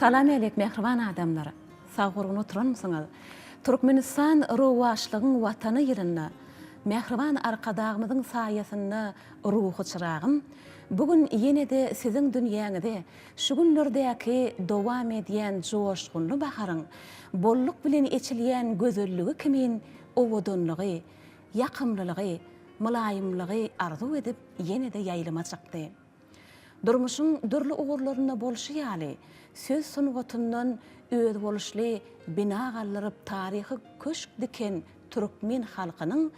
Salam älek mähriban adamlar! Sag gurgun oturanmysyňyz? Türkmenistan rowaçlygyň Watany ýylynda mähriban Arkadagymyzyň saýasynda ruhy çyragym bu gün ýene-de siziň dünýäňize şu günlerdäki dowam edýän joşgunly baharyň bolluk bilen eçilýän gözelligi kimin owadanlygy, ýakymlylygy, mylaýymlygy arzuw edip ýene-de ýaýlyma çykdy. Durmuşyň dürli ugurlarynda bolşy ýaly, söz sungatyndan özboluşly bina galdyryp taryhy köşk diken türkmen halkynyň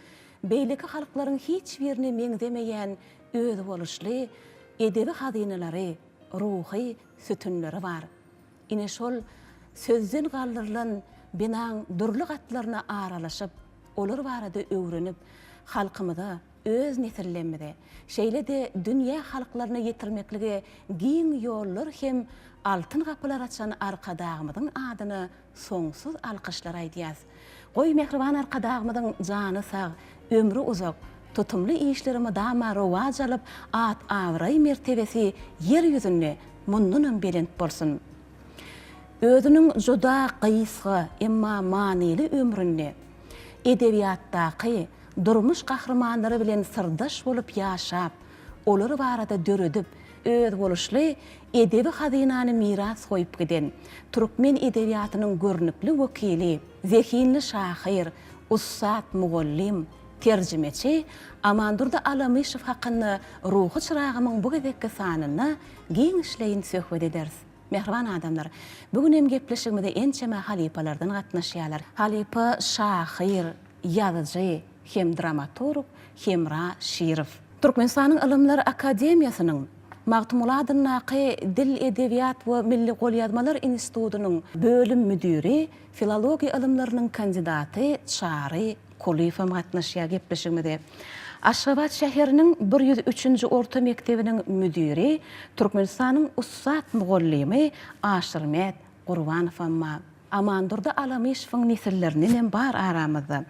beýleki halklaryň hiç birine meňzemeýän özboluşly edebi hazynalary, ruhy sütünleri bar. Ine şol sözden galdyrylan binaň dürli gatlaryna aralaşyp, olar barada öwrenip, halkymyza, öz nesillerimize, şeýle-de dünýä halklaryna ýetirmeklige giň ýollar hem altyn gapylar açan Arkadagymyzyň adyna soňsuz alkyşlar aýdýas. Goý, mähriban Arkadagymyzyň jany sag, ömri uzak, tutumly işleri mydama rowaç alyp, at-abraý mertebesi Ýer ýüzünde mundanam belent bolsun! Özüniň juda gysga, emma manyly ömründe edebiýatdaky durmuş gahrymanlary bilen syrdaş bolup ýaşap, olar barada döredip, özboluşly edebi hazynany miras goýup giden türkmen edebiýatynyň görnükli wekili, zehinli şahyr, ussat mugallym, terjimeçi Amandurdy Alamyşow hakynda Ruhy çyragymyň bu gezekki sanynda giňişleýin söhbet ederis. Mähriban adamlar, bu gün hem gepleşigimize ençeme halypalardan gatnaşýarlar. Halypa şahyr, ýazyjy hem dramaturg Hemra Şirow. Türkmenistanyň Ylymlar akademiýasynyň Magtymguly adyndaky Dil, edebiýat we milli golýazmalar institutynyň bölüm müdiri, filologiýa ylymlarynyň kandidaty Çary Kulyýew hem gatnaşýar gepleşigimize. Aşgabat şäheriniň 103-nji orta mekdebiniň müdiri, Türkmenistanyň ussat mugallymy Aşyrmät Gurbanow hem bar. Amandurdy Alamyşowyň nesillerindenem bar aramyzda.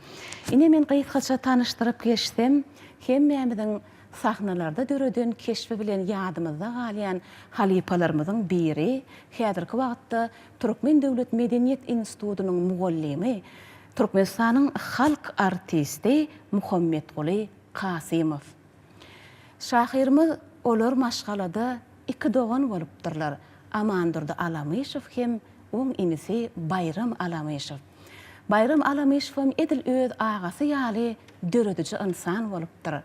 Ine men gysgaça tanyşdyryp geçsem, hemmämiziň sahnalarda döreden keşbi bilen ýadymyzda galýan halypalarymyzyň biri, häzirki wagtda Türkmen döwlet medeniýet institutynyň mugallymy, Türkmenistanyň halk artisti Muhammetguly Kasymow. Şahyrymyz olar maşgalada iki dogan bolupdyrlar, Amandurdy Alamyşow hem oň inisi Baýram Alamyşow. Baýram Alamyşow hem edil öz agasy ýaly dörediji ynsan bolupdyr.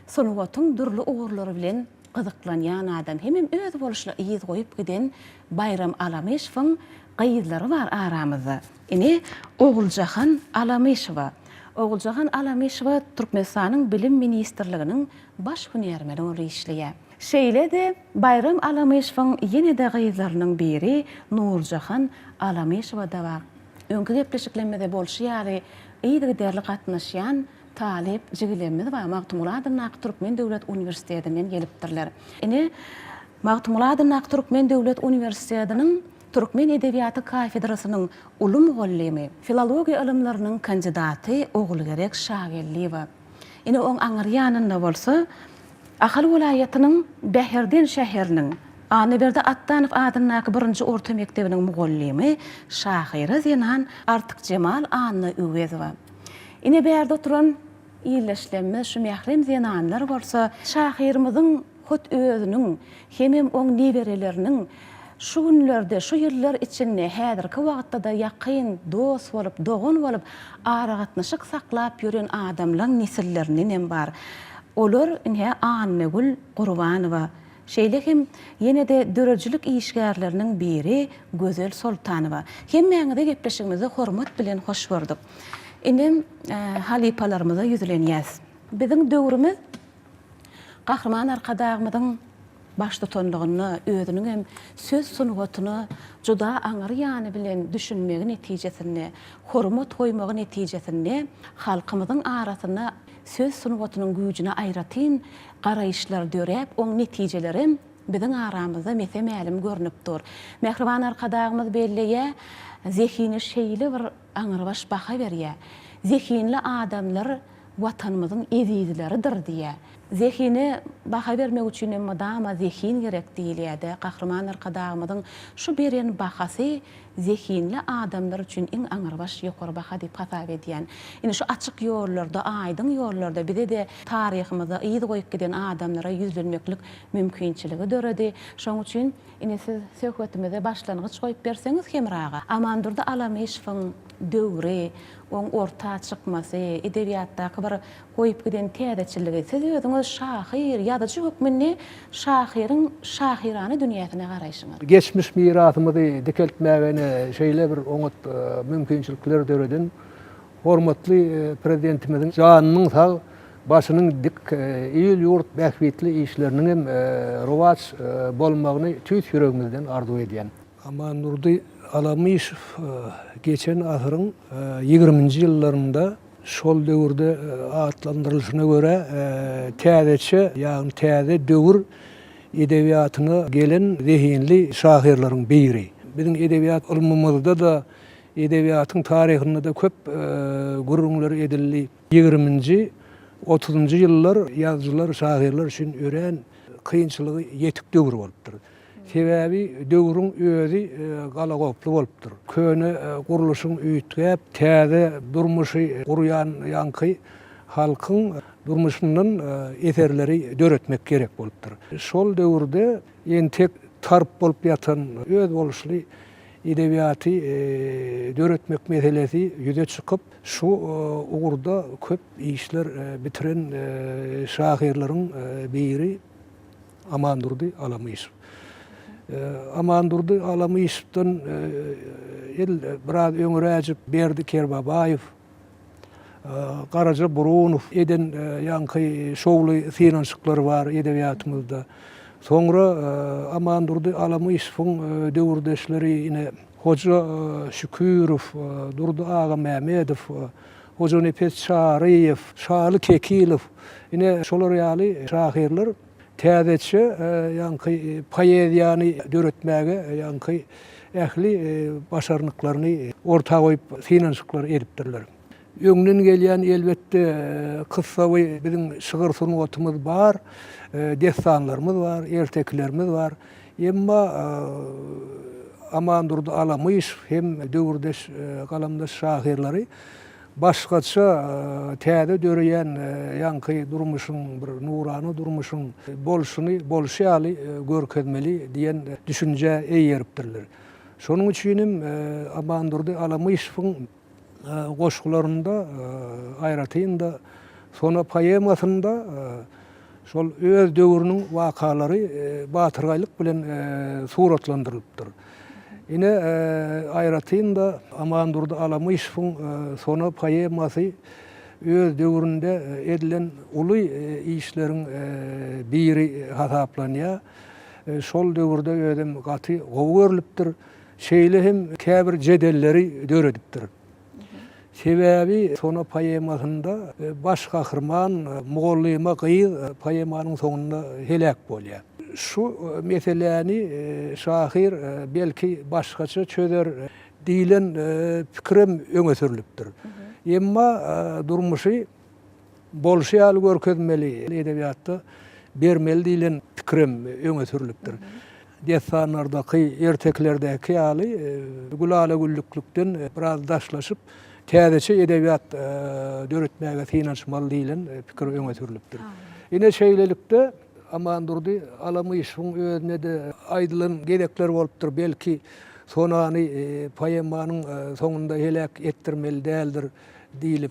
Sungatyň dürli ugurlary bilen gyzyklanýan adam hemem özboluşly yz goýup giden Baýram Alamyşowyň gyzlary bar aramyzda. Ine, Oguljahan Alamyşowa. Oguljahan Alamyşowa Türkmenistanyň Bilim ministrliginiň baş hünärmeni bolup işleýär. Şeýle-de, Baýram Alamyşowyň ýene-de gyzlarynyň biri Nurjahan Alamyşowa-da bar. Öňki gepleşiklerimizde bolşy ýaly, yzygiderli gatnaşýan talyp jigilerimiz bar, Magtymguly adyndaky Türkmen döwlet uniwersitetinden gelipdirler. Ine, Magtymguly adyndaky Türkmen döwlet uniwersitetiniň Türkmen edebiýaty kafedrasynyň uly mugallymy, filologiýa ylymlarynyň kandidaty Ogulgerek Şageldiýewa. Ine, oň aňyr ýanynda bolsa, Ahal welaýatynyň Bäherden şäheriniň Annaberdi Atdanow adyndaky birinji orta mekdebiniň mugallymy, şahyra zenan Artykjemal Annaöwezowa. Ine, bärde oturan ildeşlerimiz, şu mährem zenanlar bolsa, şahyrymyzyň hut özüniň hemem oň nebereleriniň şu günlerde, şu ýyllar içinde, häzirki wagtda-da ýakyn dost bolup, dogan bolup aragatnaşyk saklap ýören adamlaň nesillerindenem bar. Olar, ine, Annagül Gurbanowa, şeýle hem ýene-de döredijilik işgärleriniň biri Gözel Soltanowa. Hemmäňizi gepleşigimizde hormat bilen hoş gördük. Indem halypalarymyza ýüzlenýäs. Biziň döwrümiz Gahryman Arkadagymyzyň baştutanlygynda özüniň hem söz sungatyna juda aňry ýany bilen düşünmegi netijesinde, hormat goýmagy netijesinde halkymyzyň arasynda söz sungatynyň güýjüne aýratyn garaýyşlar döräp, oň netijelerem biziň aramyzda mese-mälim görnüp dur. Mähriban Arkadagymyz belleýär, Zehine şeýle bir aňrybaş baha berýär. Zehinli adamlar Watanymyzyň ezizleridir diýýär. Zehine baha bermek üçin hem mydama zehin gerek diýilýär-de, Gahryman Arkadagymyzyň şu beren bahasy zehinli adamlar üçin iň aňrybaş ýokary baha diýip hasap edýän. Indi şu açyk ýollarda, aýdyň ýollarda bize-de taryhymyzda yz goýup giden adamlara ýüzlenmeklik mümkinçiligi döredi. Şonuň üçin indi siz söhbetimize başlangyç goýup berseňiz Hemra aga. Amandurdy Alamyşowyň döwri, oň orta çykmasy, edebiýatdaky bir goýup giden täzeçilligi, siz özüňiz şahyr, ýazyjy hökmünde şahyryň şahyrana dünýäsine garaýşyňyz. Geçmiş mirasymyzy dikeltmäge ine şeýle bir oňat mümkinçilikler döreden hormatly Prezidentimiziň janynyň sag, başynyň dik, il-ýurt bähbitli işleriniň hem rowaç bolmagyny tüýs ýüregimizden arzuw edýän. Amandurdy Alamyşow geçen asyryň ýigriminji ýyllarynda Şol döwürde atlandyrylyşyna görä, täzeçe, ýagny täze döwür edebiýatyna gelen zehinli şahyrlaryň biri. Biziň edebiýat ylmymyzda-da, edebiýatyň taryhynda-da köp gürrüňler edildi. Ýigriminji, otuzynjy ýyllar ýazyjylar, şahyrlar üçin örän kynçylygy ýetik döwür bolupdyr. Sebäbi döwrüň özi galagoply bolupdyr. Köne gurluşyň üýtgäp, täze durmuşy gurýan ýaňky halkyň durmuşyndan eserleri döretmek gerek bolupdyr. Şol döwürde entek tarp bolup ýatan özboluşly edebiýaty döretmek meselesi ýüze çykyp, şu ugurda köp işler bitiren şahyrlaryň biri Amandurdy Alamyşow. Amandurdy Alamyşowdan edil biraz öňüräjik Berdi Kerbabaýew, Garaja Burunow eden ýaňky şowly synanyşyklary bar edebiýatymyzda. Soňra Amandurdy Alamyşowyň döwürdeşleri ine Hoja Şükürow, Durdy Agamämmedow, Hojanepes Çaryýew, Şaly Kekilow, ine, şolar ýaly şahyrlar täzeçe ýaňky poeziýany döretmäge ýaňky ähli başarnyklaryny orta goýup synanyşyklar edipdirler. Öňden gelýän elbetde kyssawy biziň şygyr sungatymyz bar, dessanlarymyz bar, ertekilerimiz bar. Emma Amandurdy Alamyşow hem döwürdeş galamdaş şahyrlary başgaça täze döreýän ýaňky durmuşyň bir nurana durmuşyň bolşuny bolşy ýaly görkezmeli diýen düşünjä eýeripdirler. Şonuň üçin hem Amandurdy Alamyşowyň goşgularynda, aýratyn-da Sona poemasynda şol öz döwrüniň wakalary batyrgaýlyk bilen suratlandyrylypdyr. Ine, aýratyn-da Amandurdy Alamyşowyň Sona poemasy öz döwründe edilen uly işleriň biri hasaplanýar. Şol döwürde özem gaty gowy görlüpdir. Şeýle hem käbir jedelleri döredipdir. Sebäbi Sona poemasynda baş gahryman mugallyma gyz poemanyň soňunda heläk bolýar. Şu meseläni şahyr belki başgaça çözer diýlen pikirem öňe sürlüpdir. Emma durmuşy bolşy ýaly görkezmeli, edebiýatda bermeli diýlen pikirem öňe sürlüpdir. Dessanlardaky, ertekilerdäki ýaly gülala-güllüklikden biraz daşlaşyp, täzeçe edebiýat döretmäge synanyşmaly diýlen pikir öňe sürlüpdir. Ine, şeýlelikde, Amandurdy Alamyşowyň özüne-de aýdylan gezekler bolupdyr, belki, Sonany poemanyň soňunda heläk etdirmeli däldir diýlip.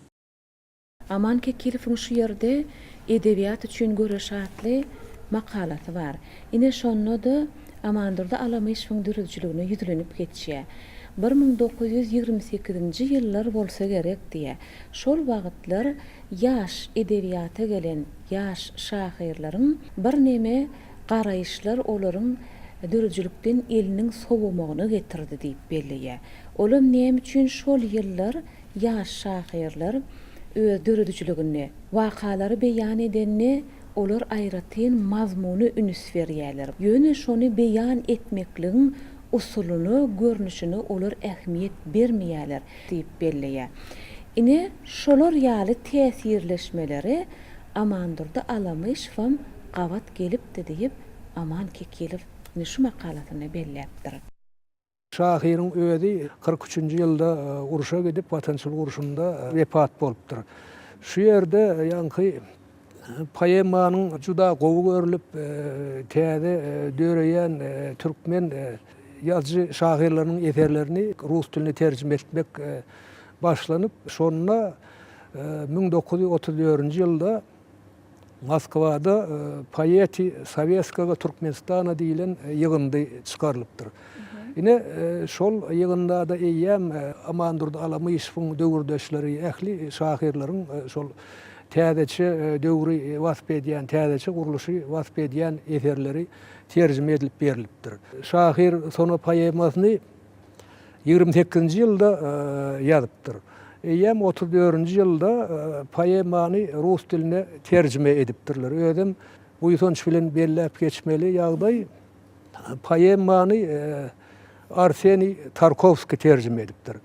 Aman Kekilowyň şu ýerde Edebiýat üçin göreş atly makalasy bar. Ine şonda-da Amandurdy Alamyşowyň döredijiligine ýüzlenip geçýär. 1928-nji ýyllar bolsa gerek diýýär. Şol wagtlar ýaş edebiýata gelen ýaş şahyrlaryň birneme garaýyşlar olaryň döredijilikden eliniň sowamagyna getirdi diýip belleýär. Olam näme üçin şol ýyllar Ýaş şahyrlar öz döredijiliginde wakalary beýan edende olar aýratyn mazmuna ünüs berýärler. Ýöne şony beýan etmekligiň usulyna, görnüşine olar ähmiýet bermeýärler diýip belleýär. Ine, şolar ýaly täsirleşmeleri. Amandurdy Alamyşowam gabat gelipdi diýip, Aman Kekilow ine şu makalasynda belläpdir. Şahyryň özi 43-nji ýylda urşa gidip, Watançylyk urşunda wepat bolupdyr. Şu ýerde ýaňky poemanyň juda gowy görlüp, täze döreýän türkmen ýazyjy şahyrlarynyň eserlerini rus diline terjime etmek başlanyp, şonda 1934-nji ýylda Moskwada Poeti Sowetskogo Türkmenistana diýlen ýygyndy çykarylypdyr. Ine, şol ýygynda-da eýýäm Amandurdy Alamyşewiň döwürdeşleri, ähli şahyrlaryň şol täzeçe döwri wasp edýän, täzeçe gurluşy wasp edýän eserleri terjime edilip berlipdir. Şahyr Sona poemasyny 28-nji ýylda ýazypdyr. Eýýäm 34-nji ýylda poemany rus diline terjime edipdirler. Özem buýsanç bilen belläp geçmeli ýagdaý, poemany Arseniý Tarkowskiý terjime edipdir.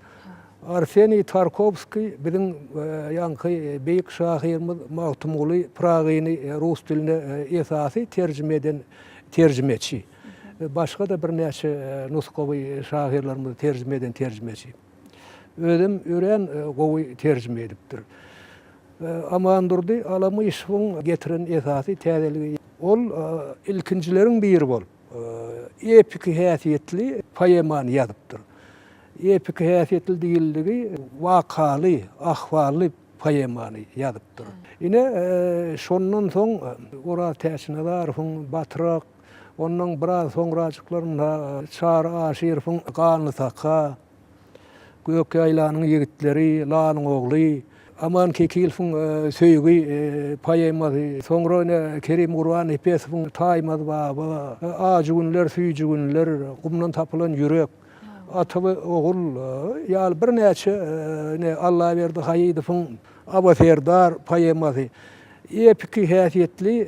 Arseniý Tarkowskiý biziň ýaňky beýik şahyrymyz Magtymguly Pyragyny rus diline esasy terjime eden terjimeçi. Başga-da birnäçe nusgawy şahyrlarymyzy terjime eden terjimeçi. Özem örän gowy terjime edipdir. Amandurdy Alamyşowyň getiren esasy täzeligi ol ilkinjileriň biri bolup, epiki häsiýetli poemany ýazypdyr. Epiki häsiýetli diýildigi wakaly, ahwally poemany ýazypdyr. Ine, şondan soň Oraz Täçnazarowyň Batrak, Ondan biraz soňrajyklarynda Çary Aşyrowyň Ganly saka, Gök ýaýlanyň ýigitleri, Lalyň ogly, Aman Kekilowyň Söýgi poemasy, soňra ine Kerim Gurbannepesowyň Taýmaz baba, Ajy günler, süýji günler, Gumdan tapylan ýürek, Ata we ogul ýaly birnäçe ine Allaberdi Haýydowyň Aba serdar poemasy. Epiki häsiýetli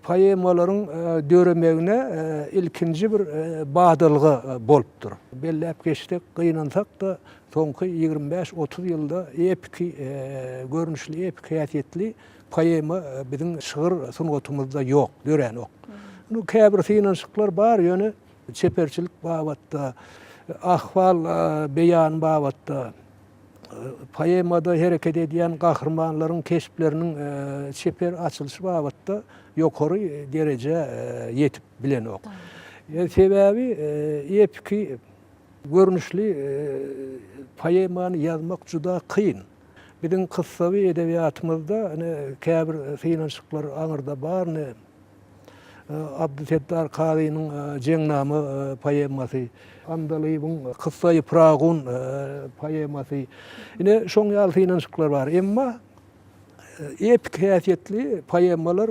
poemalaryň döremegine ilkinji bir badalga bolupdyr. Belläp geçsek, gynansak-da, soňky 25-30 ýylda epiki görnüşli, epiki häsiýetli poema biziň şygyr sungatymyzda ýok, döränok. Käbir synanyşyklar bar, ýöne çeperçilik babatda, ahwal beýany babatda, Poemada hereket edýän gahrymanlaryň keşpleriniň çeper açylyşy babatda ýokary derejä ýetip bilenok. Sebäbi epiki görnüşli poemany ýazmak juda kyn. Biziň kyssawy edebiýatymyzda ine käbir synanyşyklar aňyrda bar ine Abdysetdar Kazynyň Jeňnama poemasy, Andalybyň Kyssaýy Pyragun poemasy. Ine, şoň ýaly synanyşyklar bar. Emma epik häsiýetli poemalar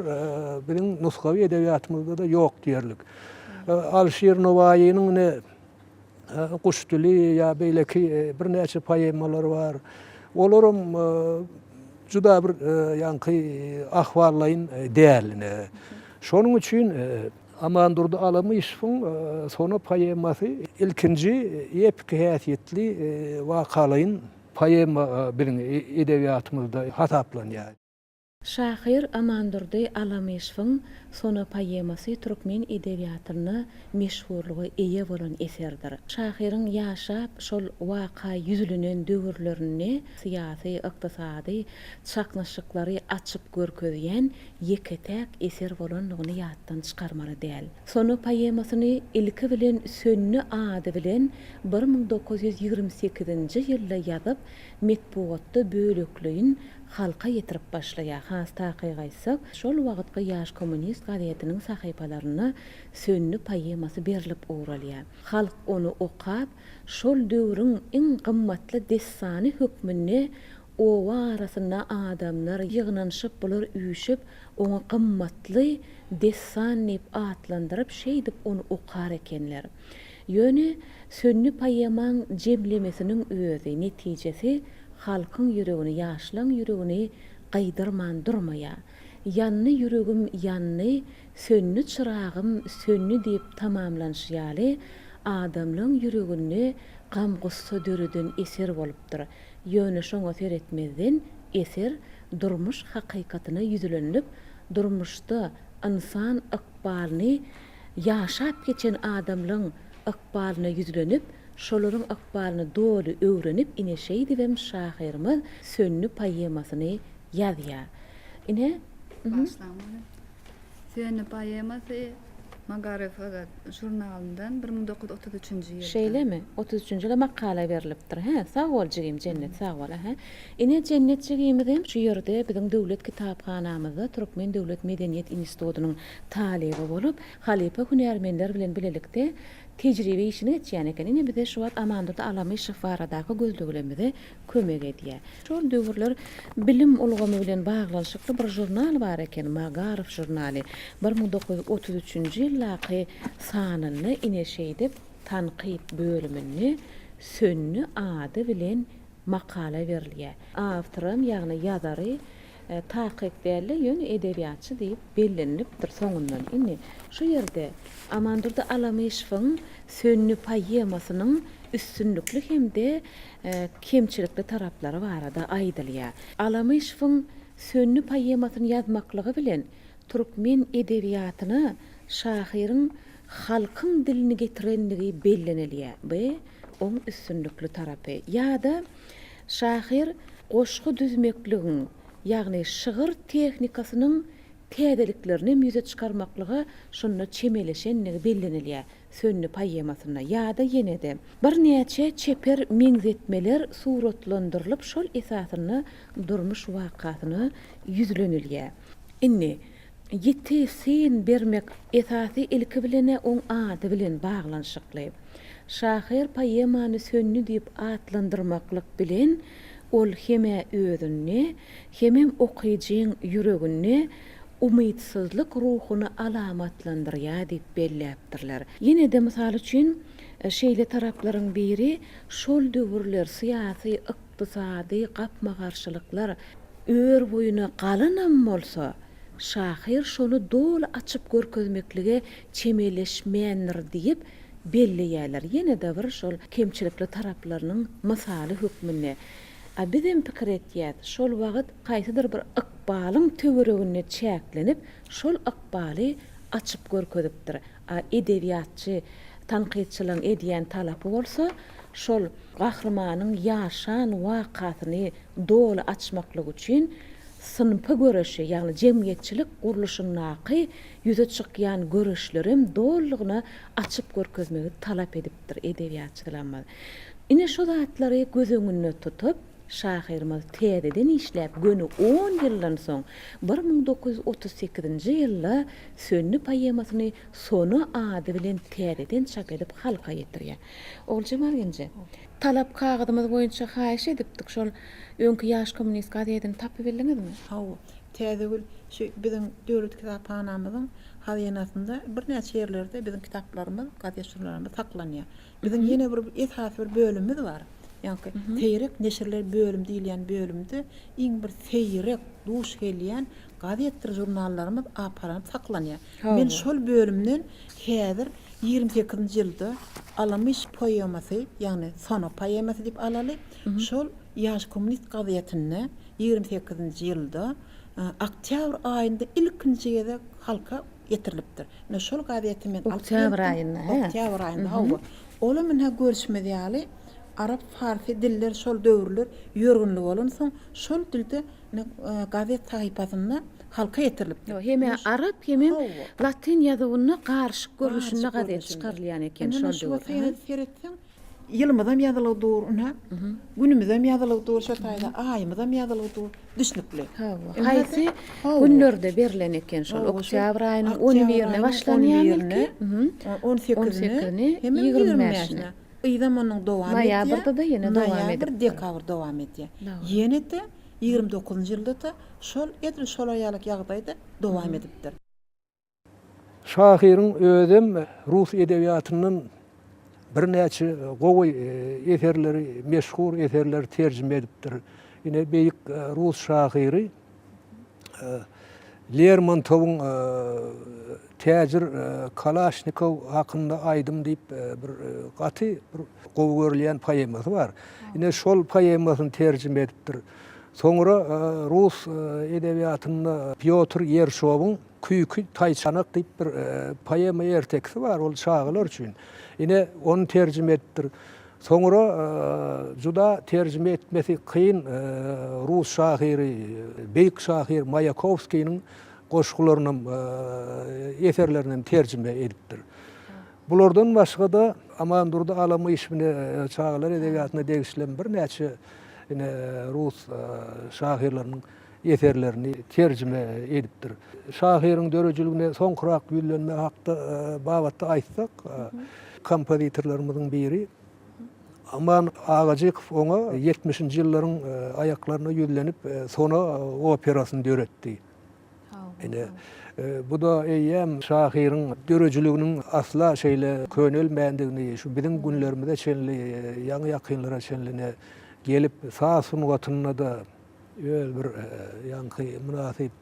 biziň nusgawy edebiýatymyzda-da ýok diýerlik. Alyşir Nowaýynyň ine Guş dili ýa beýleki birnäçe poemalary bar. Olaram juda bir ýaňky ahwallaýyn däl ine. Şonuň üçin Amandurdy Alamyşowyň Sona poemasy ilkinji epiki häsiýetli wakalaýyn poema biziň edebiýatymyzda hasaplanýar. Şahyr Amandurdy Alamyşowyň Sona poemasy türkmen edebiýatynda meşhurlyga eýe bolan eserdir. Şahyryň ýaşap, şol waka ýüzlenen döwürlerinde syýasy, ykdysady çaknyşyklary açyp görkezýän ýeke-täk eser bolandygyny ýatdan çykarmaly däl. Sona poemasyny ilki bilen Söndi ady bilen 1928-nji ýylda ýazyp, metbugatda bölekleýin halka ýetirip başlaýar. Has takyk aýtsak, şol wagtky Ýaş kommunist gazetiniň sahypalarynda Söndi poemasy berlip ugralýar. Halk ony okap, şol döwrüň iň gymmatly dessany hökmünde oba arasynda adamlar ýygnanyşyp, bular üýşüp, oňa gymmatly dessan diýip atlandyryp, şeýdip ony okar ekenler. Ýöne Söndi poemaň jemlemesiniň özi, netijesi halkyň ýüregini, ýaşlaň ýüregini gyýdyrman durmaýar. Ýandy ýüregim, ýandy, söndi çyragym, söndi diýip tamamlanyşy ýaly, adamlaň ýüreginde gam-gussa döreden eser bolupdyr. Ýöne şoňa seretmezden. Eser durmuş hakykatyna ýüzlenilip, durmuşda ynsan ykbalyny ýaşap geçen adamlaň ykbalyna ýüzlenip, şolaryň ykbalyny doly öwrenip ine şeýdibem şahyrymyz Söndi poemasyny ýazýar. Ine, Başlaň muny. Söndi poemasy Magaryf žurnalyndan 1933-nji ýylda. Şeýlemi? 33-nji ýylda makala berlipdir. Hä, sag bol jigim Jennet, sag bol, ähä. Ine Jennet jigimizem şu ýerde biziň döwlet kitaphanamyzda Türkmen döwlet medeniýet institutynyň talyby bolup, halypa hünärmenler bilen bilelikde tejribe işini geçýän eken. Ine bize şu wagt Amandurdy Alamyşow baradaky gözleglerimize kömek edýär. Şol döwürler bilim ulgamy bilen baglanyşykly bir žurnal bar eken, Magaryf žurnaly. 1933-nji ýyldaky sanynda ine şeýdip tankyt bölüminde Söndi ady bilen makala berilýär. Awtoram, ýagny ýazary takyk däl-de, ýöne edebiýatçy diýip bellenilipdir soňundan. Indi şu ýerde Amandurdy Alamyşowyň Söndi poemasynyň üstünlikli hem-de kemçilikli taraplary barada aýdylýar. Alamyşowyň Söndi poemasyny ýazmaklygy bilen türkmen edebiýatyna şahyryň halkyň dilini getirenligi bellenilýär. Bu oň üstünlikli tarapy. Ýa-da şahyr goşgy düzmekligiň, ýagny şygyr tehnikasynyň täzeliklerinem ýüze çykarmaklyga şunda çemeleşenligi bellenilýär Söndi poemasynda. Ýa-da ýene-de, birnäçe çeper meňzetmeler suratlandyrylyp şol esasynda durmuş wakasyna ýüzlenilýär. Indi, ýiti syn bermek esasy ilki bilen-ä oň ady bilen baglanyşykly. Şahyr poemany Söndi diýip atlandyrmaklyk bilen, ol hem-ä özünde, hemem okyjyň ýüreginde umytsyzlyk ruhuny alamatlandyrýar diýip belläpdirler. Ýene-de mysal üçin, şeýle taraplaryň biri, şol döwürler syýasy, ykdysady gapma-garşylyklar ör boýuna galanam bolsa, şahyr şony doly açyp görkezmeklige çemeleşmändir diýip belleýärler. Ýene-de bir şol kemçilikli taraplarynyň mysaly hökmünde. A bizem pikir etýäs, şol wagt haýsydyr bir ykbalyň töwereginde çäklenip, şol ykbaly açyp görkezipdir. A edebiýatçy tankytçylaryň edýän talapy bolsa, şol gahrymanyň ýaşan wakasyny doly açmaklyk üçin synpy göreşi, ýagny jemgyýetçilik gurluşyndaky ýüze çykýan göreşlerem dolulygyna açyp görkezmegi talap edipdir edebiýatçylarymyz. Ine şu zatlary göz öňünde tutup, şahyrymyz täzeden işläp göni on ýyldan soň, 1938-nji ýylda Söndi poemasyny Sona ady bilen täzeden çap edip halka ýetirýär. Oguljemal genje, talap kagyzymyz boýunça haýyş edipdik, şol öňki Ýaş kommunist gazetini tapybildiňizmi? Hawa, Täzegül, şu biziň döwlet kitaphanamyzyň hazynasynda birnäçe ýerlerde biziň kitaplarymyz, gazet-žurnallarymyz saklanýar. Biziň ýene bir esasy bir bölümimiz bar. Ýaňky seýrek neşirler bölümi diýilýän bölümde iň bir seýrek duş gelýän gazetdir žurnallarymyz aparanyp saklanýar. Men şol bölümden häzir 28-nji ýylda Alamyş poemasy, ýagny Sona poemasy diýip alaly, şol Ýaş kommunist gazetinde 28-nji ýylda oktýabr aýynda ilkinji gezek halka getirilipdir. Ine şol gazeti men alyp Oktýabr geldim. aýynda, hä? Oktýabr aýynda, hawa. Olam ine görşümiz ýaly, arap, farsy diller şol döwürler ýörgünli bolansoň, şol dilde ine gazet sahypasynda halka ýetirilipdir. Ýok, hem-ä arap, hemem Hawa. latyn ýazuwynda garyşyk görnüşinde Garyşyk gazet görnüşinde. çykarylýan eken Indi şol ine şu döwür. wagt seretseň, Ýylymyzam ýazylygy dur, ynha, günümizem ýazylygy dur, şo taýda aýymyzam ýazylygy dur, düşnükli. Hawa, haýsy günlerde berlen eken şol? Oktýabr aýynyň on birine başlanýar belki? On sekizine, hemem 25 bäşine. Yzam onuň dowam edýär. Noýabrda-da ýene dowam edipdir. Noýabr, dekabr dowam edýär. Ýene-de 29-njy ýylda-da şol edil şolar ýalyk ýagdaýda dowam edipdir. Şahyryň özem rus edebiýatyndan birnäçe gowy eserleri, meşhur eserleri terjime edipdir. Ine, beýik rus şahyry Lermontowyň Täjir Kalaşnikow hakynda aýdym diýip bir gaty bir gowy görülýän poemasy bar. Ine, şol poemasyny terjime edipdir. Soňra rus edebiýatynda Pýotr Ýerşowyň Küýki taýçanak diýip bir poema ertekisi bar, ol çagalar üçin. Ine, ony terjime edipdir. Soňra juda terjime etmesi kyn rus şahyry, beýik şahyr Maýakowskiniň goşgularynam, eserlerinem terjime edipdir. Bulardan başga-da Amandurdy Alamyşew ine çagalar edebiýatyna degişli hem birnäçe ine rus şahyrlarynyň eserlerini terjime edipdir. Şahyryň döredijiligine soňkurak ýüzlenme hakda babatda aýtsak, kompozitorlarymyzyň biri Aman Agajykow oňa ýetmişinji ýyllaryň aýaklaryna ýüzlenip Sona operasyny döretdi. Ine, bu-da eýýäm şahyryň döredijiliginiň asla şeýle könelmändigini, şu biziň günlerimize çenli, ýaňy-ýakynlara çenli ine, gelip, saz sungatynda-da öz bir ýaňky mynasyp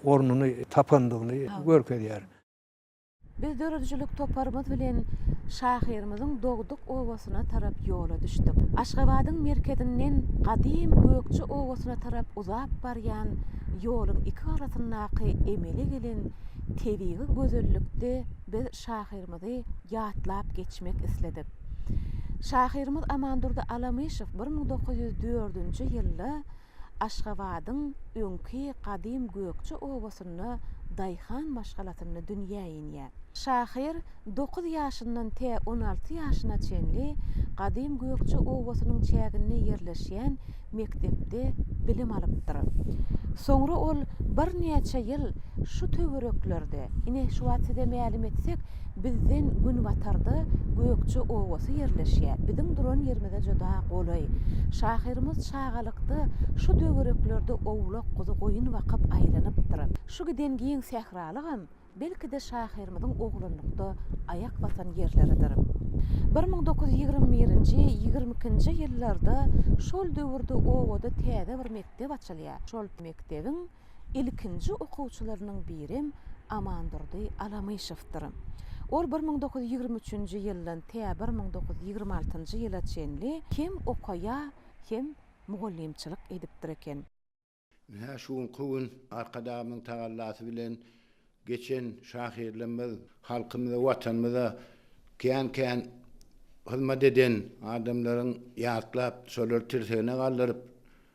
ornuny tapandygyny görkezýär. Biz döredijilik toparymyz bilen şahyrymyzyň dogduk obasyna tarap ýola düşdük. Aşgabadyň merkezinden gadym Gökje obasyna tarap uzap barýan ýoluň iki gyrasyndaky emele gelen tebigy gözellikde biz şahyrymyzy ýatlap geçmek isledik. Şahyrymyz Amandurdy Alamyşow 1904-nji ýylda Aşgabadyň öňki gadym Gökje obasynda daýhan maşgalasynda dünýä inýär. Şahyr dokuz ýaşyndan tä 16 ýaşyna çenli gadym Gökje obasynyň çäginde ýerleşýän mekdepde bilim alypdyr. Soňra ol birnäçe ýyl şu töwereklerde, ine şu wagt size mälim etsek, Bizden günbatarda Gökje obasy ýerleşýär. Biziň duran ýerimize juda golaý. Şahyrymyz çagalykda şu döwereklerde owlak-guzy goýun bakyp aýlanypdyr. Şu giden giň sähralygam, belki-de, şahyrymyzyň oglanlykda aýak basan ýerleridir. 1921-nji, 22-nji ýyllarda şol döwürde obada täze bir mekdep açylýar. Şol mekdebiň ilkinji okuwçylarynyň birem Amandurdy Alamyşowdyr. Ol 1923-nji ýyldan tä 1926-njy ýyla çenli hem okaýar, hem mugallymçylyk edipdir eken. Ynha, şu günki gün Arkadagymyzyň tagallasy bilen geçen şahyrlarymyz, halkymyza, Watanymyza kän-kän hyzmat eden adamlaryň ýatlap, şolary tirsegine galdyryp,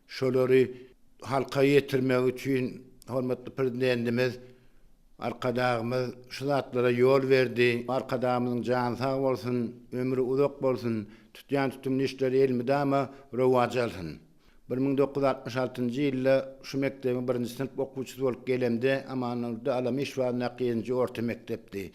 Şolary halka ýetirmek üçin hormatly Prezidentimiz Arkadagymyz şu zatlara ýol berdi. Arkadagymyzyň jany sag bolsun, ömri uzak bolsun, tutýan tutumly işleri elmydama rowaç alsyn. 1966-njy ýylda şu mekdebiň birinji synp okuwçysy bolup gelemde Amandurdy Alamyşow adyndaky ýedinji orta mekdepdi.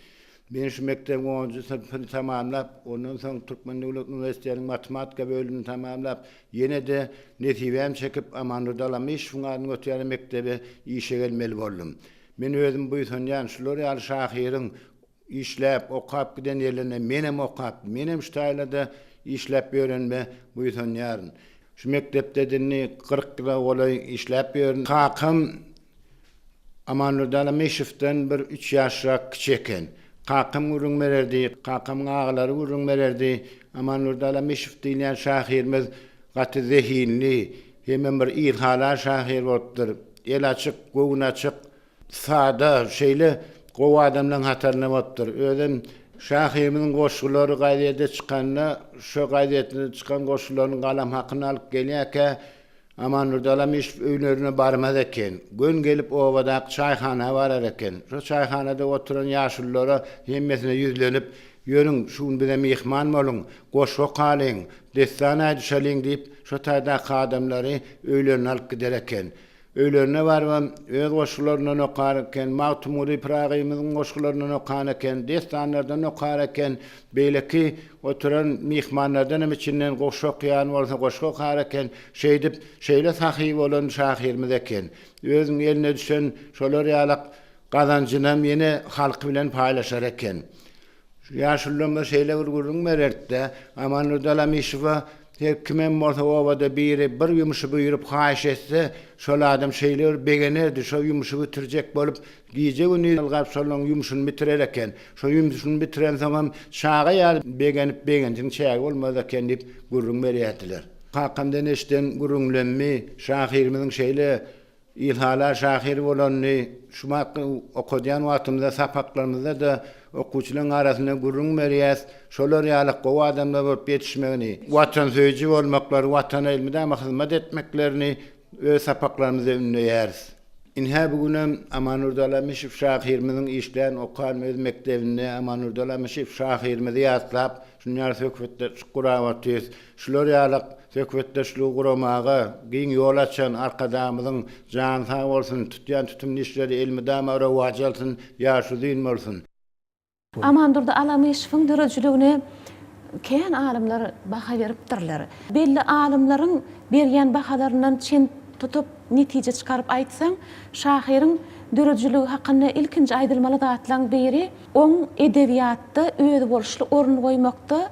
Men şu mekdebiň onunjy synpyny tamamlap, ondan soň Türkmen döwlet uniwersitetiniň matematika bölümini tamamlap, ýene-de nesibäm çekip, Amandurdy Alamyşowyň adyny göterýän mekdebe işe gelmeli boldum. Men özüm buýsanýan, şular ýaly şahyryň işläp, okap giden ýerlerinde menem okap, menem şu taýlarda işläp ýörenime buýsanýaryn. Şu mekdepde indi 40 ýyla golaý işläp ýörün. Kakam Amandurdy Alamyşowdan bir üç ýaşrak kiçi eken. Kakam gürrüň bererdi, kakamyň agalary gürrüň bererdi. Amandurdy Alamyşow diýilýän şahyrymyz gaty zehinli, hemem bir ilhalar şahyr bolupdyr. El açyk, göwün açyk, sada, şeýle gowy adamlaryň hatarynda bolupdyr. Özem şahyrymyzyň goşgulary gazede çykanda, şo gazetde çykan goşgularynyň galam hakyny alyp gelýärkä, Amandurdy Alamyşow öýlerine barmaz eken. Gön gelip obadaky çaýhana barar eken. Şo çaýhanada oturan ýaşululara hemmesine ýüzlenip, Ýörüň, şu gün bize myhman boluň, goşgy okalyň, dessan aýdyşalyň diýip, şo taýdaky adamlary öýlerine alyp gider eken. Öýlerine barybam, öz goşgularyndan okar eken, Magtymguly Pyragymyzyň goşgularyndan okan eken, dessanlardan okar eken, beýleki oturan myhmanlardan hem içinden goşgy okaýan bolsa goşgy okar eken. Şeýdip, şeýle sahy bolan şahyrymyz eken. Özüniň eline düşen şolar ýalak gazanjynam ýene halky bilen paýlaşar eken. Şu ýaşulularymyz şeýle bir gürrüň bererdi-de, Amandurdy Alamyşowa her kimem bolsa obada biri bir ýumşy buýrup haýyş etse, şol adam şeýle bir begenerdi, şo ýumşy bitirjek bolup, gije-gündiz ylgap şolaň ýumşuny bitirer eken. Şo ýumşuny bitirensoňam çaga ýaly begenip, begenjiň çägi bolmaz eken diýip gürrüň berýärdiler. Kakamdan eşiden gürrüňlemmi şahyrymyzyň şeýle Ilhalar şahyr bolanyny şu wagtky okadýan wagtymyzda sapaklarymyzda-da okuwçylaryň arasynda gürrüň berýäs. Şolar ýaly gowy adamlar bolup ýetişmegini, watansöýüji bolmaklary, Watana elmydama hyzmat etmeklerini öz sapaklarymyzda ündeýäris. Ynha bu günem Amandurdy Alamyşow şahyrymyzyň işlän, okan öz mekdebinde Amandurdy Alamyşow şahyrymyzy ýatlap, şunuň ýaly söhbetdeşlik gurap otyrys. Şular ýaly söhbetdeşligi guramaga giň ýol açan Arkadagymyzyň jany sag bolsun, tutýan tutumly işleri elmydama rowaç alsyn, ýaşy uzyn bolsun! Amandurdy Alamyşowyň döredijiligine kän alymlar baha beripdirler. Belli alymlaryň berýän bahalaryndan çen tutup, netije çykaryp aýtsaň, şahyryň döredijiligi hakynda ilkinji aýdylmaly zatlaň biri, oň edebiýatda özboluşly orun goýmakda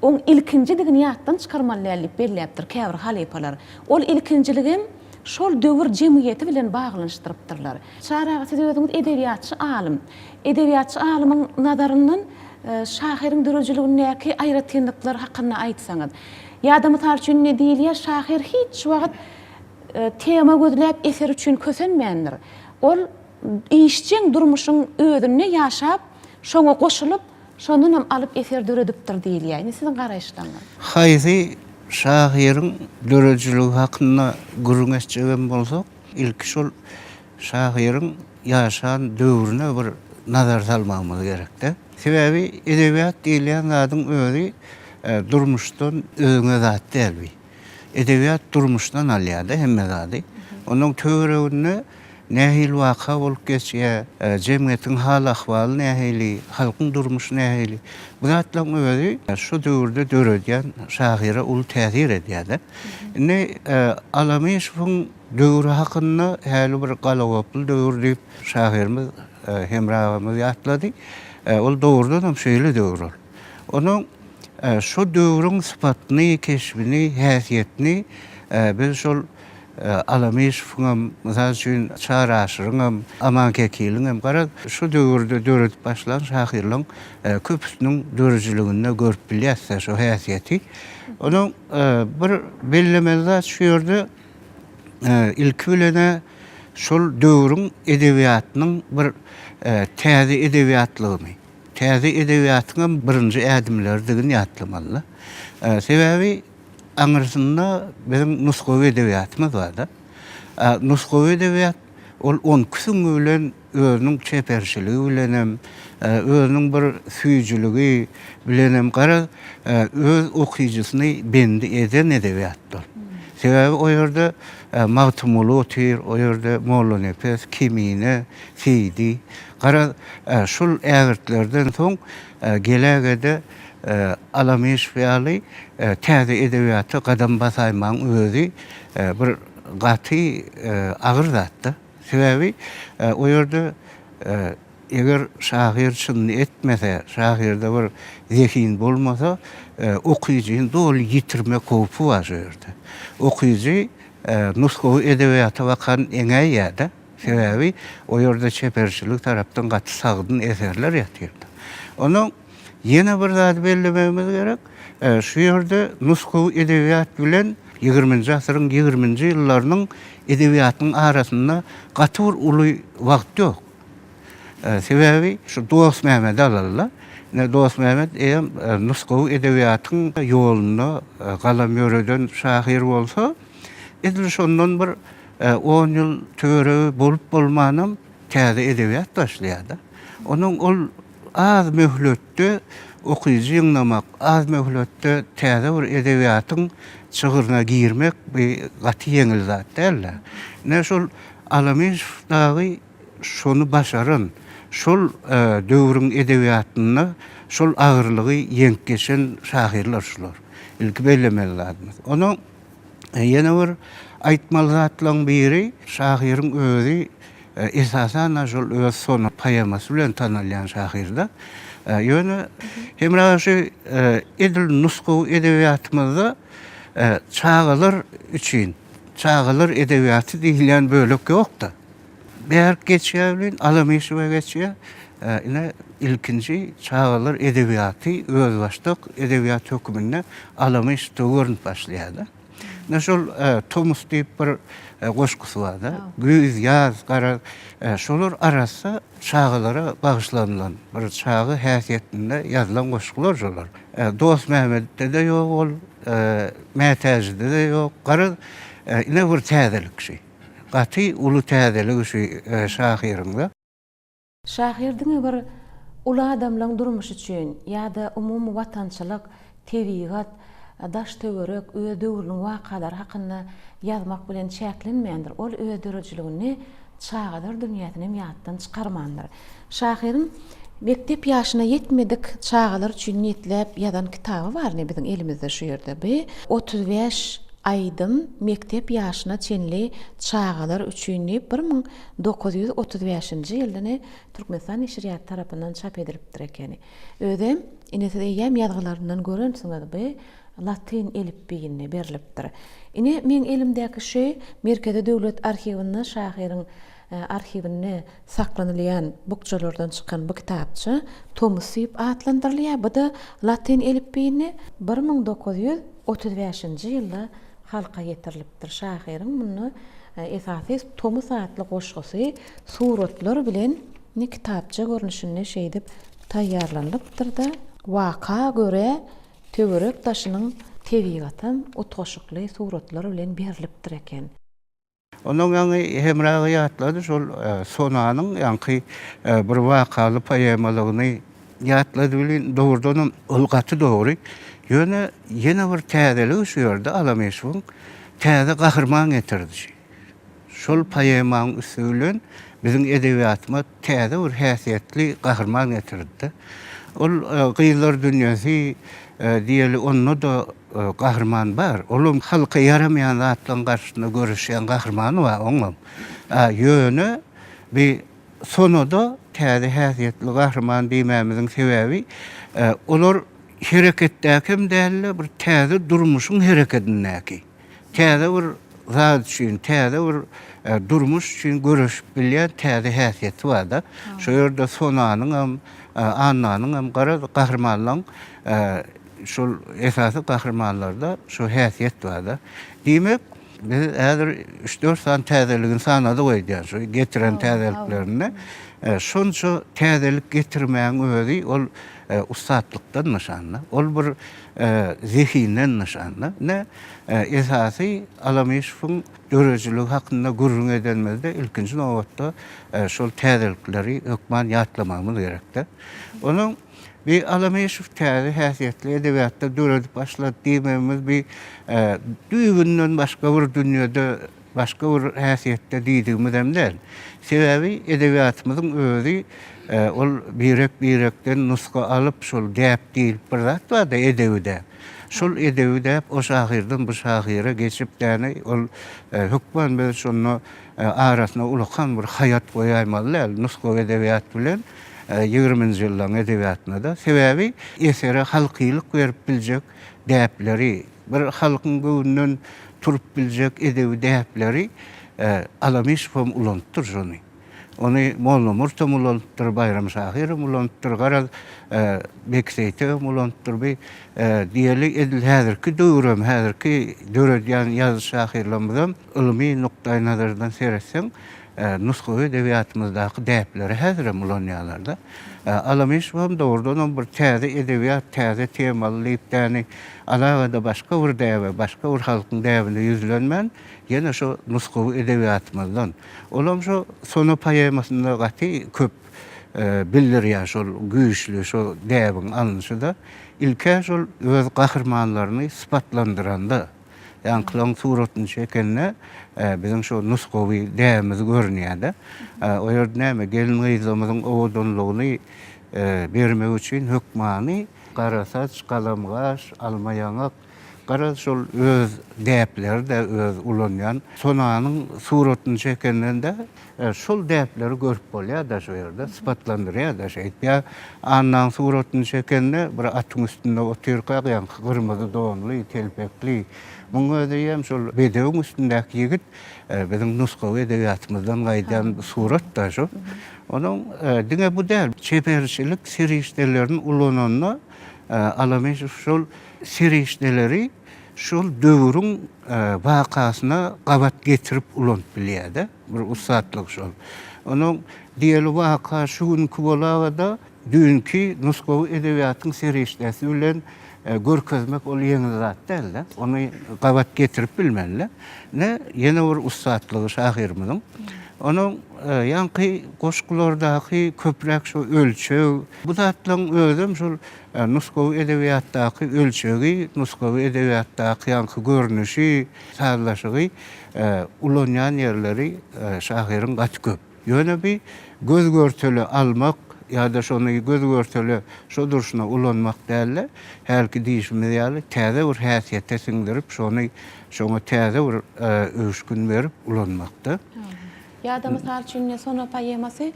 Oň ilkinjidigini ýatdan çykarmaly däl diýip belläpdir käbir halypalar. Ol ilkinjiligem şol döwür jemgyýeti bilen baglanyşdyrypdyrlar. Çary aga siz özüňiz edebiýatçy alym. Edebiýatçy alymyň nazaryndan şahyryň döredijiligindäki aýratynlyklar hakynda aýtsaňyz. Ýa-da mysal üçin indi diýilýär şahyr hiç wagt tema gözläp eser üçin kösenmändir. Ol işjeň durmuşyň özünde ýaşap, şoňa goşulyp, Şondanam alyp eser döredipdir diýilýär. Indi siziň garaýyşlaryňyz. Haýsy şahyryň döredijiligi hakynda gürrüň etjegem bolsak, ilki şol şahyryň ýaşan döwrüne bir nazar salmagymyz gerek-de. Sebäbi edebiýat diýilýän zadyň özi durmuşdan özüňe zat däl bi. Edebiýat durmuşdan alýar-da hemme zady. Onuň töwereginde nähili waka bolup geçýär, jemgyýetiň hal-ahwaly nähili, halkyň durmuşy nähili, bu zatlaryň özi şu döwürde döredýän şahyra uly täsir edýär-de. Indi Alamyşowyň döwri hakynda häli bir galagoply döwür diýip şahyrymyz Hemra agamyz ýatlady. Ol dogrudanam şeýle döwür ol. Onuň şo döwrüň sypatyny, keşbini, häsiýetini biz şol Alamyşowyňam, mysal üçin, Çary Aşyryňam, Aman Kekiliňem, garaz, şo döwürde döredip başlan şahyrlaryň köpüsiniň döredijiliginde görüp bilýäs-de şo häsiýeti. Onuň bir bellemeli zat şu ýerde ilki bilen-ä şol döwrüň edebiýatynyň bir täze edebiýatlygyny, Täze edebiýatyňam birinji ädimleridigini ýatlamaly. Sebäbi aňyrsynda biziň nusgawy edebiýatymyz bar-da. Nusgawy edebiýat ol on iki süňňi bilen özüniň çeperçiligi bilenem, özüniň bir süýjüligi bilenem garaz, öz okyjysyny bendi eden edebiýatdyr. Sebäbi o ýerde Magtymguly otyr, o ýerde Mollanepes, Kemine, Seýdi. Garaz, şol ägirtlerden soň geläge-de Alamyşow ýaly täze edebiýata gadam basaýmagyň özi bir gaty agyr zat-da. Sebäbi o ýerde eger şahyr çynyny etmese, şahyrda bir zehin bolmasa, okyjyny doly ýitirmek howpy bar şo ýerde. Okyjy nusgawy edebiýata bakan eňäýýär-de. Sebäbi o ýerde çeperçilik tarapdan gaty sagdyn eserler ýatyrdy. Ondan ýene bir zady bellemegimiz gerek, şu ýerde nusgawy edebiýat bilen ýigriminji asyryň ýigriminji ýyllarynyň edebiýatynyň arasynda gaty bir uly wagt ýok. Sebäbi şu Dostmämmedi alaly-da. Ine, Dostmämmet eýýäm nusgawy edebiýatyň ýolunda galam ýöreden şahyr bolsa, edil şondan bir On ýyl töweregi bolup-bolmanam täze edebiýat başlaýar-da. Onuň ol az möhletde okyjy ýygnamak, az möhletde täze bir edebiýatyň çygryna girmek bu gaty ýeňil zat däl-de. Ine, şol Alamyşow dagy şony başaran, şol döwrüň edebiýatynda şol agyrlygy ýeňip geçen şahyrlar şular. Ilki bellemeli zadymyz. Onuň Ýene bir aýtmaly zatlaryň biri, şahyryň özi esasan-da şol öz Sona poemasy bilen tanalýan şahyr-da. Ýöne Hemra şu edil nusgawy edebiýatymyzda çagalar üçin, çagalar edebiýaty diýilýän bölek ýok-da. Bärik geçýär bilen Alamyşowa geçýär. Ine, ilkinji çagalar edebiýaty özbaşdak edebiýat höküminde Alamyşowda görnüp başlaýar-da. Ine şol Tomus diýip bir goşgusy bar-da. Güýz, ýaz, garaz, şolar arassa çagalara bagyşlanylan, bir çaga häsiýetinde ýazylan goşgular şolar. Dostmämmetde-de ýok ol, Mätäjide-de ýok. Garaz, ine bir täzelik şi. Gaty uly täzelik şu şahyryň-da. Şahyr diňe bir uly adamlaň durmuşy üçin ýa-da umumy watançylyk, tebigat, daş-töwerek, öz döwrüniň wakalary hakynda ýazmak bilen çäklenmändir. Ol öz döredijiliginde çagalar dünýäsini hem ýatdan çykarmandyr. Şahyryň mekdep ýaşyna ýetmedik çagalar üçin niýetläp ýazan kitaby bar ine biziň elimizde şu ýerde. Bu 35 aýdym mekdep ýaşyna çenli çagalar üçin diýip 1935-nji ýylda ine Türkmenistan neşirýaty tarapyndan çap edilipdir ekeni. Özem, ine siz eýýäm ýazgylaryndan görensiňiz, bu latyn elipbiýinde berlipdir. Ine, meň elimdäki şu Merkezi döwlet arhiwinde şahyryň arhiwinde saklanylýan bukjalardan çykan bu kitapça Tomus diýip atlandyrylýar. Bu-da latyn elipbiýinde 1935-nji ýylda halka ýetirilipdir. Şahyryň munda esasy Tomus atly goşgusy suratlar bilen kitapça görnüşinde şeýdip taýýarlanylypdyr-da, waka görä töwerek daşynyň tebigatam utgaşykly suratlar bilen berlipdir eken. Ondan ýaňy Hemra aga ýatlady şol Sonanyň ýaňky bir wakaly poemalygyny ýatlady welin, dogrudanam ol gaty dogry. Ýöne ýene bir täzeligi şu ýerde Alamyşowyň täze gahryman getirdi. Şol poemanyň üsti bilen biziň edebiýatyma täze bir häsiýetli gahryman getirdi-de. Ol Gyzlar dünýesi diýeli onda-da gahryman bar. Olam halka ýaramaýan zatlaryň garşysynda göreşýän gahrymany bar oňam. Ýöne bi Sonada täze häsiýetli gahryman diýmämiziň sebäbi olar hereketdäkem däl-de bir täze durmuşyň herekedindäki. Täze bir zat üçin, täze bir durmuş üçin göreşip bilýän täze häsiýeti bar-da. Şo ýerde Sonanyňam, Annanyňam garaz gahrymanlaň şol esasy gahrymanlarda şo häsiýet bar-da. Diýmek, biz häzir üç-dört sany täzeligini sanadyk öýdýän, şu getiren täzeliklerini. Şonça täzelik getirmäň özi ol ussatlykdan nyşan-da. Ol bir zehinden nyşan-da. Ine, esasy Alamyşowyň döredijiligi hakynda gürrüň edenimizde ilkinji nobatda şol täzelikleri hökman ýatlamagymyz gerek-de. Onuň bi Alamyşow täze häsiýetli edebiýatda döredip başlady diýmegimiz bi düýbünden başga bir dünýede Başga bir häsiýetde diýdigimizem däl. Sebäbi edebiýatymyzyň özi ol birek-birekden nusga alyp, şol däp diýlip bir zat bar-da, edebi däp. Şol edebi däp o şahyrdan bu şahyra geçip däni ol hökman biz şonda arasyna ulakan bir haýat goýaýmaly däl nusgawy edebiýat bilen ýigriminji ýyllaryň edebiýatyna-da. Sebäbi esere halkylyk berip biljek däpleri, Bir halkyň göwnünden turup biljek edebi däpleri Alamyşowam ulanypdyr şony. Ony Mollamurtam ulanypdyr, Baýram şahyram ulanypdyr, garaz, Beki Seýtegem ulanypdyr. Bi diýeli edil häzirki döwürem, häzirki döredýän ýazyjy-şahyrlarymyzam ylmy nukdaýnazardan seretseň, nusgawy edebiýatymyzdaky däpleri häzirem ulanýarlar-da. Alamyşowam dogrudanam bir täze edebiýat, täze temaly diýip däni alagada başga bir däbe, başga bir halkyň däbine ýüzlenmän, ýene şo nusgawy edebiýatymyzdan. Olam şo Sona poemasynda gaty köp bildirýär şol güýçli şo däbiň alnyşy-da. Ilk-ä şol öz gahrymanlaryny sypatlandyranda. Ýaňkylaryň suratyny çekende biziň şo nusgawy däbimiz görünýär-de. O ýerde näme, gelin-gyzlarymyzyň owadanlygyny bermek üçin hökmany gara saç, galam gaş, alma ýaňak, garaz şol öz däpleri-de öz ulanýan. Sonanyň suratyny çekenden-de Şol däpleri görüp bolýar-da şu ýerde, sypatlandyrýar-da şeýdip. Ýa Annaň suratyny çekende bir atyň üstünde otyrka ýaňky gyrmyzy donly, telpekli. Muň özi hem şol bedewiň üstündäki ýigit biziň nusgawy edebiýatymyzdan gaýdýan surat-da şu. Onuň diňe bu däl, çeperçilik serişdelerini ulananda Alamyşow şol serişdeleri. şol döwrüň wakasyna gabat getirip ulanyp bilýär-de. Bir ussatlyk şol. Onuň diýeli waka şu günki bolaga-da düýnki nusgawy edebiýatyň serişdesi bilen görkezmek ol ýeňil zat däl-de. Ony gabat getirip bilmeli-de. Ine, ýene bir ussatlygy şahyrymyzyň. Onuň ýaňky goşgulardaky köpräk şu ölçeg, bu zatlaryň özem şol nusgawy edebiýatdaky ölçegi, nusgawy edebiýatdaky ýaňky görnüşi, sazlaşygy ulanýan ýerleri şahyryň gaty köp. Ýöne bi göz-görtele almak ýa-da şony göz-görtele şo durşuna ulanmak däl-de, hälki diýşimiz ýaly täze bir häsiýete siňdirip, şony şoňa täze bir öwüşgin berip ulanmakda. Ýa-da mysal üçin Sona poemasy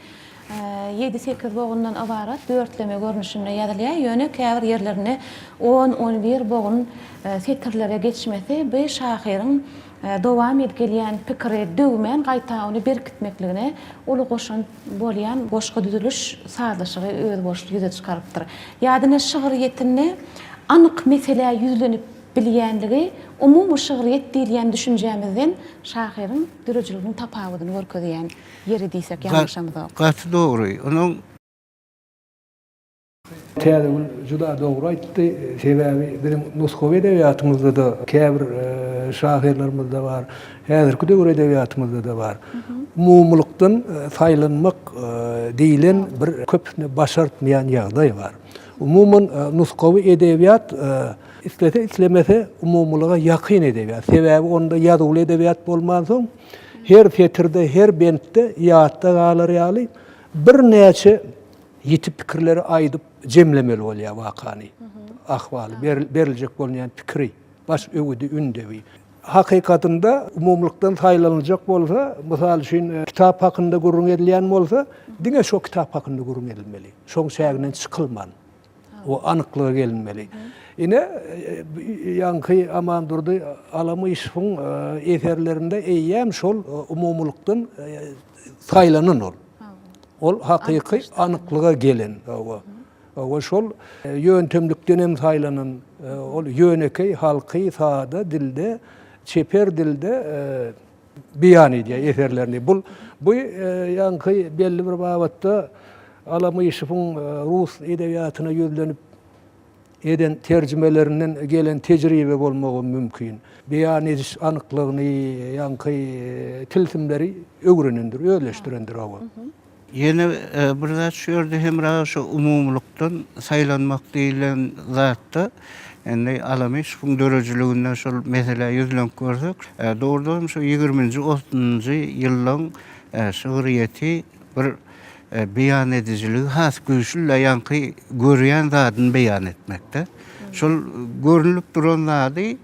ýedi-sekiz bogundan ybarat dörtleme görnüşinde ýazylýar, ýöne käbir ýerlerinde on, on bir bogun setirlere geçmesi bu şahyryň dowam edip gelýän pikiri döwmän, gaýta ony berkitmekligine uly goşant bolýan goşgy düzüliş sazlaşygy özboluşly ýüze çykarypdyr. Ýa-da ine şygryýetinde anyk meselä ýüzlenip bilýänligi umumy şygryýet diýilýän düşünjämizden şahyryň döredijiliginiň tapawudyny görkezýän ýeri diýsek ýalňyşamyzok. Gaty dogry. Onuň. Täzegül juda dogry aýtdy. Sebäbi biziň nusgawy edebiýatymyzda-da käbir şahyrlarymyzda bar, häzirki döwür edebiýatymyzda-da bar. Umumylykdan saýlanmak diýlen bir köpüsine başartmaýan ýagdaý bar. Umuman, nusgawy edebiýat islese-islemese umumylyga ýakyn edebiýat. Sebäbi onda ýazuwly edebiýat bolmansoň, her setirde, her bentde ýatda galar ýaly birnäçe ýiti pikirleri aýdyp jemlemeli bolýar wakany, ahwaly, beriljek bolunýan pikiri, baş öwüdi, ündewi. Hakykatynda umumylykdan saýlanyljak bolsa, mysal üçin, kitap hakynda gürrüň edilýän bolsa, diňe şo kitap hakynda gürrüň edilmeli. Şoň çäginden çykylman, o anyklyga gelinmeli. Ine, ýaňky Amandurdy Alamyşowyň eserlerinde eýýäm şol umumylykdan saýlanan ol. Ol hakyky anyklyga gelen. Hawa, şol ýöntemlikden hem saýlanan, ol ýönekeý, halky, sada dilde, çeper dilde beýan edýär eserlerini. Bu, bu ýaňky belli bir babatda Alamyşowyň rus edebiýatyna ýüzlenip eden terjimelerinden gelen tejribe bolmagy mümkin. Beýan ediş anyklygyny, ýaňky tilsimleri öwrenendir, özleşdirendir hawa. Ýene bir zat şu ýerde Hemra aga şu umumylykdan saýlanmak diýlen zatda indi Alamyşowyň döredijiliginde şol meselä ýüzlenip görsek, dogrudan hem şu ýigriminji, otuzynjy ýyllaň şygryýeti bir beýan edijiligi has güýçli-le ýaňky görýän zadyny beýan etmekde. Şol görnülip duran zady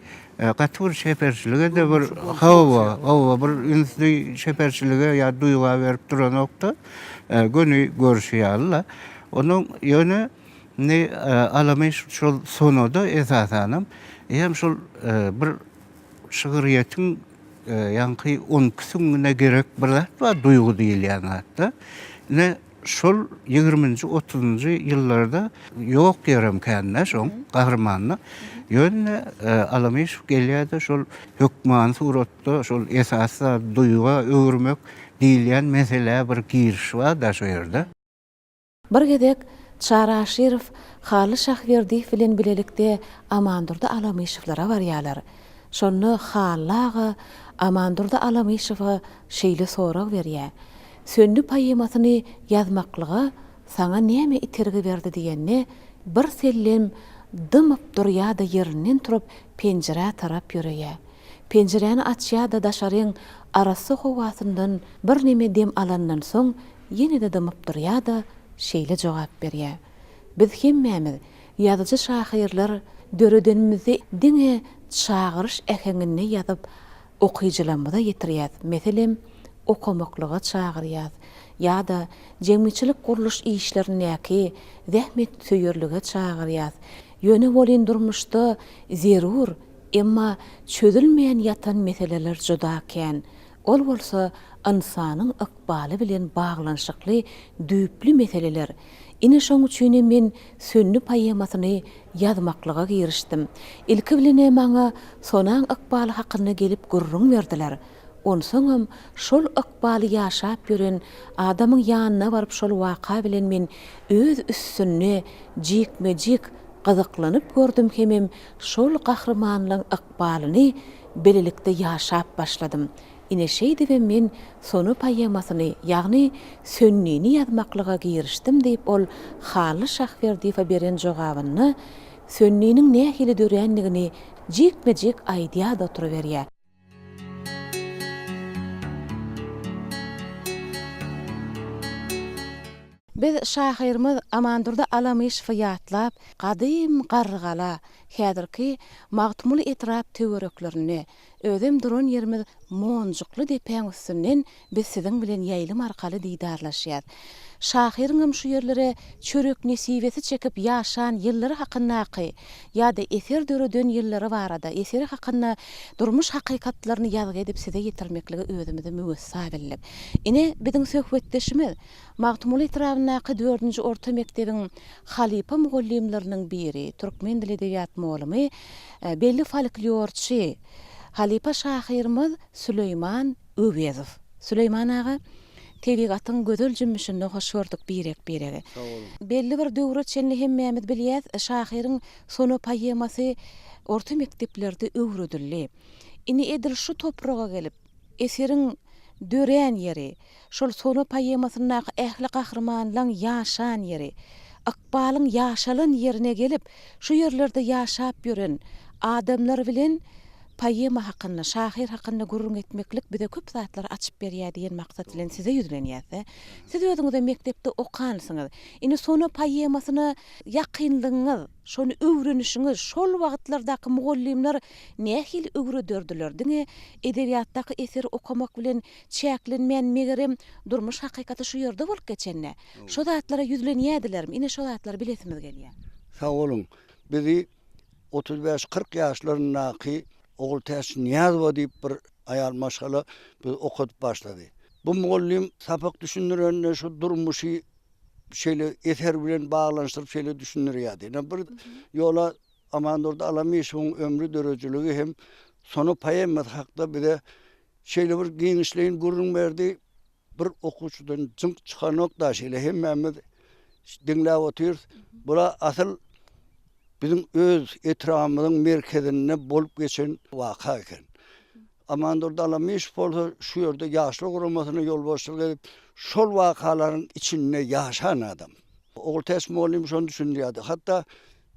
gaty bir çeperçilige-de bir hawa, hawa bir ünsli çeperçilige ýa duýga berip duranok-da, göni görşi ýaly-la. Onuň ýöne indi Alamyş şol sonada esasanam hem şol bir şygryýetiň Ýaňky on iki süňňüne gerek bir zat bar, duýgy diýilýän zatda. Ine, şol ýigriminji, otuzynjy ýyllarda ýok ýerem kän-dä şoň gahrymanda. Ýöne Alamyşow gelýär-de şol hökmany suratda şol esasy zady duýga öwürmek diýilýän meselä bir giriş bar-da şo ýerde. Bir gezek Çary Aşyrow Hally Şahberdiýew bilen bilelikde Amandurdy Alamyşowlara barýarlar. Şonda Hally aga Amandurdy Alamyşowa şeýle sorag berýär, Söndi poemasyny ýazmaklyga saňa näme itergi berdi diýende, bir sellem dymyp durýar-da ýerinden turup penjirä tarap ýöreýär. Penjiräni açýar-da daşaryň arassa howasyndan birneme dem alandan soň ýene-de dymyp durýar-da, şeýle jogap berýär, Biz hemmämiz, ýazyjy-şahyrlar döredenimizi diňe çagyryş äheňinde ýazyp, okyjylarymyza ýetirýäs, meselem, okamaklyga çagyrýas ýa-da jemgyýetçilik-gurluş işlerindäki zähmetsöýerlige çagyrýas. Ýöne welin durmuşda zerur, emma çözülmän ýatan meseleler juda kän. Ol bolsa. ynsanyň ykbaly bilen baglanyşykly düýpli meseleler. Ine şoň üçinem men Söndi poemasyny ýazmaklyga girişdim. Ilki bilen-ä maňa Sonaň ykbaly hakynda gelip gürrüň berdiler. Onsoňam şol ykbaly ýaşap ýören adamyň ýanyna baryp şol waka bilen men öz üstünde jikme-jik gyzyklanyp gördüm hemem şol gahrymanlaň ykbalyny bilelikde ýaşap başladym. Ine şeýdibem men Sona poemasyny, ýagny Sönnini ýazmaklyga girişdim diýip ol Hally Şahberdiýewe beren jogabynda Sönniniň nähili dörändigini jikme-jik aýdýar-da oturyberýär. Biz şahyrymyz Amandurdy Alamyşowy ýatlap, gadym Garrygala, häzirki Magtymguly etrap töwereklerinde, özem duran ýerimiz Monjukly depäň üstünden biz siziň bilen ýaýlym arkaly didarlaşýas. Şahyryňam şu ýerlere çörek nesibesi çekip ýaşan ýyllary hakyndaky ýa-da eser döreden ýyllary barada, eseri hakynda durmuş hakykatlaryny ýazgy edip size ýetirmekligi özümize müwessa bildik. Ine, biziň söhbetdeşimiz, Magtymguly etrabyndaky dördünji orta mekdebiň halypa mugallymlarynyň biri, türkmen dili edebiýat mugallymy, belli folklorçy, halypa şahyrymyz Süleýman Öwezow. Süleýman aga, tebigatyň gözel jümmüşinde hoş gördük birek-biregi. Sag boluň. Belli bir döwre çenli hemmämiz bilýäs, şahyryň Sona poemasy orta mekdeplerde öwredildi. Indi edil şu topraga gelip, eseriň dörän ýeri, şol Sona poemasyndaky ähli gahrymanlaň ýaşan ýeri, ykbalyň ýaşalan ýerine gelip, şu ýerlerde ýaşap ýören adamlar bilen poema hakynda, şahyr hakynda gürrüň etmeklik bize köp zatlary açyp berýär diýen maksat bilen size ýüzlenýäs-de. Siz özüňizem mekdepde okansyňyz. Indi Sona poemasyna ýakynlygyňyz, şony öwrenişiňiz, şol wagtlardaky mugallymlar nähili öwrederdiler? Diňe edebiýatdaky eseri okamak bilen çäklenmän, megerem, durmuş hakykaty şu ýerde bolup geçende, şo zatlara ýüzlenýärdilermi? Ine, şo zatlary bilesimiz gelýär. Sag boluň. Bizi 35-40 ýaşlaryndaky Ogultäç Nyýazowa diýip bir aýal maşgala bizi okadyp başlady. Bu mugallym sapak düşündirende şu durmuşy şeýle eser bilen baglanyşdyryp şeýle düşündirýärdi. Ine bir ýola Amandurdy Alamyşowyň ömri döredijiligi hem Sona poemasy hakda bize şeýle bir giňişleýin gürrüň berdi. Bir okuwçydan jyňk çykanok-da şeýle hemmämiz diňläp otyrys. Bula asyl biziň öz etrabymyzyň merkezinde bolup geçen waka eken. Amandurdy Alamyşow bolsa şu ýerde Ýaşlar guramasyna ýolbaşçylyk edip, şol wakalaryň içinde ýaşan adam. Ogultäç mugallym şony düşündirýärdi. Hatda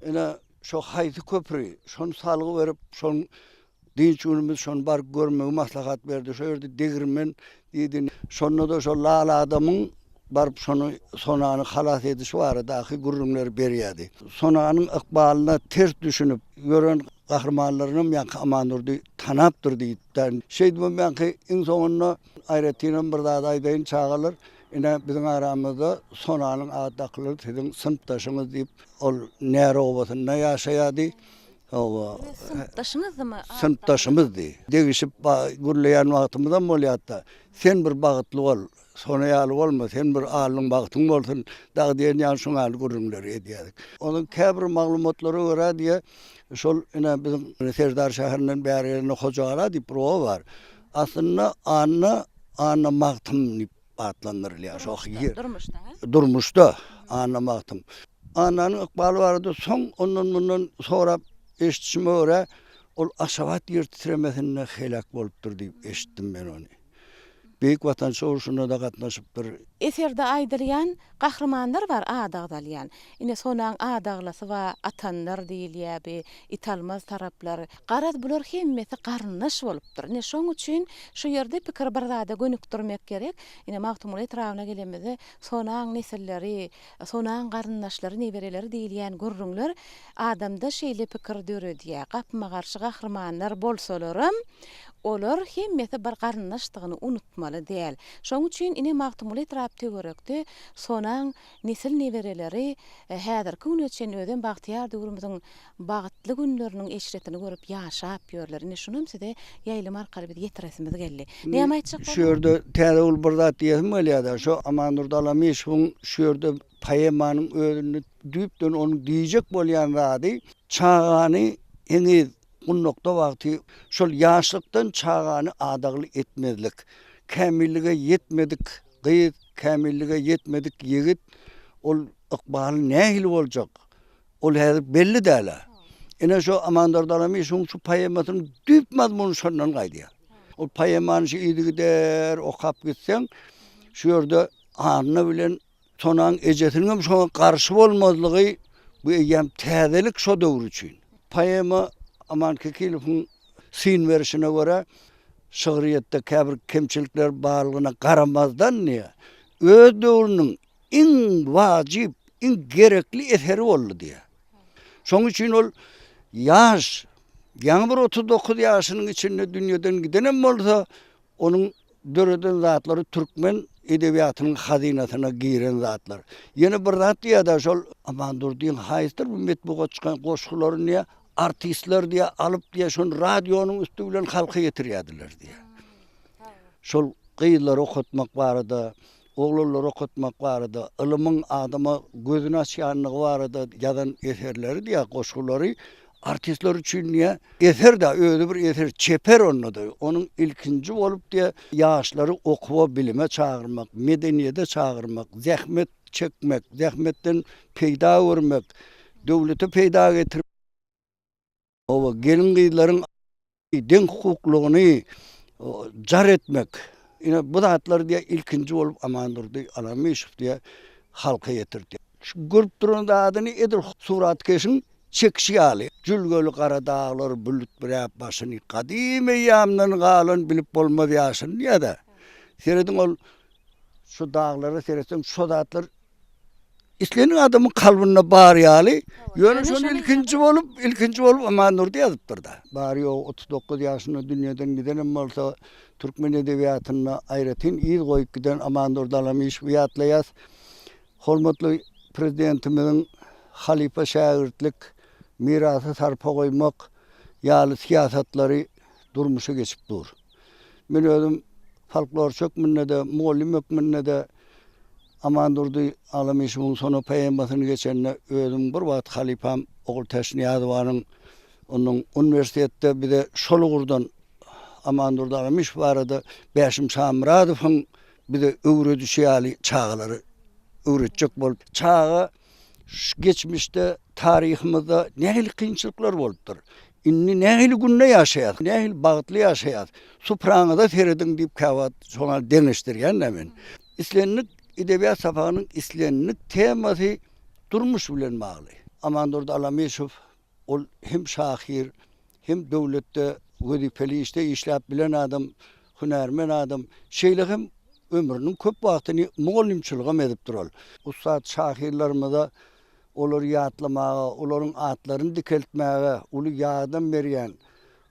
ine şo haýsy köpri, şony salgy berip, şonuň Dynç günümiz şony baryp görmegi maslahat berdi. Şo ýerde degirmen diýdi. Şonda-da şo lal adamyň baryp şony Sonany halas edişi baradaky gürrüňleri berýärdi. Sonanyň ykbalyna ters düşünip ýören gahrymanlarynam ýaňky Amandurdy tanapdyr diýipdi. Şeýdibem ýaňky iň soňunda aýratynam bir zat aýdaýyn çagalar, ine biziň aramyzda Sonanyň ady dakylan siziň synpdaşyňyz diýip, ol Näre obasynda ýaşaýardy. Hawa. Synpdaşyňyzdymy? Synpdaşymyzdy. Degişip gürleýän wagtymyzam bolýardy-da. Sen bir bagtly bol, Sona ýaly bolma, sen bir alnyň bagtyň bolsun dagy diýen ýaly şoň ýaly gürrüňleri edýärdik. Onuň käbir maglumatlara görä diýe, şol ine biziň Serdar şäherinden bäri gelende Hojagala diýip bir oba bar. Aslynda Anna, Anna Magtym diýip atlandyrylýar şo ýer. Durmuşda, hä? Durmuşda Anna Magtym. Annanyň ykbaly barada soň ondan-mundan sorap eşidişime görä, ol Aşgabat ýer titremesinde heläk bolupdyr diýip eşitdim men ony. Beýik Watançylyk urşuna-da gatnaşypdyr. Eserde aýdylýan gahrymanlar bar ady agzalýan. Ine Sonaň adaglasy bar, Atanlar diýilýär bi, Italmaz taraplar. Garaz bular hemmesi garyndaş bolupdyr. Ine şoň üçin şu ýerde pikiri bir zada gönükdirmek gerek. Ine Magtymguly etrabyna gelenimizde Sonaň nesilleri, Sonaň garyndaşlary, nebereleri diýilýän gürrüňler adamda şeýle pikir döredýär, gapma-garşy gahrymanlar bolsalaram, Olar hemmesi bir garyndaşdygyny unutmaly däl. Şoň üçin ine Magtymguly etrap töwerekde Sonaň nesil nebereleri häzirki güne çenli özem bagtyýar döwrümiziň bagtly günleriniň eşretini görüp ýaşap ýörler. Ine şunam size ýaýlym arkaly biz ýetiresimiz geldi. Näme aýtjak Şu ýerde Täzegül bir zat diýesim gelýär-de, şu Amandurdy Alamyşewiň şu ýerde poemanyň özünde düýpden onuň diýjek bolýan zady çagany heniz Gundakda wagty şol ýaşlykdan çagany adagly etmezlik. Kämillige ýetmedik gyz, kämillige ýetmedik ýigit ol ykbaly nähili boljak? Ol häzir belli däl-ä. Ine şu Amandurdy Alamyşewiň şu poemasynyň düýp mazmuny şondan gaýdýar. Ol poemany şu yzygider okap gitseň, şu ýerde Anna bilen Sonaň ejesiniňem şoňa garşy bolmazlygy bu eýýäm täzelik şo döwür üçin. Poema Aman Kekilowyň syn berişine görä, şygryýetde käbir kemçilikler barlygyna garamazdan diýýär, öz döwrüniň iň wajyp, iň gerekli eseri boldy diýýär. Şonuň üçin ol ýaş, ýaňy bir 39 ýaşynyň içinde dünýeden gidenem bolsa, Onuň döreden zatlary türkmen edebiýatynyň hazynasyna giren zatlar. Ýene bir zat diýýär-de, şol Amandurdyň haýsydyr bir metbugat çykan goşgularyny diýýär, artistler diýýär, alyp diýýär, şony radionyň üsti bilen halka ýetirýärdiler diýýär. Şol gyzlary okatmak barada, oglanlary okatmak barada, ylymyň adama gözüni açýanlygy barada ýazan eserleri diýýär, goşgulary Artistler üçin diýýär, eser-dä, özi bir eser, çeper onda-da. Onuň ilkinji bolup diýýär, ýaşlary okuwa, bilime çagyrmak, medeniýete çagyrmak, zähmet çekmek, zähmetden peýda görmek, döwlete peýda getirmek, oba gelin-gyzlaryň deň hukuklygyny jar etmek. Ine, bu zatlary diýýär, ilkinji bolup Amandurdy Alamyşow diýýär, halka ýetirdi. Şu görüp duran zadyny edil suratkeşiň çekişi ýaly, jülgeli gara daglar bulut büräp başyny, gadym eýýamdan galan bilip bolmaz ýaşyny diýýär-de. Serediň ol şu daglara seretseň şo zatlar islendik adamyň kalbynda bar ýaly, ýöne şony ilkinji bolup, ilkinji bolup Amandurdy ýazypdyr-da. Bary-ýogy 39 ýaşynda dünýeden gidenem bolsa, türkmen edebiýatynda aýratyn yz goýup giden Amandurdy Alamyşewi ýatlaýas. Hormatly Prezidentimiziň halypa-şägirtlik, mirasa sarpa goýmak ýaly syýasatlary durmuşa geçip dur. Men özüm folklorçy hökmünde-de, mugallym hökmünde-de Amandurdy Alamyşewiň Sona poemasyny geçende özümiň bir wagt halypam Ogultäç Nyýazowanyň onuň uniwersitetde bize şol ugurdan Amandurdy Alamyşew barada Bäşim Şamyradowyň bize öwredişi ýaly çagalara öwretjek bolup, çaga şu geçmişde taryhymyzda nähili kynçylyklar bolupdyr, indi nähili günde ýaşaýas, nähili bagtly ýaşaýas, supraňyza serediň diýip käwagt şoňa deňeşdirýän-dä men. Islendik edebiýat sapagynyň islendik temasy durmuş bilen bagly. Amandurdy Alamyşow Ol hem şahyr, hem döwletde wezipeli işde işläp bilen adam, hünärmen adam. Şeýle hem ömrüniň köp wagtyny mugallymçylygam edipdir ol. Ussat şahyrlarymyza olary ýatlamaga, olaryň atlaryny dikeltmäge uly ýardam berýän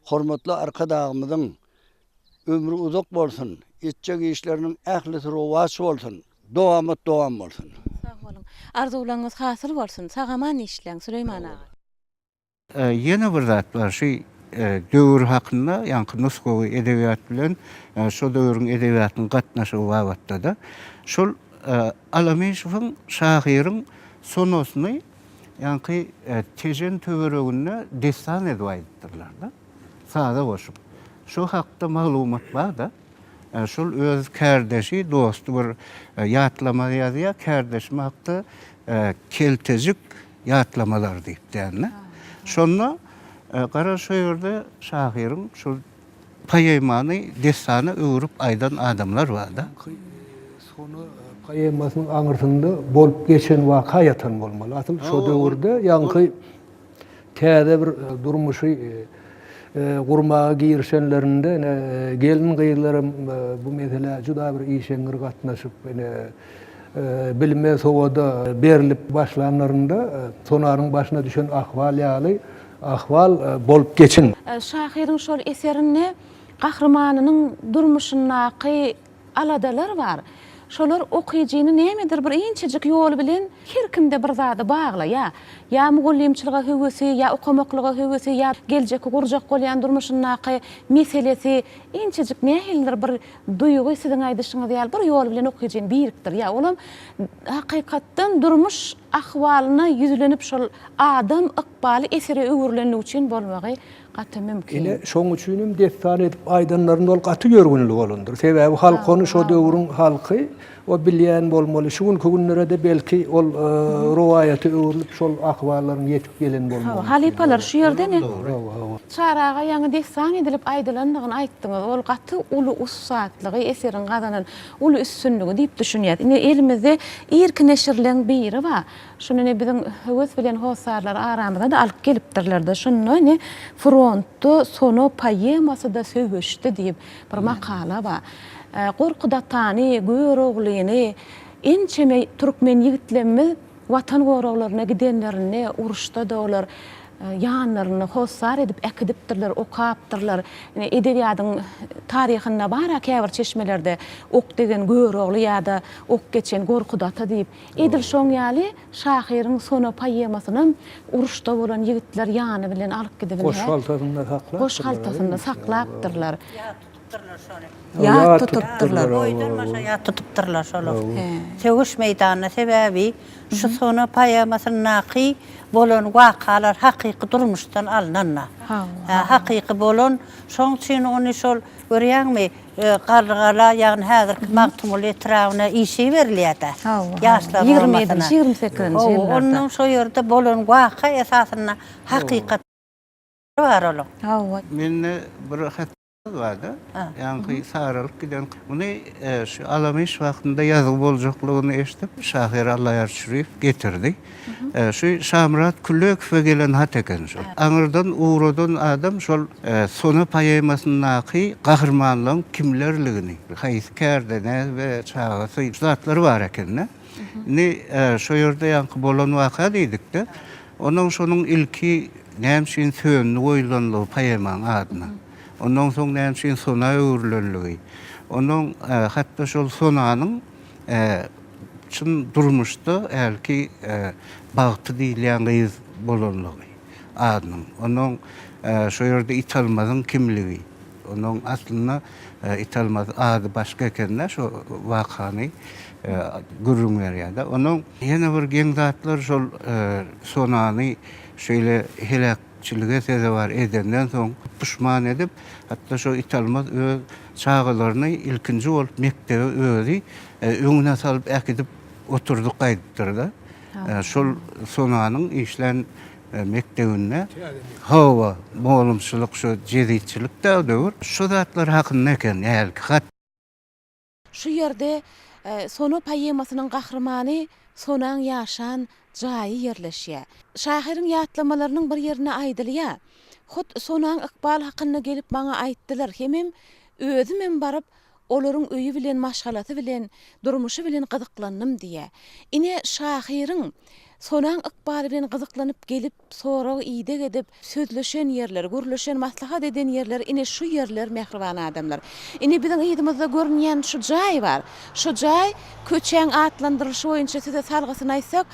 hormatly Arkadagymyzyň Ömri uzak bolsun, etjek işleriniň ählisi rowaç bolsun, dowamat dowam bolsun. Sag boluň. Arzuwlaryňyz hasyl bolsun. Sag-aman işläň, Süleýman aga. Ýene bir zat bar, şu döwür hakynda, ýaňky nusgawy edebiýat bilen şo döwrüň edebiýatynyň gatnaşygy babatda-da, şol Alamyşewiň şahyryň sonasyny ýaňky Tejen töwereginde dessan edip aýdypdyrlar-da. Saza goşup. Şo hakda maglumat bar-da. Şol öz kärdeşi, dosty bir ýatlama ýazýar, kärdeşim hakda keltejik ýatlamalar diýip dälmi? Şonda garaz şo ýerde şahyryň şol poemany dessana öwrüp aýdan adamlar bar-da. Sona poemasynyň aňyrsynda bolup geçen waka ýatan bolmaly. Asyl şo döwürde ýaňky täze bir durmuşy gurmaga girişenlerinde ine gelin-gyzlaram bu meselä juda bir işeňňir gatnaşyp, ine bilime, sowada berlip başlanlarynda Sonanyň başyna düşen ahwal ýaly ahwal bolup geçen. Şahyryň şol eserinde. gahrymanynyň durmuşyndaky aladalar bar. Şolar okyjyny nämedir bir inçejik ýol bilen her kimde bir zada baglaýar. Ýa mugallymçylyga höwesi, ýa okamaklyga höwesi, ýa geljekki gurjak bolýan durmuşyndaky meselesi inçejik nähilidir bir duýgy siziň aýdyşyňyz ýaly bir ýol bilen okyjyny birikdirýär. Olam hakykatdan durmuş ahwalyna ýüzlenip şol adam ykbaly esere öwrülenligi üçin bolmagy gaty mümkin. Ine, şoň üçinem dessan edip aýdanlarynda ol gaty ýörgünli bolandyr. Sebäbi halk ony şo döwrüň halky o bilýän bolmaly. Şu günki günlere-de belki ol rowaýata öwrülip şol ahwallaryň ýetip gelen bolmagy mümkin. Halypalar şu ýerde ne Hawa, hawa. Çary aga ýaňy dessan edilip aýdylandygyny aýtdyňyz. Ol gaty uly ussatlygy, eseriň gazanan uly üstünligi diýip düşünýäs. Ine elimizde irki neşirleň biri bar. Şuny ine biziň höwes bilen hossarlar aramyza-da alyp gelipdirler-de. Şunda ine Frontda Sona poemasy-da söweşdi diýip bir makala bar. Gorkut atany, Göroglyny ençeme türkmen ýigitlemmiz Watan goraglaryna gidenlerinde uruşda-da olar ýanlarynda hossar edip äkidipdirler, okapdyrlar. Ine edebiýadyň taryhynda bar-a käbir çeşmelerde ok degen Görogly ýa-da ok geçen Gorkut ata diýip. Edil şoň ýaly şahyryň Sona poemasynam uruşda bolan ýigitler ýany bilen alyp gidip Goş haltasynda saklapdyrlar. Goş haltasynda saklapdyrlar. Ýat tutupdyrlar şony. Ýat tutupdyrlar. Boýdan başa ýat tutupdyrlar şolar. Söweş meýdanynda sebäbi şu Sona poemasyndaky bolan wakalar hakyky durmuşdan alnanda. Hakyky bolan şoň üçin ony şol görýäňmi Garrygala, ýagny häzirki Magtymguly etrabyna işe iberilýär-dä. Ýaşlar guramasyna. 27-nji, 28-nji ýyllarda. Onnoň şo ýerde bolan waka esasynda hakykat bar olaň. Hawa. Mende bir hat bar-da, ýaňky saralyp giden. Muny şu Alamyş wagtynda ýazgy boljaklygyny eşidip, şahyr Allaýar Çüriýew getirdi. Şu Şamyrat Küllekowa gelen hat eken şol. Aňyrdan ugradan adam şol Sona poemasyndaky gahrymanlaryň kimlerligini, haýsy kärde, näme çagasy, şu zatlar bar eken-de. Indi şo ýerde ýaňky bolan waka diýdik-de, onnoň şonuň ilki näme üçin Söndi goýulanlygy poemaň adyna, ondan soň näme üçin Sona öwrülenligi, onnoň hatda şol Sonanyň Çyn durmuşda hälki Bagty diýilýän gyz bolanlygy adynyň. Onuň şo ýerde Italmazyň kimligi. Onuň aslynda Italmaz ady başga eken-de şo wakany gürrüň berýär-de. Onuň ýene bir geň zatlar şol Sonany şeýle heläk çilige sezewar edenden soň puşman edip, hatda şo Italmaz öz çagalaryny ilkinji bolup mekdebe özi öňüne salyp äkidip oturdyp gaýdypdyr-da. Şol Sonanyň işlän mekdebinde hawa, mugallymçylyk, şo jezitçilik-dä o döwür. Şo zatlar hakynda eken hälki hat. Şu ýerde Sona poemasynyň gahrymany Sonaň ýaşan jaýy ýerleşýär. Şahyryň ýatlamalarynyň bir ýerinde aýdylýar, Hut Sonaň ykbaly hakynda gelip maňa aýtdylar hemem özümem baryp olaryň öýi bilen maşgalasy bilen durmuşy bilen gyzyklandym diýýär. Ine şahyryň Sonaň ykbaly bilen gyzyklanyp gelip sorag-ideg edip, sözleşen ýerleri, gürleşen, maslahat eden ýerleri ine şu ýerler mähriban adamlar. Ine biziň yzymyzda görünýän şu jaý bar. Şu jaý köçäň atlandyrylyşy boýunça size salgysyny aýtsak,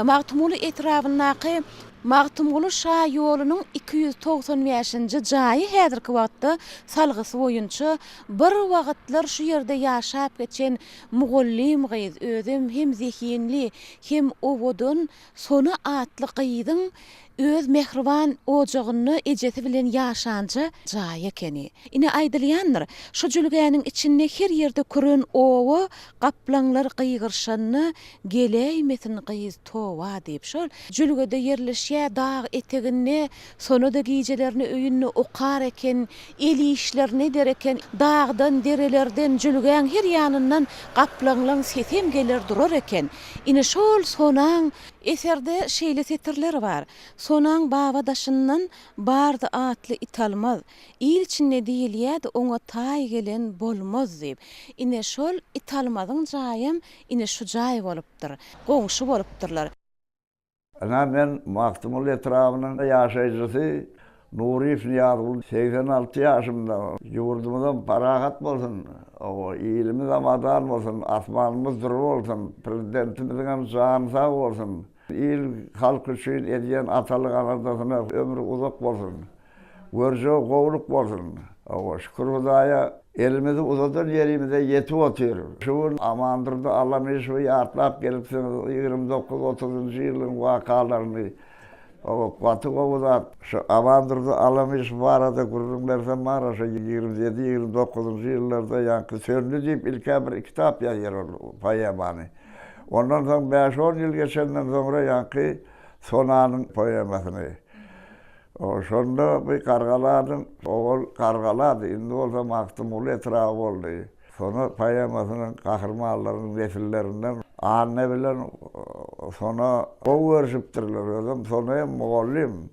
Magtymguly etrabyndaky Magtymguly şa ýolunyň 295-nji jaýy häzirki wagtda salgysy boýunça bir wagtlar şu ýerde ýaşap geçen mugallym gyz, özem hem zehinli, hem owadan Sona atly gyzyň öz mähriban ojagynda ejesi bilen ýaşanja jaýy ekeni. Ine aýdylýandyr, şu jülgäniň içinde her ýerde küren oba gaplaňlar gygyryşanda geläýmesin gyz toba diýip. Şol jülgede ýerleşýär dag eteginde, Sona-da gijelerini öýünde okar eken, el işlerini eder eken, dagdan, derelerden, jülgäň her ýanyndan gaplaňlaň sesem geler durar eken. Ine şol Sonaň Eserde şeýle setirler bar, Sonaň baba daşyndan bardy atly Italmaz. Il içinde diýilýärdi oňa taý gelen bolmaz diýip. Ine şol Italmazyň jaýam ine şu jaý bolupdyr. Goňşy bolupdyrlar. Ynha men Magtymguly etrabynyň ýaşaýjysy. Nuryýew Nyýazguly 86 ýaşymda. Ýurdumyzam parahat bolsun, oba, ilimiz abadan bolsun, asmanymyz dury bolsun, Prezidentimiziňem jany sag bolsun. Il halk üçin edýän atalyk aladasyna ömri uzak bolsun. Görjegi gowulyk bolsun. Hawa, şükür Hudaýa, elimizi uzadan ýerimize ýetip otyr. Şu gün Amandurdy Alamyşowy ýatlap gelipsiňiz, 29, otuzynjy ýylyň wakalaryny. Hawa, gaty gowy zat. Şu Amandurdy Alamyşow barada gürrüň bersem bar-a, şo 27, 29-njy ýyllarda ýaňky Söndi diýip ilk-ä bir kitap ýazýar ol poemany. Ondan soň bäş-on ýyl geçenden soňra ýaňky Sonanyň poemasyny. Şonda bu Gargalanyň, owal Gargalady, indi bolsa Magtymguly etraby boldy. Sona poemasynyň gahrymanlarynyň nesillerinden Anna bilen Sona gowy görşüpdirler. Özem Sona hem mugallym.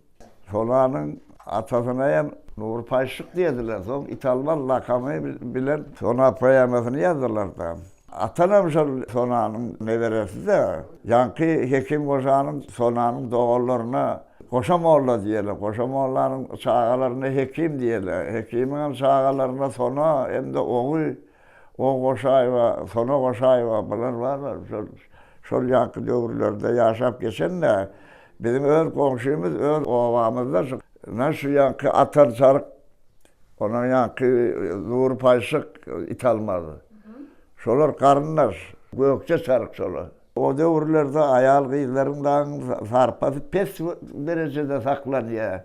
Sonanyň atasyna hem Nury Paýşyk diýediler. Soň Italmaz lakamy bilen Sona poemasyny ýazdylar-da. Atanam şol Sonanyň neberesi-de. Ýaňky Hekim goşanyň Sonanyň doganlaryna Goşa molla diýerler. Goşa mollanyň çagalaryna Hekim diýerler. Hekimiňem çagalaryna Sona hem-de ogy O Goşaýewa, Sona Goşaýewa bular barlar. Şol şol ýaňky döwürlerde ýaşap geçen-de biziň öz goňşymyz, öz obamyzda şu na şu ýaňky Atan Çaryk, onuň ýaňky Nury Paýşyk Italmaz. Şolar garyndaş. Gökje Çaryk şolar. O döwürlerde aýal-gyzlaryň dagyň sarpasy pes derejede saklanýar.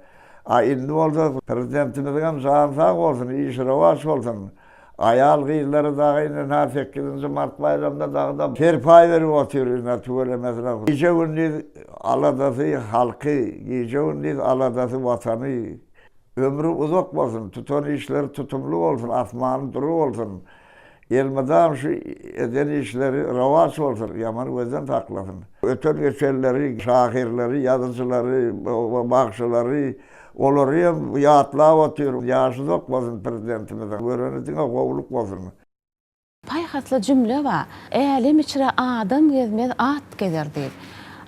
A indi bolsa Prezidentimiziňem jany sag bolsun, işi rowaç bolsun. Aýal-gyzlary dagy indi sekizinji mart baýramynda dagy-da serpaý berip otyr indi tüwelemesine. Gije-gündiz aladasy halky, gije-gündiz aladasy watany. Ömri uzak bolsun, tutan işleri tutumly bolsun, asmany dury bolsun. Elmydam şu eden işleri rowaç bolsun, ýaman gözden saklasyn. Öten-geçenleri, şahyrlary, ýazyjylary, bagşylary, olary hem ýatlap otyr. Ýaşy uzak bolsun Prezidentimiziň, göreni diňe gowulyk bolsun. Paýhasly jümle bar, Älem içre adam gezmez, at gezer diýip.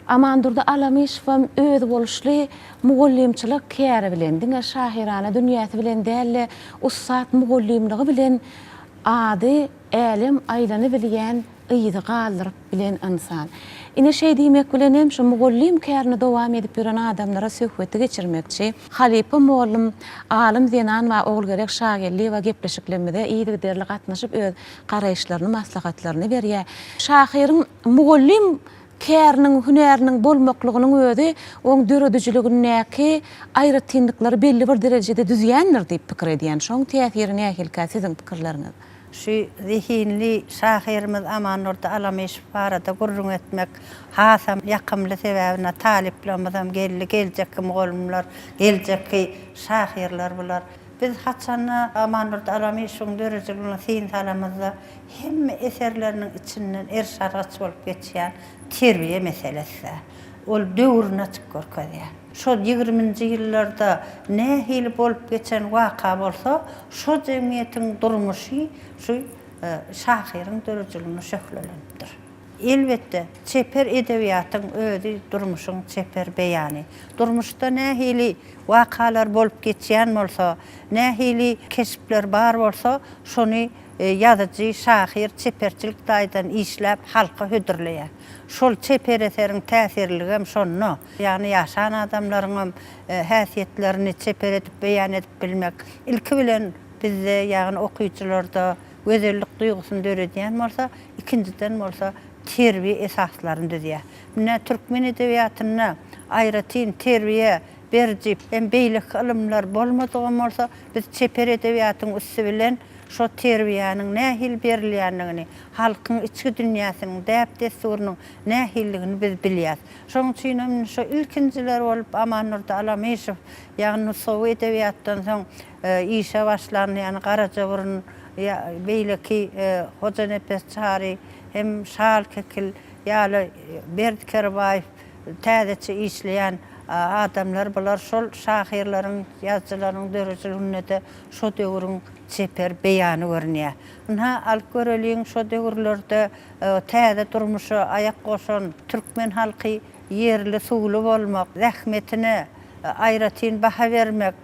Amandurdy Alamyşowam özboluşly mugallymçylyk käri bilen, diňe şahyrana dünýäsi bilen däl-de, ussat mugallymlygy bilen ady älem aýlanybilýän yzy galdyryp bilen ynsan. Ine şeý diýmek bilen hem şu mugallym kärini dowam edip ýören adamlara söhbeti geçirmekçi. Halypa mugallym, alym zenan we Ogulgerek Şageldiýewa gepleşiklerimize yzygiderli gatnaşyp öz garaýyşlaryny, maslahatlaryny berýär. Şahyryň mugallym käriniň, hünäriniň bolmaklygynyň özi oň döredijiligindäki aýratynlyklary belli bir derejede düzýändir diýip pikir edýän. Şoň täsiri nähilikä siziň pikirleriňiz? Şu zehinli şahyrymyz Amandurdy Alamyşow barada gürrüň etmek hasam ýakymly sebäbine talyplarymyzam geldi, geljekki mugallymlar, geljekki şahyrlar bular. Biz haçanda Amandurdy Alamyşowyň döredijiligine syn salamyzda hemme eserleriniň içinden eriş-argaç bolup geçýän terbiýe meselesi-dä. Ol döwrüni açyp görkezýär. Şol ýigriminji ýyllarda nähili bolup geçen waka bolsa, şo jemgyýetiň durmuşy şu şahyryň döredijiliginde şöhlelenipdir. Elbetde, çeper edebiýatyň özi durmuşyň çeper beýany. Durmuşda nähili wakalar bolup geçýän bolsa, nähili keşpler bar bolsa, şony ýazyjy, şahyr çeperçilik taýdan işläp halka hödürleýär. Şol çeper eseriň täsirliligem şonda. Ýagny ýaşan adamlaryňam häsiýetlerini çeper edip beýan edip bilmek, ilki bilen bizde, ýagny okyjylarda gözellik duýgusyny döredýän bolsa, ikinjiden bolsa terbiýe esaslaryny düzýär. Mine türkmen edebiýatynda aýratyn terbiýe beriji hem beýleki ylymlar bolmadygam bolsa, biz çeper edebiýatyň üsti bilen şo terbiýäniň nähili berilýändigini, halkyň içki dünýäsiniň, däp-dessurynyň nähilidigini biz bilýäs. Şonuň üçin hem indi şo ilkinjiler bolup Amandurdy Alamyşow, ýagny nusgawy edebiýatdan soň işe başlan, ýagny Garajaburun, beýleki Hojanepes Çary hem Şal Kekil ýaly Berdi Kerbaýew täzeçe işleýän adamlar bular şol şahyrlaryň, ýazyjylaryň döredijiliginde-de şo döwrüň çeper beýany görünýär. Ynha, alyp göreliň, şo döwürlerde täze durmuşa aýak goşan türkmen halky ýerli-suwly bolmak, zähmetine aýratyn baha bermek.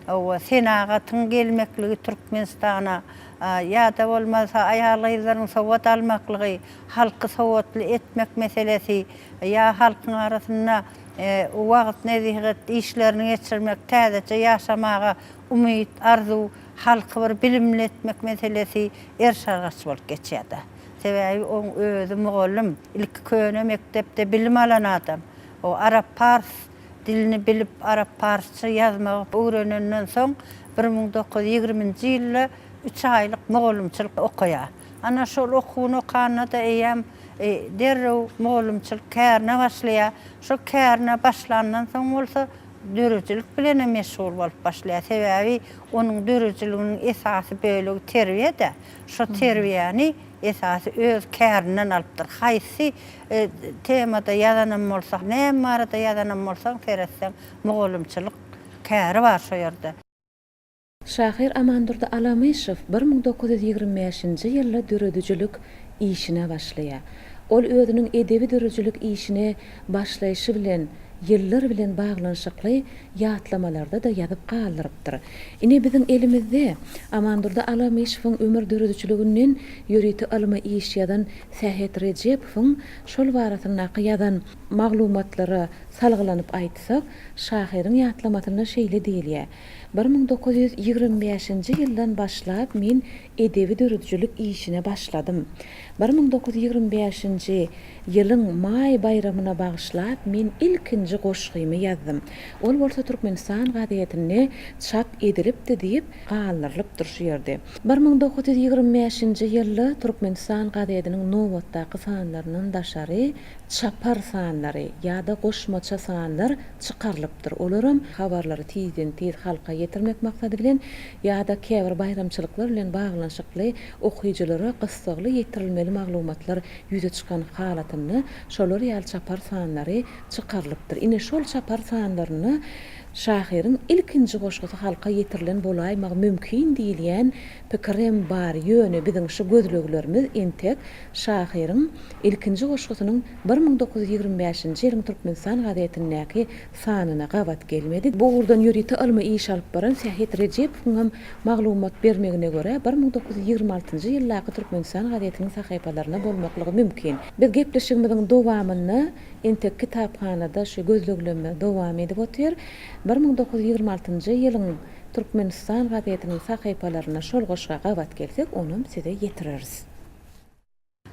Hawa, senagatyň gelmekligi Türkmenistana, ýa-da bolmasa aýal-gyzlaryň sowat almaklygy, halky sowatly etmek meselesi, ýa halkyň arasynda wagyz-nesihat işlerini geçirmek, täzeçe ýaşamaga umyt, arzuw, halky bir bilimli etmek meselesi eriş-argaç bolup geçýär-de. Sebäbi oň özi mugallym, ilki köne mekdepde bilim alan adam. O arap-pars dilini bilip, arap-parsça ýazmagy öwrenenden soň, 1920-nji ýylda üç aýlyk mugallymçylyk okaýar. Ana, şol okuwyny okanda-da eýýäm derrew mugallymçylyk kärine başlaýar. Şol kärine başlandan soň bolsa döredijilik bilenem meşgul bolup başlaýar. Sebäbi onuň döredijiliginiň esasy bölegi terbiýe-dä. Şo terbiýäni esasy öz kärinden alypdyr. Haýsy temada ýazanam bolsa, näme barada ýazanam bolsaň, seretseň, mugallymçylyk käri bar şo ýerde. Şahyr Amandurdy Alamyşow 1925-nji ýylda döredijilik işine başlaýar. Ol özüniň edebi döredijilik işine başlaýşy bilen ýyllar bilen baglanyşykly ýatlamalarda-da ýazyp galdyrypdyr. Ine biziň elimizde Amandurdy Alamyşowyň ömür döredijiliginden ýörite ylmy iş ýazan Sähet Rejepowyň şol barasyndaky ýazan maglumatlara salgylanyp aýtsak, şahyryň ýatlamasynda şeýle diýilýär, 1925-nji ýyldan başlap men edebi döredijilik işine başladym. 1925-nji ýylyň Maý baýramyna bagyşlap men ilkinji goşgymy ýazdym. Ol bolsa Türkmenistan gazetinde çap edilipdi diýip galdyrylypdyr şu ýerde. 1925-nji ýylda Türkmenistan gazetiniň nobatdaky sanlaryndan daşary çapar sanlary ýa-da goşmaça sanlar çykarylypdyr. Olaram habarlary tizden-tiz halka ýetirmek maksady bilen ýa-da käbir baýramçylyklar bilen baglanyşykly okyjylara gyssagly ýetirilmeli maglumatlar ýüze çykan halatynda şolar ýaly çapar sanlary çykarylypdyr. Ine, şol çapar sanlarynda şahyryň ilkinji goşgusy halka ýetirilen bolaýmagy mümkin diýilýän pikirem bar. Ýöne biziň şu gözleglerimiz entek şahyryň ilkinji goşgusynyň 1925-nji ýylyň Türkmenistan gazetindäki sanyna gabat gelmedi. Bu ugurdan ýörite ylmy iş alyp baran Sähet Rejepowyňam maglumat bermegine görä, 1926-njy ýyldaky Türkmenistan gazetiniň sahypalarynda bolmaklygy mümkin. Biz gepleşigimiziň dowamynda entek kitaphanada şu gözleglerimiz dowam edip otyr. 1926-njy ýylyň Türkmenistan gazetiniň sahypalarynda şol goşga gabat gelsek, onam size ýetireris.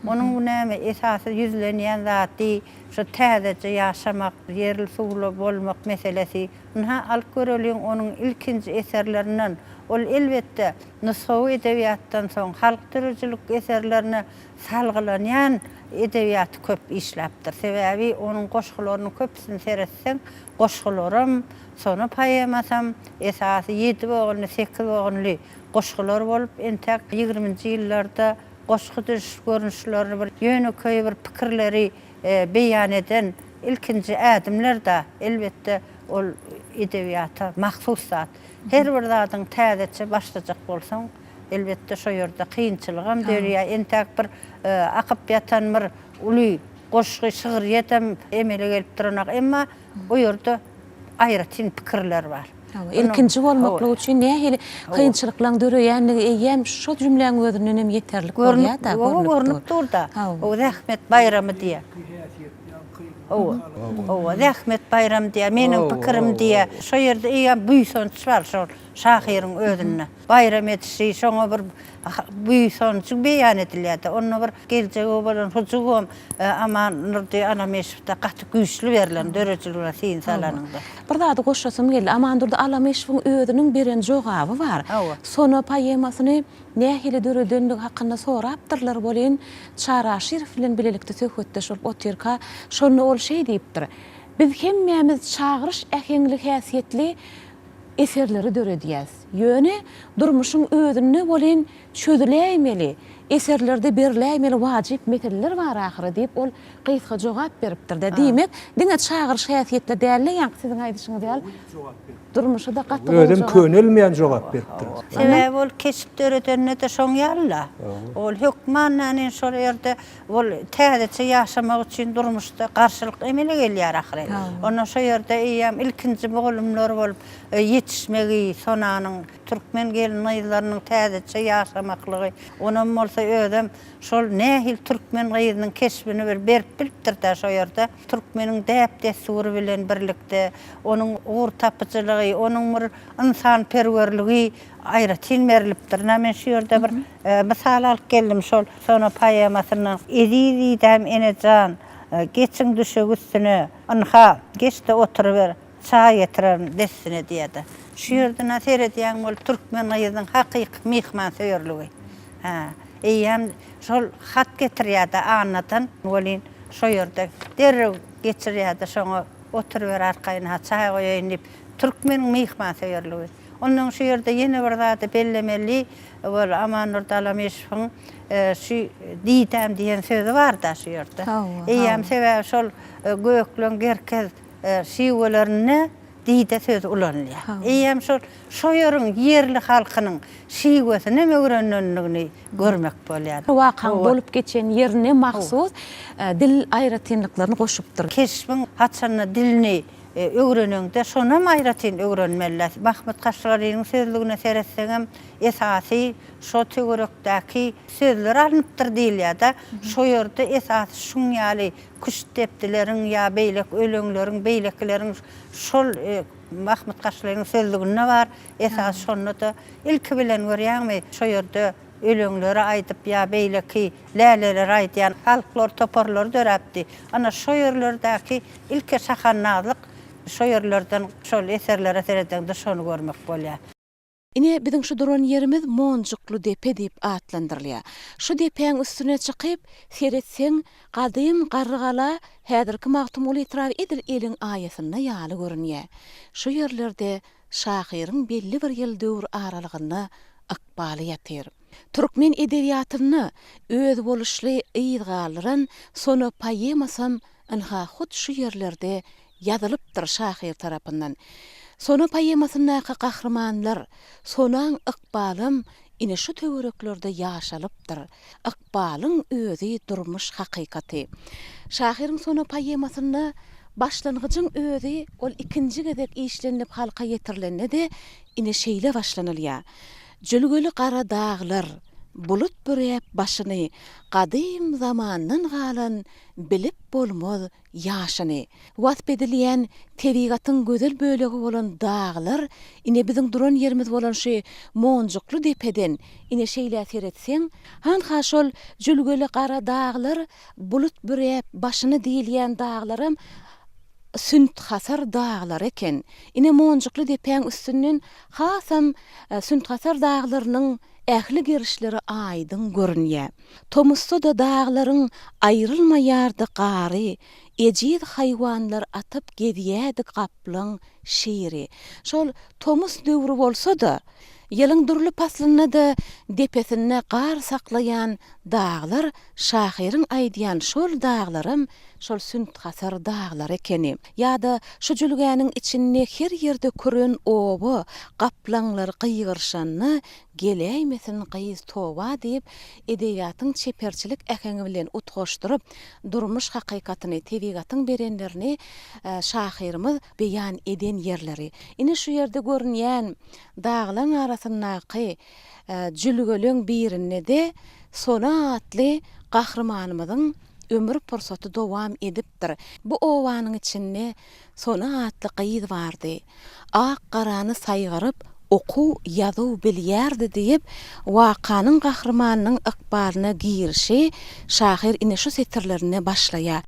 Onuň bu näme, esasy ýüzlenýän zady şu täzeje ýaşamak, ýerli-suwly bolmak meselesi. Ynha, alyp göreliň onuň ilkinji eserlerinden. Ol, elbetde, nusgawy edebiýatdan soň halk döredijilik eserlerine salgylanýan edebiýaty köp işläpdir. Sebäbi onuň goşgularynyň köpüsini seretseň, goşgularam, sona poemasam esasy ýedi bogunly, sekiz bogunly goşgular bolup, entäk ýigriminji ýyllarda goşgy düzüş görnüşlerini bir ýönekeý bir pikirleri beýan eden ilkinji ädimler-dä, elbetde, ol edebiýata mahsus zat. Her bir zadyň täzeçe başlajak bolsaň, elbetde, şo ýerde kynçylygam dörýär. Entäk bir akyp ýatan bir uly goşgy, şygryýetem emele gelip duranok. Emma o ýerde aýratyn pikirler bar. Hawa, ilkinji bolmaklyk üçin nähili kynçylyklaryň döreýändigi eýýäm şo jümläň özünden hem ýeterlik bolýar-da, görnüp dur. Görnüp dur-da. O zähmet baýramy diýýär. Hawa, hawa, zähmet baýramy diýýär, meniň pikirim diýýär. Şo ýerde eýýäm buýsanç bar şol şahyryň özünde. Baýram edişi, şoňa bir buýsanjy beýan edilýär-de. Onda bir geljege bolan hyjuwam Amandurdy Alamyşowda gaty güýçli berlen döredijiligine syn salanyňda. Bir zady goşasym geldi. Amandurdy Alamyşowyň özüniň beren jogaby bar. Sona poemasyny nähili döredenligi hakynda sorapdyrlar welin, Çary Aşyrow bilen bilelikde söhbetdeş bolup otyrka, şonda ol şeý diýipdir, Biz hemmämiz çagyryş äheňli häsiýetli eserleri döredýäs. Ýöne durmuşyň özünde welin çözüläýmeli. eserlerde berläýmeli wajyp meseleler bar ahyry diýip, ol gysga jogap beripdir-de. Diýmek, diňe çagyryş häsiýetli däl-de, ýaňky siziň aýdyşyňyz ýaly, durmuşa-da gaty gowy Özem jogap. könelmeýän jogap beripdir. Sebäbi ol keşp döredende-de şoň ýaly-la. Ol hökman nänin şol ýerde ol täzeçe ýaşamak üçin durmuşda garşylyk emele gelýär ahyry. Onda şo ýerde eýýäm ilkinji mugallymlar bolup ýetişmegi Sonanyň Türkmen gelin-gyzlarynyň täzeçe ýaşamaklygy, onam bolsa özem şol nähili türkmen gyzynyň keşbini bir berip bilipdir-dä şo ýerde. Türkmeniň däp-dessury bilen birlikde, onuň ugurtapyjylygy, onuň bir ynsanperwerligi aýratyn berlipdir. Ynha, men şu ýerde bir mysal alyp geldim şol Sona poemasyndan. Eziz didäm ene jan, geçiň düşek üstüne, ynha, geç-de oturyber. Çaý getirerin dessine diýýär-de. Şu ýerden-ä seredýäň ol türkmen gyzynyň hakyky myhmansöýerligi. Hä, eýýäm şol hat getirýär-de Annadan welin şo ýerde derrew geçirýär-de şoňa oturyber arkaýyn-ha çaý goýaýyn diýip. Türkmeniň myhmansöýerligi. Onnoň şu ýerde ýene bir zady bellemeli, ol Amandurdy Alamyşowyň şu didäm diýen sözi bar-da şu ýerde. Eýýäm sebäbi şol gökleň gerkez Şiwelerinde dide sözi ulanylýar. Eýýäm şol şo ýeriň ýerli halkynyň şiwesinem öwrenendigini görmek bolýar. Wakaň bolup geçen ýerine mahsus dil aýratynlyklaryny goşupdyr. Keşbiň haçanda dilini öwreneňde şonam aýratyn öwrenmeli. Mahmyt Kaşgarynyň sözlügine seretseňem esasy şo töwerekdäki sözler alnypdyr diýilýär-de. Şo ýerde esasy şuň ýaly Küştdepdileriň ýa beýleki öleňleriň, beýlekileriň şol Mahmyt Kaşgarynyň sözlüginde bar. Esasy şonda-da ilki bilen görýäňmi, şo ýerde öleňleri aýdyp ýa beýleki läleleri aýdýan folklor toparlary döräpdi. Ana, şo ýerlerdäki ilki şahandazlyk şo ýerlerden şol eserlere seredeňde şony görmek bolýar. Ine, biziň şu duran ýerimiz Monjukly depe diýip atlandyrylýar. Şu depäň üstüne çykyp, seretseň, gadym Garrygala, häzirki Magtymguly etraby edil eliň aýasynda ýaly görünýär. Şu ýerlerde şahyryň belli bir ýyl döwür aralygynda ykbaly ýatyr. Türkmen edebiýatynda özboluşly yz galdyran Sona poemasam ynha hut şu ýerlerde ýazylypdyr şahyr tarapyndan. Sona poemasyndaky gahrymanlar, Sonaň ykbalam ine şu töwereklerde ýaşalypdyr. Ykbalyň özi durmuş hakykaty. Şahyryň Sona poemasynda başlangyjyň özi ol ikinji gezek işlenilip halka ýetirilende-de ine şeýle başlanylýar. Jülgeli gara daglar, bulut büräp başyny, Gadym zamandan galan bilip bolmaz ýaşyny. Wasp edilýän tebigatyň gözel bölegi bolan daglar, ine biziň duran ýerimiz bolan şu Monjukly depeden, ine şeýlä seretseň, hanha şol jülgeli gara daglar, bulut büräp başyny diýilýän daglaram Sünt-Hasar daglary eken. Ine Monjukly depäň üstünden hasam Sünt-Hasar daglarynyň ähli gerişleri aýdyň görünýär. Tomusda-da daglaryň aýrylmaýardy gary, Ejiz haýwanlar atyp gezýärdi gaplaň, şiri. Şol tomus döwri bolsa-da, ýylyň dürli paslynda-da depesinde gar saklaýan daglar şahyryň aýdýan şol daglaram şol Sünt-Hasar daglary ekeni. Ýa-da şu jülgäniň içinde her ýerde küren oba, gaplaňlar gygyryşanda Geläýmesin gyz toba diýip, edebiýatyň çeperçilik äheňi bilen utgaşdyryp, durmuş hakykatyny, tebigatyň berenlerini şahyrymyz beýan eden ýerleri. Ine şu ýerde görünýän daglaň arasyndaky jülgeleň birinde-de Sona atly gahrymanymyzyň ömür pursaty dowam edipdir. Bu obanyň içinde Sona atly gyz bardy. Ak-garany saýgaryp, okuw, ýazuw bilýärdi diýip, wakanyň gahrymanynyň ykbalyna girişi şahyr ine şu setirlerinde başlaýar.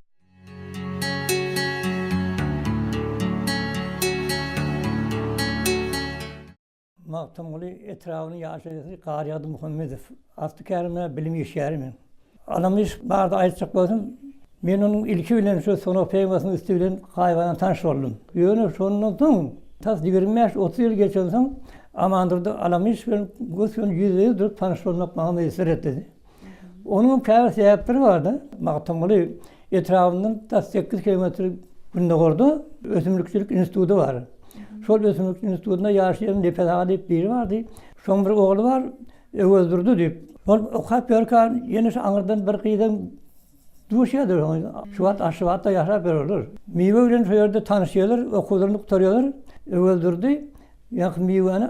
Magtymguly etrabynyň ýaşaýjysy Garýagdy Muhammedow. Asly kärim bilim işgäri men. Alamyş barada aýtjak bolsam, men onuň ilki bilen şu Sona poemasynyň üsti bilen gaýybana tanyş boldum. Ýöne şondan soň, tas 25-30 ýyl geçensoň, Amandurdy Alamyş bilen gös-göni ýüzbe-ýüz durup tanyş bolmak maňa miýesser etdi. Onuň käbir sebäpleri bardy. Magtymguly etrabyndan tas 8 kilometr gündogarda ösümlikçilik instituty bar. Şol ösümlik institutynda ýaşaýan Nepes aga diýip biri bardy. Şoň bir ogly bar, Öwezdurdy diýip. Ol okap ýörkä ýene şu aňyrdan bir gyzam duşýardy. Şu wagt Aşgabatda ýaşap ýör olar. Miwe bilen şo ýerde tanyşýarlar, okuwlaryny gutarýarlar. Öwezdurdy ýaňky Miwäni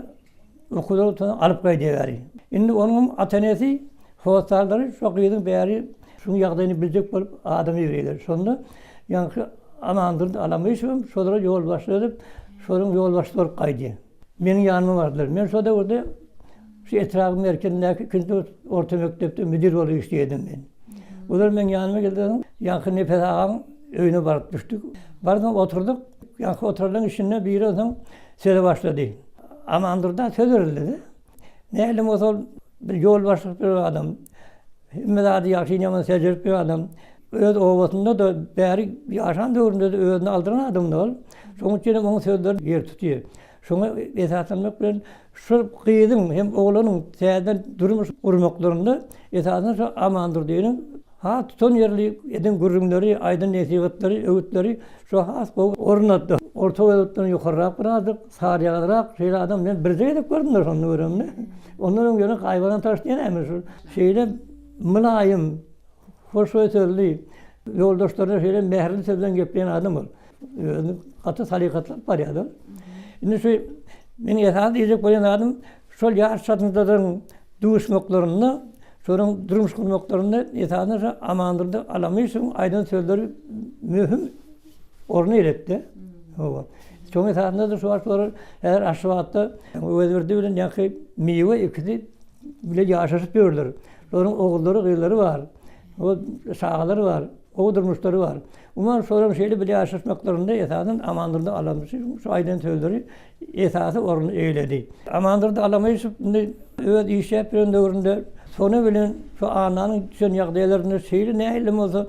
okuwdan gutaranda alyp gaýdýar bäri. Indi onuňam ata-enesi, hossarlary şo gyzyň bäri şuň ýagdaýyny biljek bolup adam iberýärler. Şonda ýaňky Amandurdy Alamyşewem şolara ýolbaşçylyk edip, şolaryň ýolbaşçysy bolup gaýdýar. Meniň ýanyma bardylar. Men şo döwürde şu etrabyň merkezindäki ikinji orta mekdepde müdir bolup işleýärdim men. Olar meniň ýanyma geldiler. Ýaňky Nepes agaň öýüne baryp düşdük. Bardyk oturdyk. Ýaňky oturanlaryň içinde biri onsoň söze başlady. Amandurda söz berildi-de. Nähili bolsa ol bir ýolbaşçylyk bir adam. Hemme zady ýagşyny-ýamany seljerip bir adam. Öz obasynda-da bäri ýaşan döwründe-de özüni aldyran adamdy ol. Şonuň üçin hem onuň sözleri ýer tutýar. Şoňa esaslanmak bilen şol gyzyň hem oglanyň täzeden durmuş gurmaklarynda esasan şo Amandurdynyň has tutanýerli eden gürrüňleri, aýdan nesihatlary, öwütleri şo has gowy orun aldy. Orta boýlukdan ýokarrak birazjyk, saryýagyzrak şeýle adam men birje gezek gördüm-de şony görenimde. Ondan öň ýöne gaýbadan tanyş diýen şu şeýle mylaýym, hoşboý sözli, ýoldaşlaryna şeýle mähirli söz bilen gepleýän adam ol. Özüni gaty salykatly alyp barýardy. Indi şu meniň esasy diýjek bolýan zadym şol ýaş çatynjalaryň duşmaklarynda, şolaryň durmuş gurmaklarynda esasan şu Amandurdy Alamyşewiň aýdan sözleri möhüm orun eýeletdi. Hawa. Şonuň esasynda-da şu wagt olar häzir Aşgabatda Öwezberdi bilen ýaňky Miwe ikisi bile ýaşaşyp ýörler. Olaryň ogullary, gyzlary bar. O çagalary bar. Gowy durmuşlary bar. Umuman şolaryň şeýle bile ýaşaşmaklarynda esasan Amandurdy Alamyşewiň şu aýdan sözleri esasy orun eýeledi. Amandurdy Alamyşew indi öz işläp ýören döwründe Sona bilen şu Annanyň düşen ýagdaýlaryna şeýle nähili bolsa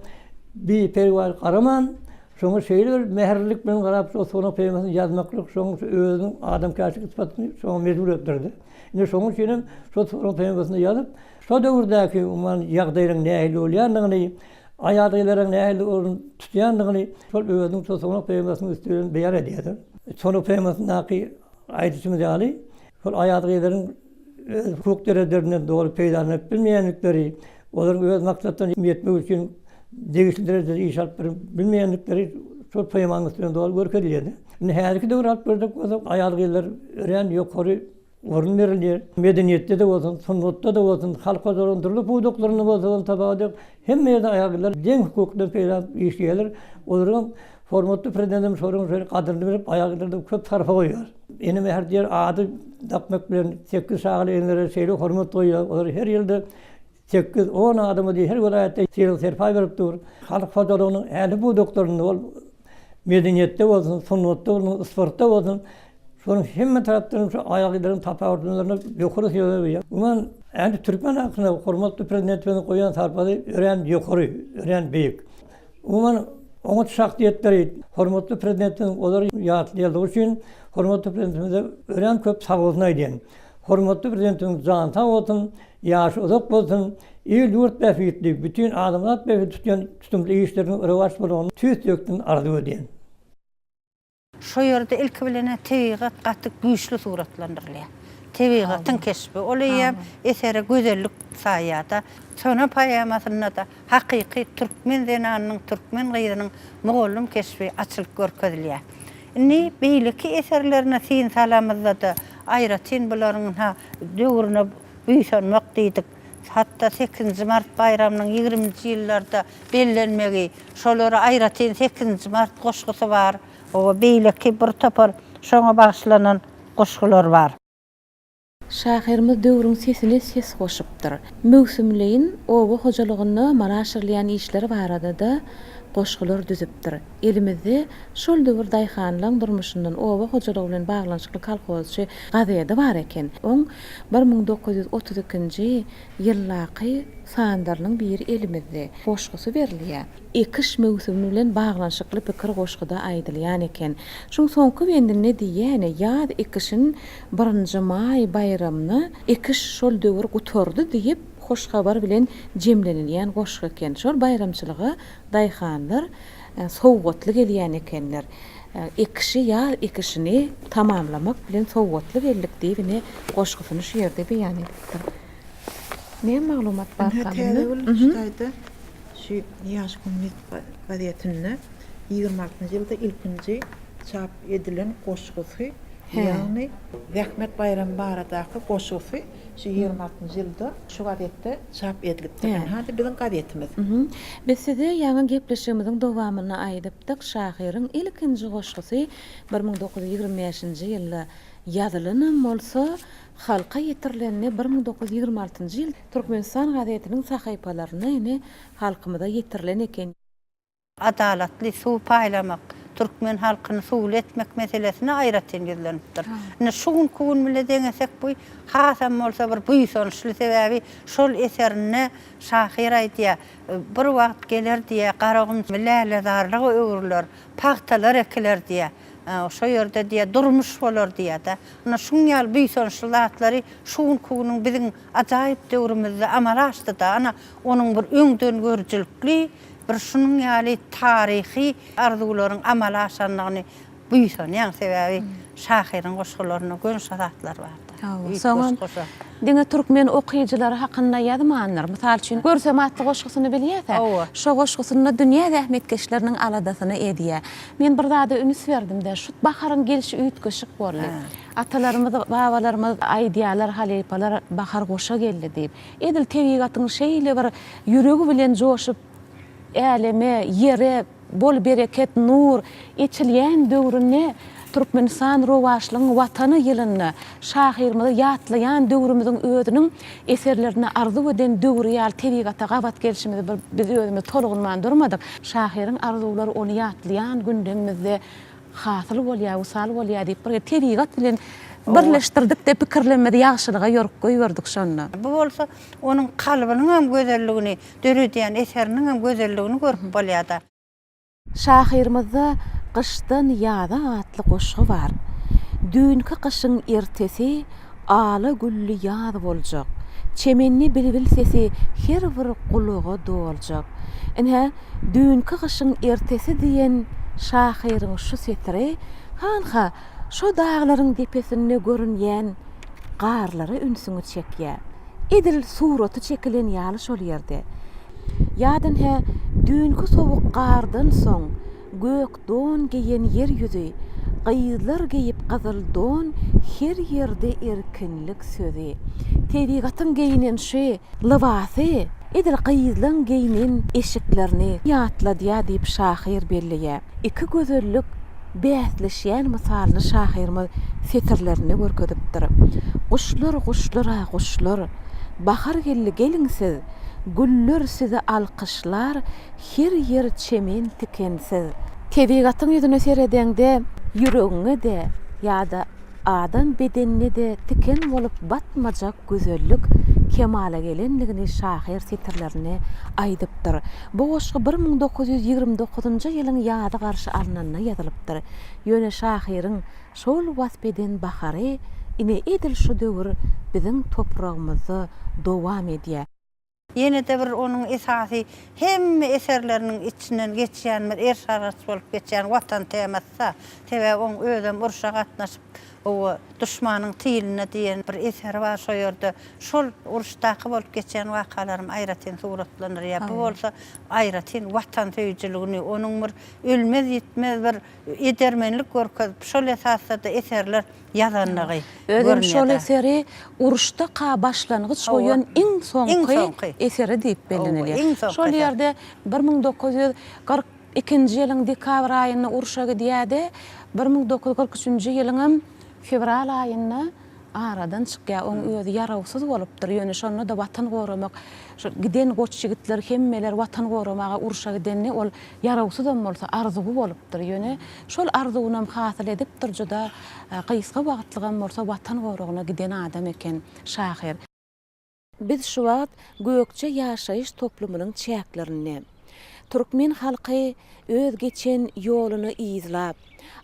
biperwaý garaman, şoňa şeýle bir mähirlilik bilen garap şo Sona poemasyny ýazmaklyk şoň şu özüniň adamkärçilik sypatyny şoňa mejbur edipdirdi. Indi şonuň üçin hem şo Sona poemasyny ýazyp, şo döwürdäki umuman ýagdaýlaryň nähili bolýandygyny, aýal-gyzlaryň nähili orun tutýandygyny şol özüniň şo Sona poemasynyň üsti bilen beýan edýärdir. Sona poemasyndaky aýdyşymyz ýaly, şol aýal-gyzlaryň öz hukuk derejelerinden doly peýdalanyp bilmeýändikleri, olaryň öz maksatlaryna ýetmek üçin degişli derejede iş alyp baryp bilmeýändikleri şol poemanyň üsti bilen doly görkezilýär. Indi häzirki döwri alyp görjek bolsak, aýal-gyzlar örän ýokary orun berilýär. Medeniýetde-de bolsun, sungatda-da bolsun, halk hojalygynyň dürli pudaklarynda bolsa tapawut ýok. Hemme ýerde aýal-gyzlar deň hukukdan peýdalanyp işleýärler. Olaryň hormatly Prezidentimiz şolaryň şeýle gadyryny bilip, aýal-gyzlara köp sarpa goýýar. Ene mähir diýen ady dakmak bilen sekiz çagaly enelere şeýle hormat goýýar. Olar her ýylda Sekiz, on adama diýip her welaýatda sylag-serpaý berip dur. Halk hojalygynyň ähli pudaklarynda ol medeniýetde bolsun, sungatda bolsun, sportda bolsun, şonuň hemme tarapdan şu aýal-gyzlaryň tapawutlanmalaryna ýokary sylag berýär. Umuman, ähli türkmen halkyna hormatly Prezidentimiziň goýýan sarpasy örän ýokary, örän beýik. Umuman, oňat şahsyýetleri hormatly Prezidentimiziň olary ýatlaýanlygy üçin hormatly Prezidentimize örän köp sagbolsun aýdýan. Hormatly Prezidentimiziň jany sag bolsun, Ýaşy uzak bolsun, il-ýurt bähbitli, bütin adamzat bähbitli tutýan tutumly işleriniň rowaç bolmagyny tüýs ýürekden arzuw edýän. Şo ýerde ilki bilen-ä tebigat gaty güýçli suratlandyrylýar. Tebigatyň keşbi. Ol eýýäm esere gözellik saýýar-da. Sona poemasynda-da hakyky türkmen zenanynyň, türkmen gyzynyň mugallym keşbi açylyp görkezilýär. Indi beýleki eserlerine syn salamyzda-da, aýratyn bularyň ynha, döwrüne buýsanmak diýdik. Hatda sekizinji mart baýramynyň ýigriminji ýyllarda bellenmegi, şolara aýratyn sekizinji mart goşgusy bar. Oba beýleki bir topar şoňa bagyşlanan goşgular bar. Şahyrymyz döwrüň sesine ses goşupdyr. Möwsümleýin oba hojalygynda amala aşyrylýan işler barada-da goşgular düzüpdir. Elimizde şol döwür daýhanlaň durmuşyndan oba hojalygy bilen baglanyşykly Kolhozçy gazedi bar eken. Oň 1932-nji ýyldaky sanlarynyň biri elimizde. Goşgusy berilýär. Ekiş möwsümi bilen baglanyşykly pikir goşguda aýdylýan eken. Şuň soňky bendinde diýýäni, ýaz ekişin birinji maý baýramyna ekiş şol döwür gutardy diýip, hoş habar bilen jemlenilýän goşgy eken. Şol baýramçylyga daýhanlar sowgatly gelýän ekenler. Ekişi, ýaz ekişini tamamlamak bilen sowgatly geldik diýip ine goşgusyny şu ýerde beýan edipdir. Näme maglumat bar Ynha Täzegül şu taýda şu Ýaş kommunist gazetinde 26-njy ýylda ilkinji çap edilen goşgusy, ýagny Zähmet baýramy baradaky goşgusy şu 26-njy ýylda şu gazetde çap edilipdir. Ynha-da biziň gazetimiz. Biz size ýaňy gepleşigimiziň dowamynda aýdypdyk, şahyryň ilkinji goşgusy 1925-nji ýylda ýazylanam bolsa, halka ýetirilende 1926-njy ýyl Türkmenistan gazetiniň sahypalarynda ine halkymyza ýetirilen eken. Adalatly suw paýlamak, türkmen halkyny suwly etmek meselesine aýratyn ýüzlenipdir. Indi şu günki gün bile deňesek bu hasam bolsa bir buýsançly sebäbi şol eserinde şahyr aýdýar, Bir wagt geler diýýär, Garagum lälezarlyga öwrüler, pagtalar ekiler diýýär. Şo ýerde diýýär, durmuş bolar diýýär-de. Ynha şuň ýaly buýsançly zatlary şu günki günüň biziň ajaýyp döwrümizde amala aşdy-da. Ana, onuň bir öňdengörüjilikli bir şunuň ýaly taryhy arzuwlaryň amala aşandygyny buýsanýaň. Sebäbi şahyryň goşgularynda göni şo zatlar bar-da. Hawa, soňam diňe türkmen okyjylary hakynda ýazmandyr. Mysal üçin, Görsem atly goşgusyny bilýäs-ä. Şo goşgusynda dünýä zähmetkeşleriniň aladasyny edýär. Men bir zada üns berdim-de, şu baharyň gelşi üýtgeşik boldy. Atalarymyz, babalarymyz aýdýarlar, halypalar bahar goşa geldi diýip. Edil tebigatyň şeýle bir ýüregi bilen joşup, äleme, ýere bol bereket, nur eçilýän döwründe Türkmenistan rowaçlygyň Watany ýylynda şahyrymyzy ýatlaýan döwrümiziň özüniň eserlerinde arzuw eden döwri ýaly tebigata gabat gelşimizi bir biz özümiz tolgunman durmadyk. Şahyryň arzuwlary ony ýatlaýan gündemimizde hasyl bolýar, wysal bolýar diýip bir tebigat bilen birleşdirdik-de pikirlenmezi ýagşylyga ýorup goýberdik şonda. Bu bolsa onuň kalbynyň hem gözelligini, döredýän eseriniň hem gözelligini görüp bolýar-da. Şahyrymyzda Gyşdan ýaza atly goşgy bar. Düýnki gyşyň ertesi ala gülli ýaz boljak. Çemende bilbil sesi her bir gulaga doljak. Ine, Düýnki gyşyň ertesi diýen şahyryň şu setiri, hanha, şo daglaryň depesinde görünýän garlara ünsüňi çekýär. Edil suraty çekilen ýaly şol ýerde. Ýa-da-hä düýnki sowuk gardan soň gök don geýen ýer ýüzi, gyzlar geýip gyzyl don her ýerde erkinlik sözi. Tebigatyň geýnen şu lybasy edil gyzlaň geýnen eşiklerini ýatladýar diýip şahyr belleýär. Iki gözellik bäsleşýän mysalyny şahyrymyz setirlerinde görkezipdir. Guşlar, guşlar-a, guşlar, Bahar geldi, geliň siz, Güller sizi alkyşlar, Her ýer çemen tikensiz. Tebigatyň ýüzüne seredeňde, ýüregiňe-de ýa-da adam bedenine-de tiken bolup batmajak gözellik kemala gelendigini şahyr setirlerinde aýdypdyr. Bu goşgy 1929-njy ýylyň ýazy garşy alnanda ýazylypdyr. Ýöne şahyryň şol wasp eden bahary ine edil şu döwür biziň topragymyzda dowam edýär. Ýene-de bir onuň esasy hemme eserleriniň içinden geçýän bir eriş-argaç bolup geçýän Watan temasy-da. Sebäbi oň özem urşa gatnaşyp, oba Duşmanyň tylynda diýen bir eseri bar şo ýerde. Şol uruşdaky bolup geçýän wakalaram aýratyn suratlandyrýar. Bu bolsa aýratyn watansöýüjiligini, onuň bir ölmez-ýitmez bir edermenlik görkezip, şol esasda-da eserler ýazanlygy Özem şol görünýär-dä. eseri uruşdaka başlangyç goýan iň soňky eseri diýip bellenilýär. Şol ýerde 1942-nji ýylyň dekabr aýynda urşa gidýär-de, 1943-nji ýylyňam fewral aýynda aradan çykýar. Oň özi ýarawsyz bolupdyr. Ýöne şonda-da Watan goramak, şol giden goç ýigitler hemmeler Watan goramaga urşa gidende ol ýarawsyzam bolsa arzuwy bolupdyr. Ýöne şol arzuwynam hasyl edipdir juda gysga wagtlygam bolsa Watan goragyna giden adam eken şahyr. Biz şu wagt Gökje ýaşaýyş toplumynyň çäklerinde. Türkmen halky. Öz geçen ýoluny yzlap,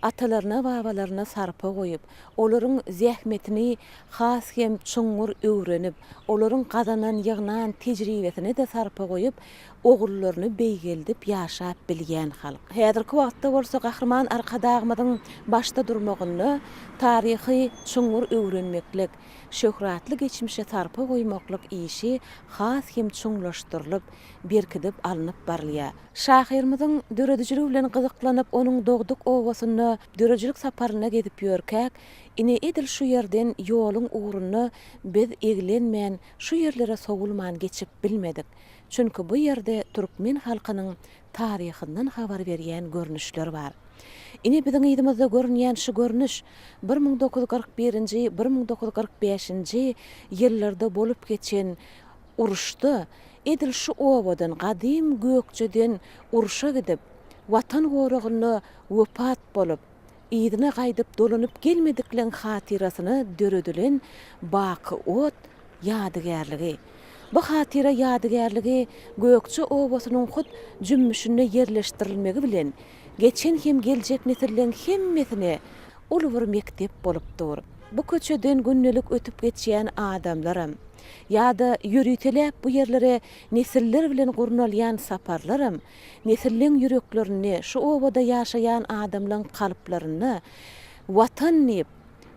atalaryna-babalaryna sarpa goýup, olaryň zähmetini has hem çuňňur öwrenip, olaryň gazanan, ýygnan tejribesine-de sarpa goýup, ogullaryny beýgeldip ýaşap bilýän halk. Häzirki wagtda bolsa Gahryman Arkadagymyzyň başda durmagynda taryhy çuňňur öwrenmeklik, şöhratly geçmişe sarpa goýmaklyk işi has hem çuňlaşdyrylyp, berkidip alnyp barylýar. Şahyrymyzyň döredijiligi bilen gyzyklanyp, onuň dogduk obasynda döredijilik saparynda gezip ýörkäk, ine edil şu ýerden ýoluň ugrunda biz eglenmän şu ýerlere sowulman geçip bilmedik. Çünki bu ýerde türkmen halkynyň taryhyndan habar berýän görnüşler bar. Ine biziň yzymyzda görünýän şu görnüş 1941-nji, 1945-nji ýyllarda bolup geçen uruşda edil şu obadan, gadym Gökjeden urşa gidip, Watan goragynda wepat bolup, yzyna gaýdyp dolanyp gelmedikleň hatyrasyna döredilen Baky ot ýadygärligi. Bu hatyra ýadygärligi Gökje obasynyň hut jümmüşinde ýerleşdirilmegi bilen, geçen hem geljek nesilleň hemmesine uly bir mekdep bolup dur. Bu köçeden gündelik ötüp geçýän adamlaram, ýa-da ýöriteläp bu ýerlere nesiller bilen gurnalýan saparlaram nesilleň ýüreklerinde, şu obada ýaşaýan adamlaň kalplarynda Watan diýip,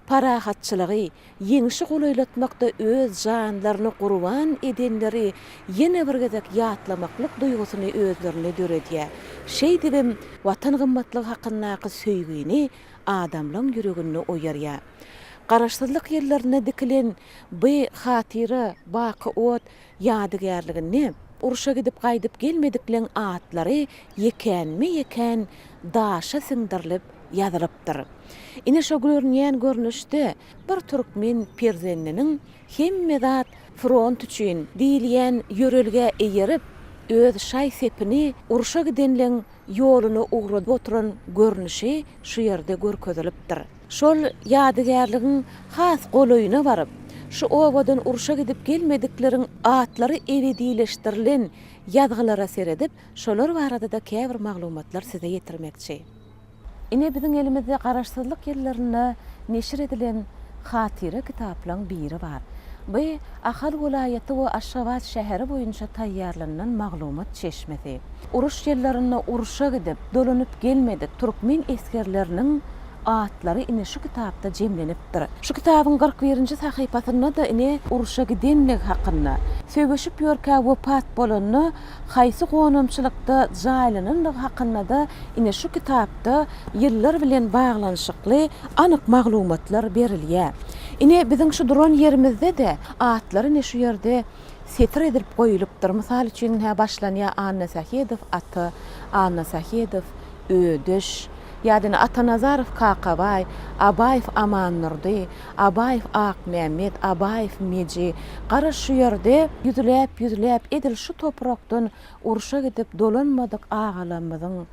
parahatçylygy, ýeňşi golaýlatmakda öz janlaryny gurban edenleri ýene bir gezek ýatlamaklyk duýgusyny özlerinde döredýär. Şeýdibem Watan gymmatlygy hakyndaky söýgini adamlaň ýüreginde oýarýar. Garaşsyzlyk ýyllarynda dikilen by hatyra baky ot ýadygärliginde urşa gidip gaýdyp gelmedikleň atlary ýekänme-ýekän daşa siňdirilip ýazylypdyr. Ine şo görünýän görnüşde bir türkmen perzendiniň hemme zat front üçin diýilýän ýörelgä eýerip, öz şaý-sepini urşa gidenleň ýoluna ugradyp oturan görnüşi şu ýerde görkezilipdir. Şol ýadygärligiň has golaýyna baryp, şu obadan urşa gidip gelmedikleriň atlary ebedileşdirilen ýazgylara seredip, şolar barada-da käbir maglumatlar size ýetirmekçi. Ine biziň elimizde Garaşsyzlyk ýyllarynda neşir edilen hatyra kitaplaň biri bar. Bu Ahal welaýaty we Aşgabat şäheri boýunça taýýarlanylan maglumat çeşmesi. Uruş ýyllarynda urşa gidip, dolanyp gelmedik türkmen esgerleriniň atlary ine şu kitapda jemlenipdir. Şu kitabyň 41-nji sahypasynda-da ine urşa gidenligi hakynda, söweşip ýörkä wepat bolanda haýsy gonamçylykda jaýlanandygy hakynda-da ine şu kitapda ýyllar bilen baglanyşykly anyk maglumatlar berilýär. Ine, biziň şu duran ýerimizde-de atlar ine şu ýerde setir edilip goýulypdyr. Mysal üçin, hä başlanýar Annasähedow Ata, Annasähedow Ödeş, ýa-da ine Atanazarow Kakabaý, Abaýew Amandurdy, Abaýew Akmämmet, Abaýew Meji, gara şu ýerde ýüzläp-ýüzläp edil şu toprakdan urşa gidip dolanmadyk agalarymyzyň,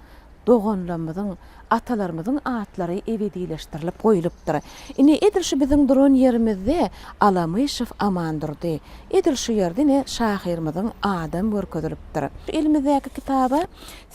doganlarymyzyň, atalarymyzyň atlary ebedileşdirilip goýlupdyr. Ine, edil şu biziň duran ýerimizde Alamyşow Amandurdy, edil şu ýerde ine şahyrymyzyň adam görkezilipdir. Elimizdäki kitaba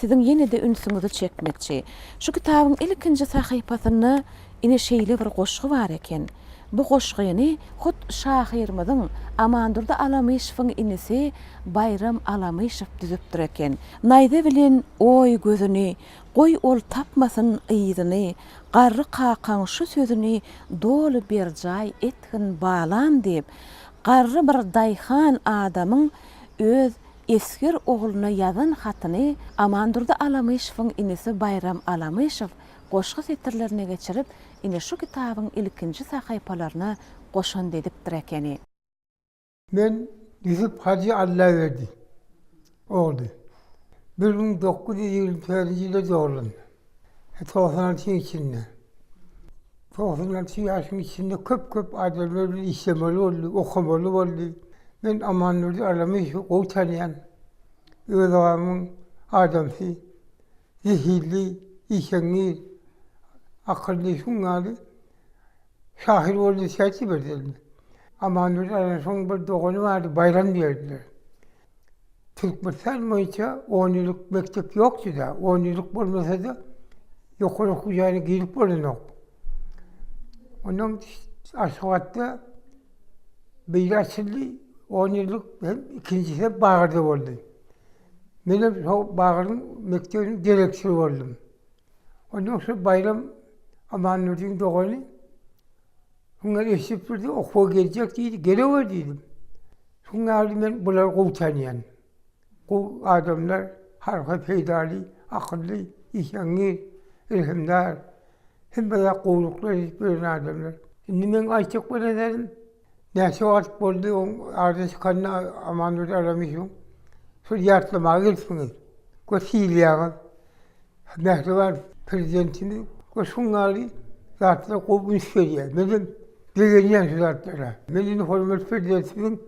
siziň ýene-de ünsüňizi çekmekçi. Şu kitabyň ilkinji sahypasynda Ine şeýle bir goşgy bar eken. Bu goşgyny hut şahyrymyzyň Amandurdy Alamyşowyň inisi Baýram Alamyşow düzüpdir eken. Naýza bilen oý gözüni, goý ol tapmasyn yzyny, garry kakaň şu sözüni doly berjaý etgin balam diýip, garry bir daýhan adamyň öz esger ogluna ýazan hatyny Amandurdy Alamyşowyň inisi Baýram Alamyşow goşgy setirlerine geçirip, ine şu kitabyň ilkinji sahypalaryna goşant edipdir ekeni. Men Ýusup Hajy Allaberdi ogly. 1924-nji ýylda doglan. 96-yň içinde. 96 ýaşyň içinde köp-köp adamlar bilen işlemeli boldy, okamaly boldy. Men Amandurdy Alamyýewi gowy tanýan. Öz agamyň adamsy. Zehinli, işeňňir, akylly şuň ýaly şahyr boldy diýsäçi bir dilde. Amandurdy Alansowyň bir dogany bardy, Baýram diýerdiler. Türkmenistan boýunça on ýyllyk mekdep ýokdy-da. On ýyllyk bolmasa-da ýokary okuw jaýyna girip bolanok. Ondan Aşgabatda biri açyldy, on ýyllyk hem ikinjisi hem Bagyrda boldy. Menem şo Bagyryň mekdebiniň direktory boldum. Ondan şo Baýram Amandurdyň dogany Şuňa eşidip durdy, okuwa geljek diýdi, gelewer diýdim. Şuň ýaly men bulary gowy tanýan. Gowy adamlar, halka peýdaly, akylly, işeňňir, rehimdar, hemme zat gowulyklar edip ýören adamlar. Indi meň aýtjak bolan zadym, näçe wagt boldy oň aradan çykanyna Amandurdy Alamyşowyň, şol ýatlamaga gelipsiňiz we sylaýaňyz. Mähriban Prezidentimiz we şuň ýaly zatlara gowy üns berýär. Menem begenýän şu zatlara. Men indi hormatly Prezidentimiziň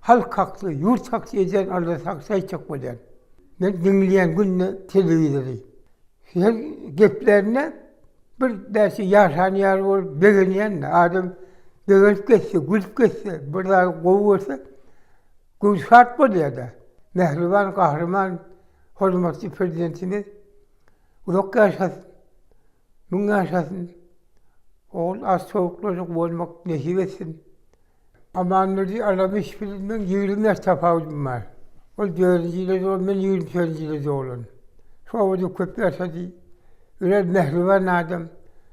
halk hakda, ýurt hakda edýän aladasy hakda aýtjak bolýan. Men diňleýän günde telewizory. Her geplärinde bir näçe ýaşan ýaly bolup begenýän-de. Adam begenip geçse, gülüp geçse, bir zady gowy görse, göwni şat bolýar-da. Mähriban Gahryman Hormatly Prezidentimiz uzak ýaşasyn, müň ýaşasyn, ogul az çowluklara guwanmak nesip etsin. Amandurdy Alamyş bilen meň 20 ýaş tapawudym bar. Ol dördünji ýylda doglan, men 24-nji ýylda doglan. Şu obada köp ýaşady. Örän mähriban adam.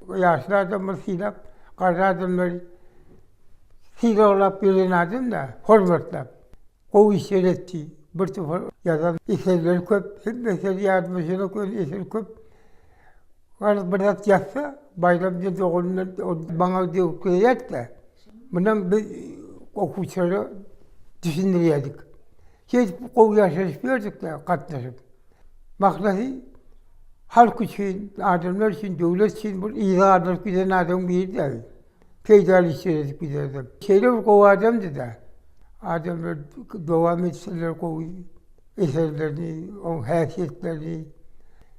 Ýaşly adamlary sylap, garry adamlary sylaglap ýören adam-da, hormatlap. Gowy işler etdi. Bir topar ýazan eserleri köp. Hemme eseri ýadyma düşenok, ýöne eseri köp. Garaz bir zat ýazsa, Baýram diýen doganym bilen ol maňa degip gelýärdi-de. Munam biz okuwçylara düşündirýärdik. Şeýdip gowy ýaşaşyp ýördük-de gatnaşyp. Mahlasy halk üçin, adamlar üçin, döwlet üçin bir yza galdyryp giden adamyň biri-dä. Peýdaly işler edip giderdim. Şeýle bir gowy adamdy-da. Adamlar dowam etseler gowy eserlerini, oň häsiýetlerini.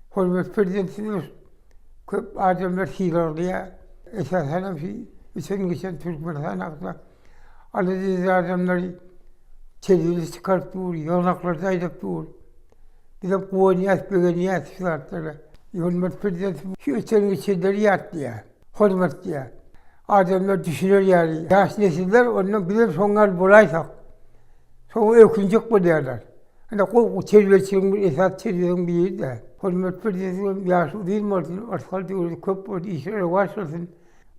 Hormatly Prezidentimiz köp adamlar sylaglaýar. Esasanam şu öten geçen Türkmenistan hakda alada edýän adamlary telewizor çykaryp dur, ýygnaklarda aýdyp dur. Bizem guwanýas, begenýäs şu zatlara. Hormatly Prezidentimiz şu öten geçenleri ýatlaýar. Hormatlaýar. Adamlar düşüner ýaly, ýaş nesiller ondan bizem şoň ýaly bolaýsak, soň ökünjek bolýarlar. Ine gowy terbiýeçiligiň bir esasy terbiýäniň biri-de. Hormatly Prezidentimiz ýaşy uzyn bolsun, yrsgal döwreti köp bolsun, işleri rowaç bolsun.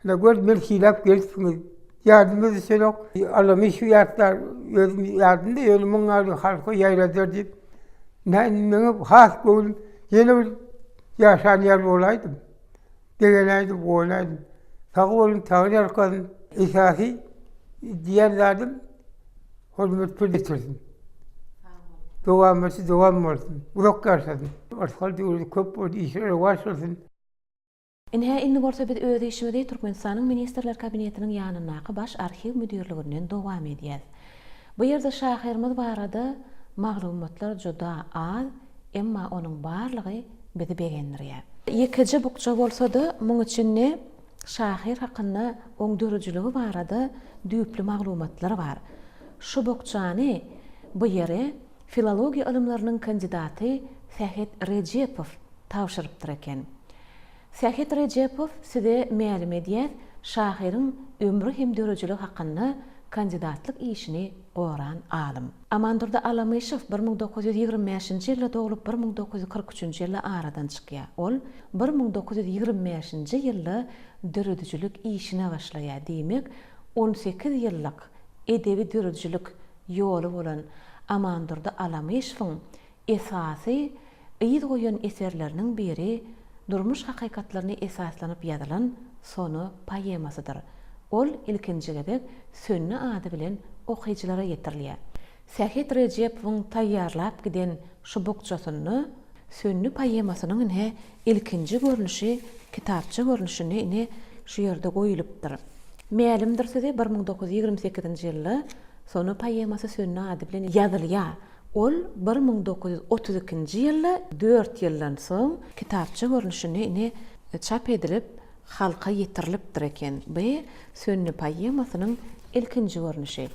Ine gör, meni sylap gelipsiňiz. Ýadyma düşenok, Alamy şu ýatlar, özüm ýadymda, ýöne muň ýaly halka ýaýradar diýip, ine indi meňem has göwnüm ýene bir ýaşan ýaly bolaýdym. Begenäýdim, goýnaýdym. Sag boluň, Taňry ýalkasyn. Esasy diýen zadym hormat pul getirsin. Dowamaty dowam bolsun. Uzak ýaşasyn. Yrsgal döwleti köp bolsun, işleri rowaç bolsun. Ine, indi bolsa biz öz işimizi Türkmenistanyň Ministrler Kabinetiniň ýanyndaky Baş arhiw müdirliginden dowam edýäs. Bu ýerde şahyrymyz barada maglumatlar juda az, Emma onuň barlygy bizi begendirýär. Ýekeje bukja bolsa-da, muň içinde şahyr hakynda, oň döredijiligi barada düýpli maglumatlar bar. Şu bukjany bu ýere filologiýa ylymlarynyň kandidaty Sähet Rejepow tabşyrypdyr eken. Sähet Rejepow size mälim edýäs, şahyryň ömri hem döredijiligi hakynda kandidatlyk işini goran alym. Amandurdy Alamyşow 1925-nji ýylda doglup, 1943-nji ýylda aradan çykýar. Ol 1925-nji ýylda döredijilik işine başlaýar. Diýmek, on sekiz ýyllyk edebi döredijilik ýoly bolan Amandurdy Alamyşowyň esasy yz goýan eserleriniň biri durmuş hakykatlaryna esaslanyp ýazylan Sona poemasydyr. Ol ilkinji gezek Sönni ady bilen okyjylara ýetirilýär. Sähet Rejepowyň taýýarlap giden şu bukjasynda Sönni poemasynyň ine ilkinji görnüşi kitapça görnüşinde ine şu ýerde goýulypdyr. Mälimdir size 1928-nji ýylda Sona poemasy Sönni ady bilen ýazylýar. Ol 1932-nji ýylda, dört ýyldan soň, kitapça görnüşinde ine çap edilip, halka ýetirilipdir eken. Bu Sönni poemasynyň ilkinji görnüşi.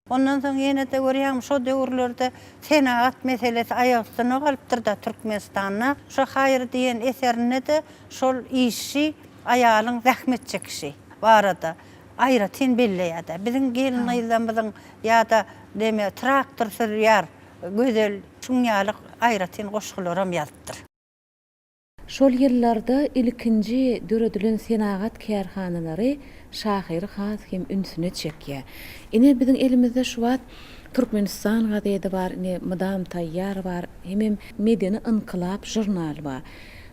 Ondan soň ýene-de görýäňmi, şo döwürlerde senagat meselesi aýak üstüne galypdyr-da Türkmenistanda. Şo Haýry diýen eserinde-de şol işçi aýalyň zähmet çekişi barada aýratyn belleýär-de. Biziň gelin-gyzlarymyzyň ýa-da neme traktor sürýär Gözel şuň ýaly aýratyn goşgularam ýazypdyr. Şol ýyllarda ilkinji döredilen senagat kärhanalary şahyry has hem ünsüne çekýär. Ine, biziň elimizde şu wagt Türkmenistan gazedi bar, ine, Mydam taýýar bar, hemem Medeni ynkylap žurnaly bar.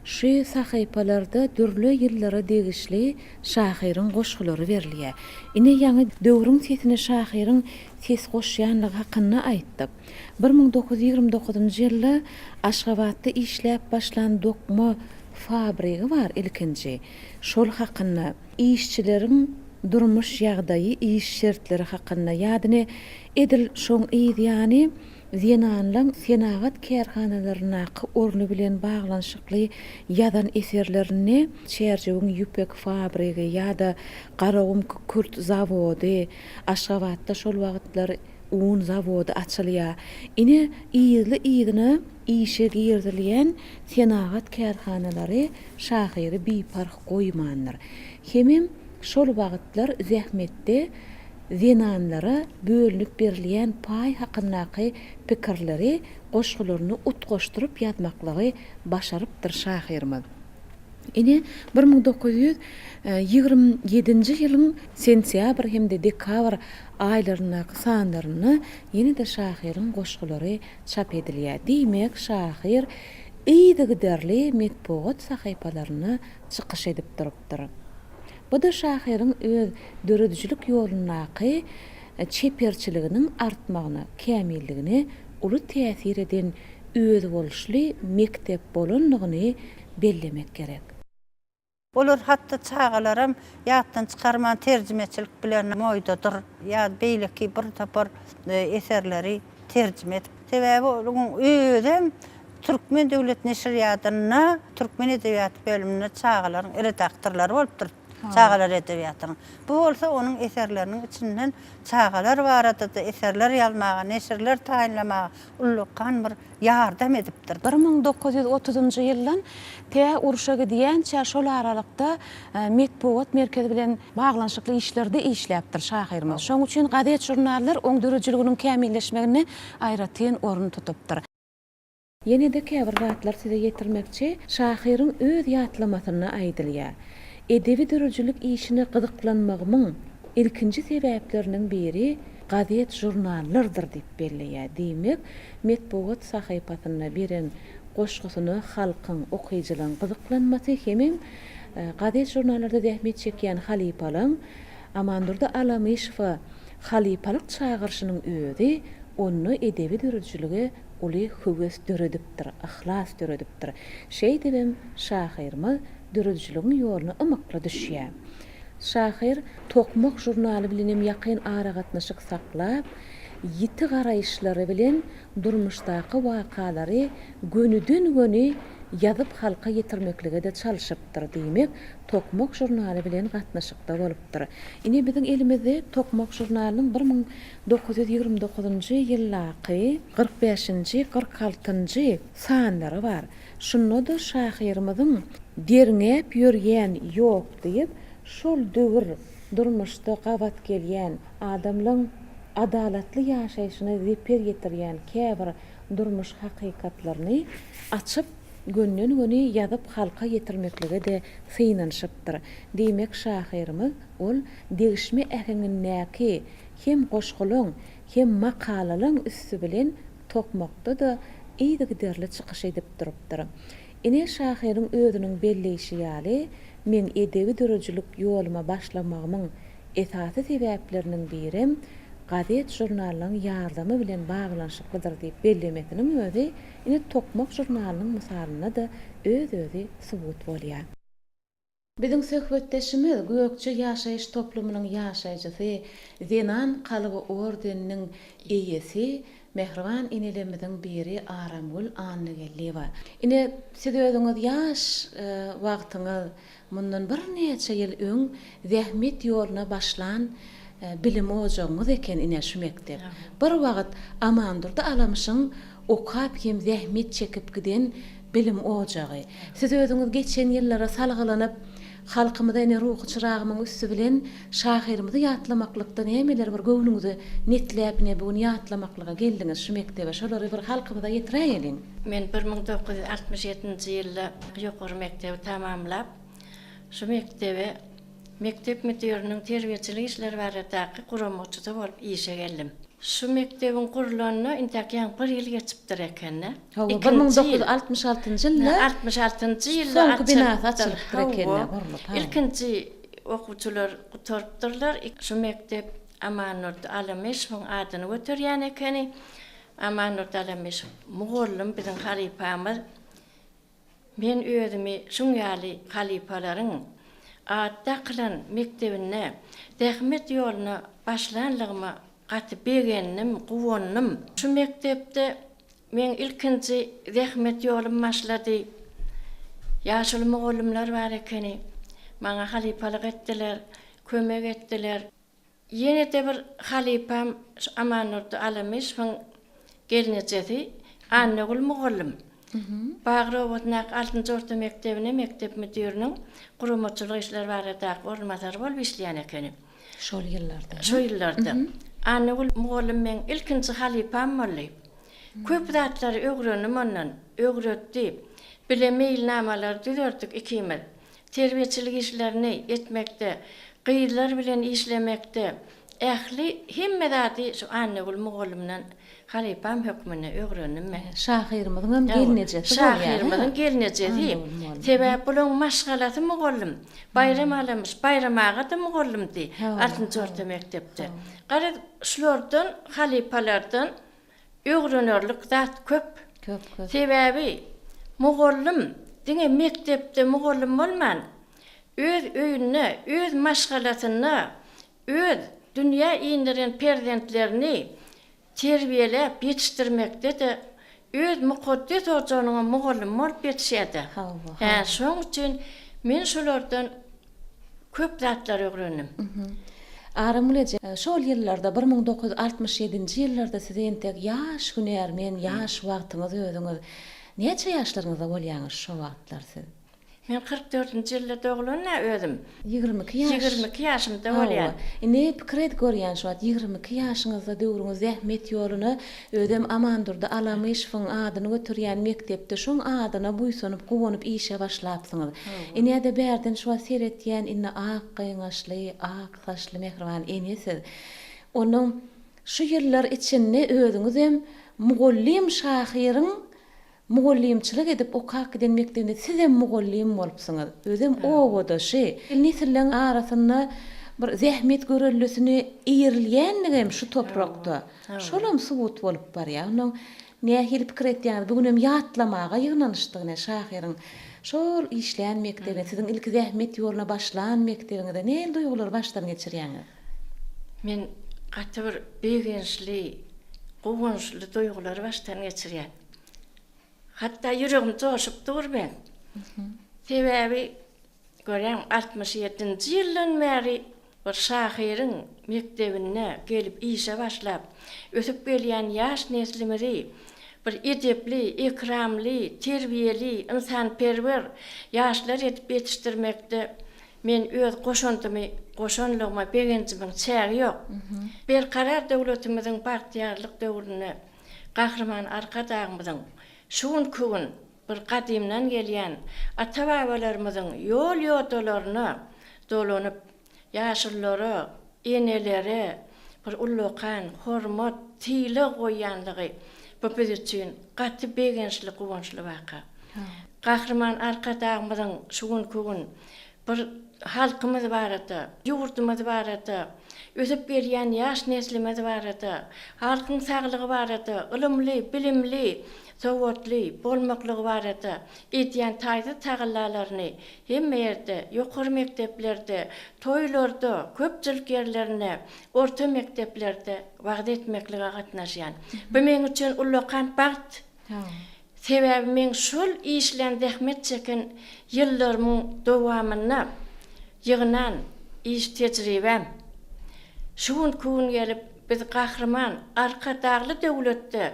Şu sahypalarda dürli ýyllara degişli şahyryň goşgulary berilýär. Ine, ýaňy döwrüň sesine şahyryň ses goşýanlygy hakynda aýtdyk. 1929-njy ýylda Aşgabatda işläp başlan dokma fabrigi bar ilkinji. Şol hakynda, işçileriň durmuş ýagdaýy, iş şertleri hakynda ýa-da edil şoň yz ýany zenanlaň senagat kärhanalaryndaky orny bilen baglanyşykly ýazan eserlerinde Çärjewiň ýüpek fabrigi ýa-da Garagum kükürt zawody, Aşgabatda şol wagtlar un zawody açylýar. Ine, yzly-yzyna işe girizilýän senagat kärhanalary şahyry biparh goýmandyr. Hemem şol wagtlar zähmetde zenanlara bölünip berilýän paý hakyndaky pikirleri goşgularyny utgaşdyryp ýazmaklygy başarypdyr şahyrymyz. Ine, 1927-nji ýylyň sentýabr hem-de dekabr aýlaryndaky sanlarynda ýene-de şahyryň goşgulary çap edilýär. Diýmek, şahyr yzygiderli metbugat sahypalarynda çykyş edip durupdyr. Bu-da şahyryň öz döredijilik ýolundaky çeperçiliginiň artmagyna, kämilligine uly täsir eden özboluşly mekdep bolandygyny bellemek gerek. Olar hatda çagalaram ýatdan çykarman terjimeçilik bilen Moýdadyr ýa beýleki bir topar eserleri terjime edip. Sebäbi onuň özem Türkmen döwlet neşirýadynda türkmen edebiýaty bölüminde çagalaryň redaktorlary bolupdyr, çagalar edebiýatynyň. Bu bolsa onuň eserleriniň içinden çagalar barada-da eserler ýazmaga, neşirler taýynlamaga ullakan bir ýardam edipdir. 1930-njy ýyldan tä urşa gidýänçä şol aralykda metbugat merkezi bilen baglanyşykly işlerde işläpdir şahyrymyz. Şonuň üçin gazet-žurnallar oň döredijiliginiň kämilleşmeginde aýratyn orun tutupdyr. Ýene-de käbir zatlar size ýetirmekçi, şahyryň öz ýatlamasynda aýdylýar. Edebi döredijilik işine gyzyklanmagymyň ilkinji sebäpleriniň biri gazet-žurnallardyr diýip belleýär. Diýmek, metbugat sahypasynda beren goşgusyna halkyň, okyjylaryň gyzyklanmasy hemem gazet-žurnallarda zähmet çekýän halypalaryň Amandurdy Alamyşowa halypalyk çagyryşynyň özi onda edebi döredijilige uly höwes döredipdir, yhlas döredipdir. Şeýdibem şahyrymyz döredijiligiň ýoluna ymykly düşýär. Şahyr Tokmak žurnaly bilenem ýakyn aragatnaşyk saklap, ýiti garaýyşlary bilen durmuşdaky wakalary gönüden-göni ýazyp halka ýetirmeklige-de çalşypdyr. Diýmek, Tokmak žurnaly bilen gatnaşykda bolupdyr. Ine, biziň elimizde Tokmak žurnalynyň 1929-njy ýyldaky 45-nji, 46-njy sanlary bar. Şunda-da şahyrymyzyň Derňäp ýörýän ýok diýip, şol döwür durmuşda gabat gelýän, adamlaň adalatly ýaşaýşyna zeper ýetirýän käbir durmuş hakykatlaryny açyp, gönden-göni ýazyp halka ýetirmeklige-de synanyşypdyr. Diýmek, şahyrymyz ol degişme äheňindäki hem goşgulaň, hem makalalaň üsti bilen tokmakda-da yzygiderli çykyş edip durupdyr. Ine, şahyryň özüniň belleýşi ýaly, meň edebi döredijilik ýoluma başlamagymyň esasy sebäpleriniň birem gazet-žurnallaryň ýardamy bilen baglanyşyklydyr diýip bellemesiniň özi ine Tokmak žurnalynyň mysalynda-da öz-özi subut bolýar. Biziň söhbetdeşimiz Gökje ýaşaýyş toplumynyň ýaşaýjysy, Zenan kalby ordeniniň eýesi, mähriban enelerimiziň biri Aramgül Annageldiýewa. Ine, siz özüňiz ýaş wagtyňyz, mundan birnäçe ýyl öň zähmet ýoluna başlan. bilim ojagyňyz eken ine şu mekdep. Bir wagt Amandurdy Alamyşyň okap hem zähmet çekip giden bilim ojagy. Siz özüňiz geçen ýyllara salgylanyp, halkymyza ine ruhy çyragymyň üsti bilen şahyrymyzy ýatlamaklykda nämeleri bir göwnüňize netläp ine bu gün ýatlamaklyga geldiňiz şu mekdebe şolary bir halkymyza ýetiräýeliň. Men 1967-nji ýylda ýokary mekdebi tamamlap, şu mekdebe mekdep müdiriniň terbiýeçilik işleri baradaky guramaçysy bolup işe geldim. Şu mekdebiň gurlanyna intäk ýaňy bir ýyl geçipdir ekeni. Hawa, 1966-njy ýylda 66-njy ýylda soňky binasy açylypdyr ekeni, gurlup. Hawa, ilkinji okuwçylar gutarypdyrlar. Şu mekdep Amandurdy Alamyşowyň adyny göterýän ekeni. Amandurdy Alamyşow mugallym biziň halypamyz. Men özümi şuň ýaly halypalaryň at dakylan mekdebinde zähmet ýoluna başlanlygyma gaty begendim, guwandym. Şu mekdepde meň ilkinji zähmet ýolum başlady. Ýaşuly mugallymlar bar ekeni. Maňa halypalyk etdiler, kömek etdiler. Ýene-de bir halypam şu Amandurdy Alamyşowyň gelnejesi Annagül mugallym. Bagyr obasyndaky altynjy orta mekdebine mekdep müdiriniň guramaçylyk işleri baradaky orunbasary bolup işleýän ekeni. Şol ýyllarda. Şo ýyllarda. Annagül mugallym meň ilkinji halypam boldy. Köp zatlary öwrendim ondan. Öwretdi. Bile meýilnamalary düzerdik ikimiz. Terbiýeçilik işlerini etmekde, gyzlar bilen işlemekde ähli hemme zady şu Annagül mugallymdan halypam hökmünde öwrendim men. Şahyrymyzyň hem gelnejesi bolýar. Şahyrymyzyň gelnejesi. Sebäp bulaň maşgalasy mugallym. Baýram Alamyş, Baýram aga-da mugallymdy altynjy orta mekdepde. Garaz, şulardan, halypalardan Öwrenerlik zat köp. Köp köp. Sebäbi mugallym diňe mekdepde mugallym bolman, öz öýünde, öz maşgalasynda öz dünýä indiren perzentlerini terbiýeläp ýetişdirmekde-de öz mukaddes ojagynyňam mugallymy bolup ýetişýär-de. Hawa, Hä, şoň üçin men şulardan Köp zatlar öwrendim. Aramgül eje, şol ýyllarda, 1967-nji ýyllarda siz entek ýaş hünärmen, ýaş wagtyňyz özüňiz. Näçe ýaşlaryňyzda bolýaňyz şo wagtlar siz? Men 44 dördünji ýylda doglan-a özüm. 22 ýaş. 22 ýaşymda bolýan. Hawa. Indi pikir edip görýän şu wagt 22 ýaşyňyzda döwrüňiz zähmet ýoluna, özem Amandurdy Alamyşowyň adyny göterýän mekdepde şoň adyna buýsanyp, guwanyp işe başlapsyňyz. Ine-de bärden şu wagt seretýän indi ak gyňaçly, ak saçly mähriban ene siz. Onuň şu ýyllar içinde özüňizem mugallym şahyryň mugallymçylyk edip okap giden mekdebinde sizem mugallym bolupsyňyz. Özem obadaşy. Nesilleň arasynda bir zähmet görellesini eýerilýänligem şu toprakda. Şolam subut bolup barýar. Onnoň Nähili pikir etýäňiz, bu günem ýatlamaga ýygnanyşdyk ine şahyryň şol işlän mekdebine, siziň ilki zähmet ýoluna başlan mekdebiňize nähili duýgulary başdan geçirýäňiz? Men gaty bir begençli, guwançly duýgulary başdan geçirýän. Hatda ýüregim joşup dur meň. Sebäbi Görýäňmi, 67-nji ýyldan bäri bir şahyryň mekdebinde gelip işe başlap, ösüp gelýän ýaş neslimizi bir edepli, ekramly, terbiýeli, ynsanperwer ýaşlar edip ýetişdirmekde men öz goşandymy goşanlygyma begenjimiň çägi ýok. Berkarar döwletimiziň bagtyýarlyk döwründe Gahryman Arkadagymyzyň şu günki gün Bir gadymdan gelýän ata-babalarymyzyň ýol-ýodalaryna dolanyp, ýaşululara, enelere bir ullakan hormat, sylag goýýanlygy bu biz üçin gaty begençli, guwançly waka. Gahryman Arkadagymyzyň şu günki gün bir halkymyz barada, ýurdumyz barada, ösüp gelýän ýaş neslimiz barada, halkyň saglygy barada, ylymly, bilimli, sowatly bolmaklygy barada edýän taýsyz tagallalaryny hemme ýerde, ýokary mekdeplerde, toýlarda, köpçülik ýerlerinde, orta mekdeplerde wagyz etmeklige gatnaşýan. Bu meň üçin ullakan bagt. Sebäbi meň şol işlän zähmet çeken ýyllarymyň dowamynda ýygnan iş tejribäm. Şu günki gün gelip biz Gahryman Arkadagly döwletde,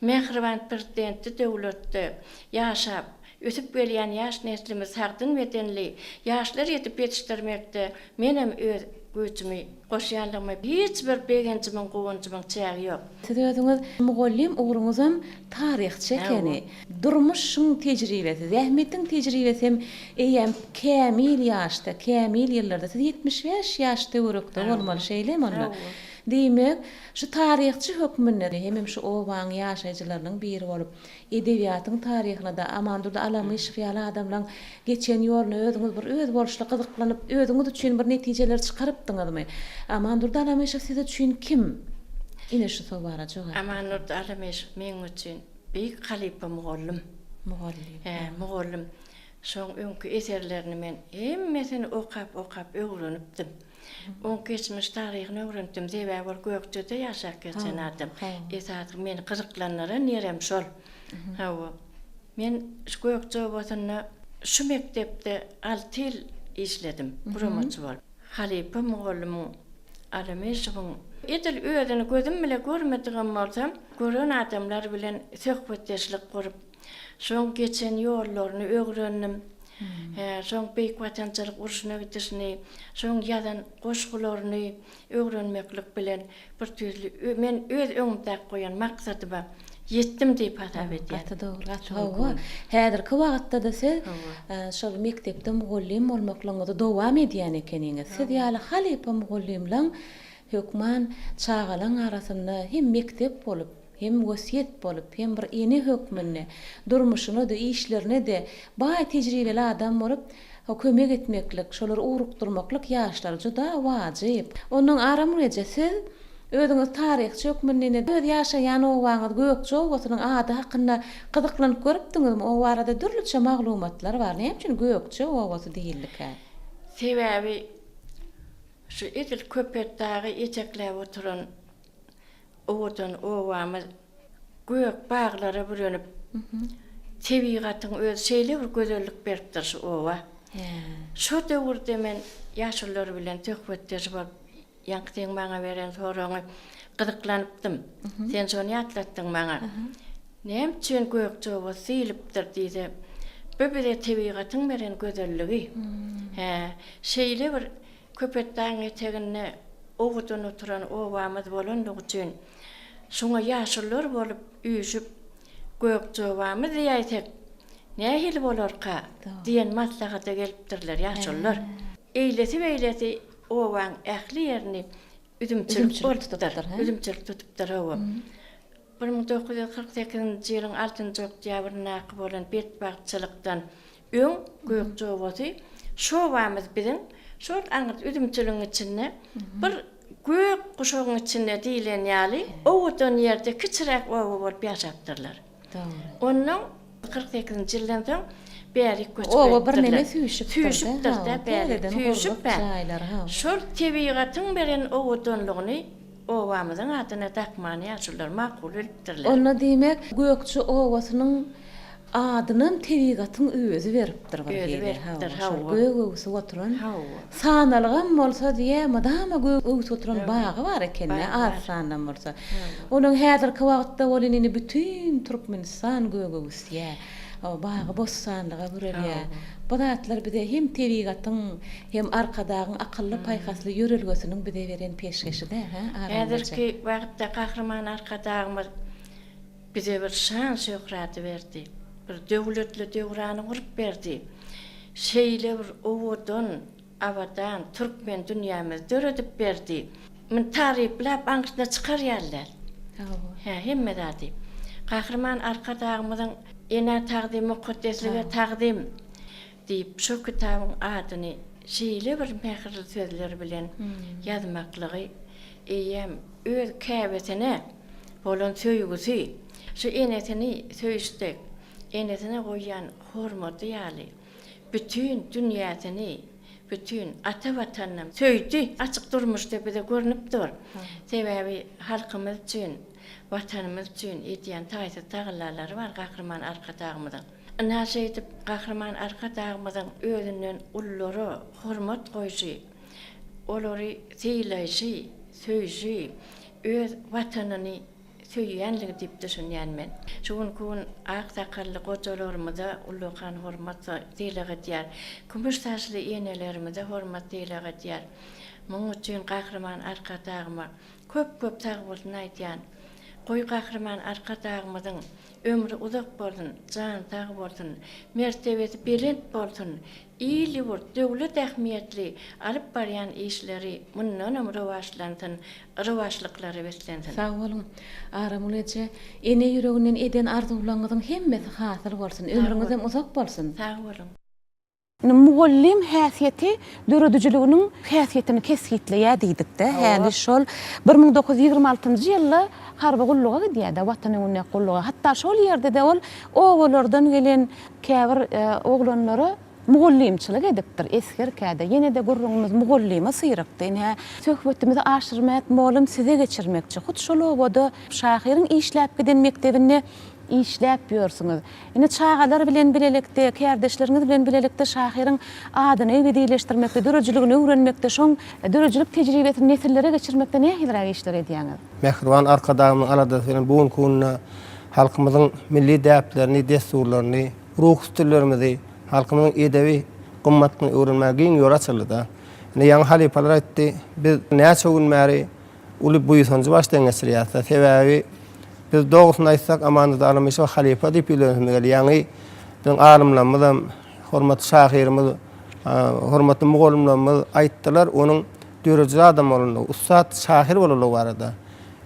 mähriban Prezidentli döwletde ýaşap, ösüp gelýän ýaş neslimizi sagdyn bedenli ýaşlar edip ýetişdirmekde menem öz güýjümi goşýanlygyma hiç bir begenjimiň, guwanjymyň çägi ýok. Siz özüňiz mugallym ugruňyzam taryhçy ekeni. Durmuşyň tejribesi, zähmetiň tejribesi hem eýýäm kämil ýaşda, kämil ýyllarda, siz 75 ýaş töwerekde bolmaly, şeýlemi onda? Diýmek, şu taryhçy hökmünde hemem şu obaň ýaşaýjylarynyň biri bolup, Edebiýatyň taryhyna-da Amandurdy Alamyşow ýaly adamlaň geçen ýoluna özüňiz bir özboluşly gyzyklanyp, özüňiz üçin bir netijeler çykarypdyňyzmy? Amandurdy Alamyşow siz üçin kim? Ine şu sowala jogap beriň. Amandurdy Alamyşow meň üçin beýik halypa mugallym. Mugallym. Hä, mugallym. Şoň öňki eserlerini men hemmesini okap-okap öwrenipdim. Oň geçmiş taryhyny öwrenipdim. Sebäbi ol Gökjede ýaşap geçen adam. Esasy meni gyzyklandyran ýerem şol. Hawa. Men şu Gökje obasynda şu mekdepde alty ýyl işledim, guramaçy bolup. Halypa mugallymyň Alameşowyň edil özüni gözüm bile görmedigem bolsam, gören adamlar bilen söhbetdeşlik gurup, Şoň geçen ýollaryny öwrendim. Şoň Beýik Watançylyk urşuna gidişini, şoň ýazan goşgularyny öwrenmeklik bilen bir tüýsli men öz öňümdäki goýan maksadyma ýetdim diýip hasap edýän. Gaty dogry, gaty hawa. Häzirki wagtda-da siz şol mekdepde mugallym bolmaklygyňyzy dowam edýän ekeniňiz. Siz ýaly halypa mugallymlaň hökman çagalaň arasynda hem mekdep bolup, Hem wesýet bolup, hem bir ene hökmünde, durmuşyna-da, işlerine-de baý tejribeli adam bolup, kömek etmeklik, şolary ugrukdyrmaklyk ýaşlara juda wajyp. Onnoň Aramgül eje, siz özüňiz taryhçy hökmünde ine öz ýaşaýan obaňyz Gökje obasynyň ady hakynda gyzyklanyp görüpdiňizmi? O barada dürlüçe maglumatlar bar. Näme üçin Gökje obasy diýildikä? Sebäbi şu edil Köpetdagy etekläp oturan Owadan obamyz gök baglara bürenip, tebigatyň özi şeýle bir gözellik beripdir şu oba. Şo döwürde men ýaşulular bilen söhbetdeş bolup, ýaňky seň maňa beren soragyňy gyzyklanypdym. Sen şony ýatlatdyň maňa. Näme üçin Gökje obasy diýlipdir diýse, bu bize tebigatyň beren gözelligi. Hä, şeýle bir Köpetdagyň eteginde owadan oturan obamyz bolandygy üçin, şoňa ýaşulular bolup üýşüp, Gökjeobamyz diýäýsek, nähili bolarka? diýen maslahata gelipdirler ýaşulular. Eýlesi-beýlesi obaň ähli ýerini üzümçilik bolupdyr, üzümçilik tutupdyr, hawa. 1948-nji ýylyň altynjy oktýabryndaky bolan betbagtçylykdan öň Gökje obasy şu obamyz biziň şol aňyrt üzümçiligiň içinde bir gök guşagyň içinde diýlen ýaly owadan ýerde kiçiräk oba bolup ýaşapdyrlar. Onnoň 48-nji ýyldan soň bärik göçüp Oba gelipdirler. birneme süýşüpdir-de, Süýşüpdir-de, bärik täzeden süýşüp, gurlup jaýlar, hawa. Şol tebigatyň beren owadanlygyny Obamyzyň adyna dakmany ýaşulular makul bilipdirler. Onda diýmek, Gökje obasynyň adynam tebigatyň özi beripdir bir Özi hili. beripdir, Hawa, şol hawa. gök öwsüp oturan, Hawa. sanalygam bolsa diýä, mydama gök öwsüp oturan bagy bar eken-dä, Bar, bar. az sandan bolsa. Hawa. Onuň häzirki wagtda welin indi bütin Türkmenistan gök öwüsýär. Bagy-bossanlyga bürelýär. Bu zatlar bize hem tebigatyň, hem Arkadagyň akylly-paýhasly ýörelgesiniň bize beren peşgeşi-dä, hä, Aramgaja? Häzirki wagtda Gahryman Arkadagymyz bize bir şan-şöhraty berdi, bir döwletli döwrany gurup berdi. Şeýle bir owadan, abadan türkmen dünýämizi döredip berdi. Muny taryplap aňrysyna çykar ýaly däl. Hä, hemme zady. Gahryman Arkadagymyzyň Enä tagzym mukaddeslige tagzym diýip şu kitabyň adyny şeýle bir mähirli sözler bilen ýazmaklygy eýýäm öz käbesine bolan söýgüsi, şu enesini söýüşi dek, enesine goýýan hormaty ýaly bütin dünýäsini, bütin ata Watanynam söýdi. Açyk durmuşda bize görnüp dur. Sebäbi halkymyz üçin, Watanymyz üçin edýän taýsyz tagallalary bar Gahryman Arkadagymyzyň. Ynha şeýdip Gahryman Arkadagymyzyň özünden ululara hormat goýşy, olary sylaýşy, söýşi, öz Watanyny söýýänligi diýip düşünýän men. Şu günki gün ak sakally gojalarymyza ullakan hormat sylag edýär. Kümüş saçly enelerimize hormat sylag edýär. Muň üçin Gahryman Arkadagyma köp-köp sagbolsun aýdýan. Goý Gahryman Arkadagymyzyň ömri uzak bolsun, jany sag bolsun, mertebesi belent bolsun, Il-ýurt, döwlet ähmiýetli alyp barýan işleri mundanam rowaçlansyn, rowaçlyklara beslensin. Sag boluň, Aramgül eje. Ene ýüreginden eden arzuwlaryňyzyň hemmesi hasyl bolsun, ömrüňizem uzak bolsun. Sag boluň. Indi mugallym häsiýeti döredijiliginiň häsiýetini kesgitleýär diýdik-de, häli şol 1926-njy ýylda harby gulluga gidýär-de, Watan öňündäki gulluga. Hatda şol ýerde-de ol obalardan gelen Käbir oglanlara mugallymçylyk edipdir, esgerkä-de. Ýene-de gürrüňimiz mugallyma syrykdy. Ine, söhbetimizi Aşyrmät mollum size geçirmekçi. Hut şol obada şahyryň işläp giden mekdebinde işläp ýörsüňiz. Ine, çagalar bilen bilelikde, kärdeşleriňiz bilen bilelikde şahyryň adyny ebedileşdirmekde, döredijiligini öwrenmekde, şoň döredijilik tejribesini nesillere geçirmekde nähiliräk işler edýäňiz? Mähriban Arkadagymyzyň aladasy bilen bu günki günde Halkymyzyň milli däplerini, dessurlaryny, ruhy sütünlerimizi, halkymyzyň edebi gymmatlygyny öwrenmäge giň ýol açyldy-da. Indi ýaňy halypalar aýtdy, biz näçe gün bäri uly buýsanjy başdan geçirýäris-de. Sebäbi biz dogrusyny aýtsak, Amandurdy Alymyşow halypa diýip ýüzlenesimiz gelýär. Ýaňy biziň alymlarymyzam, hormatly şahyrymyz, hormatly mugallymlarymyz aýtdylar, onuň döredici adam bolandygy, ussat şahyr bolandygy barada.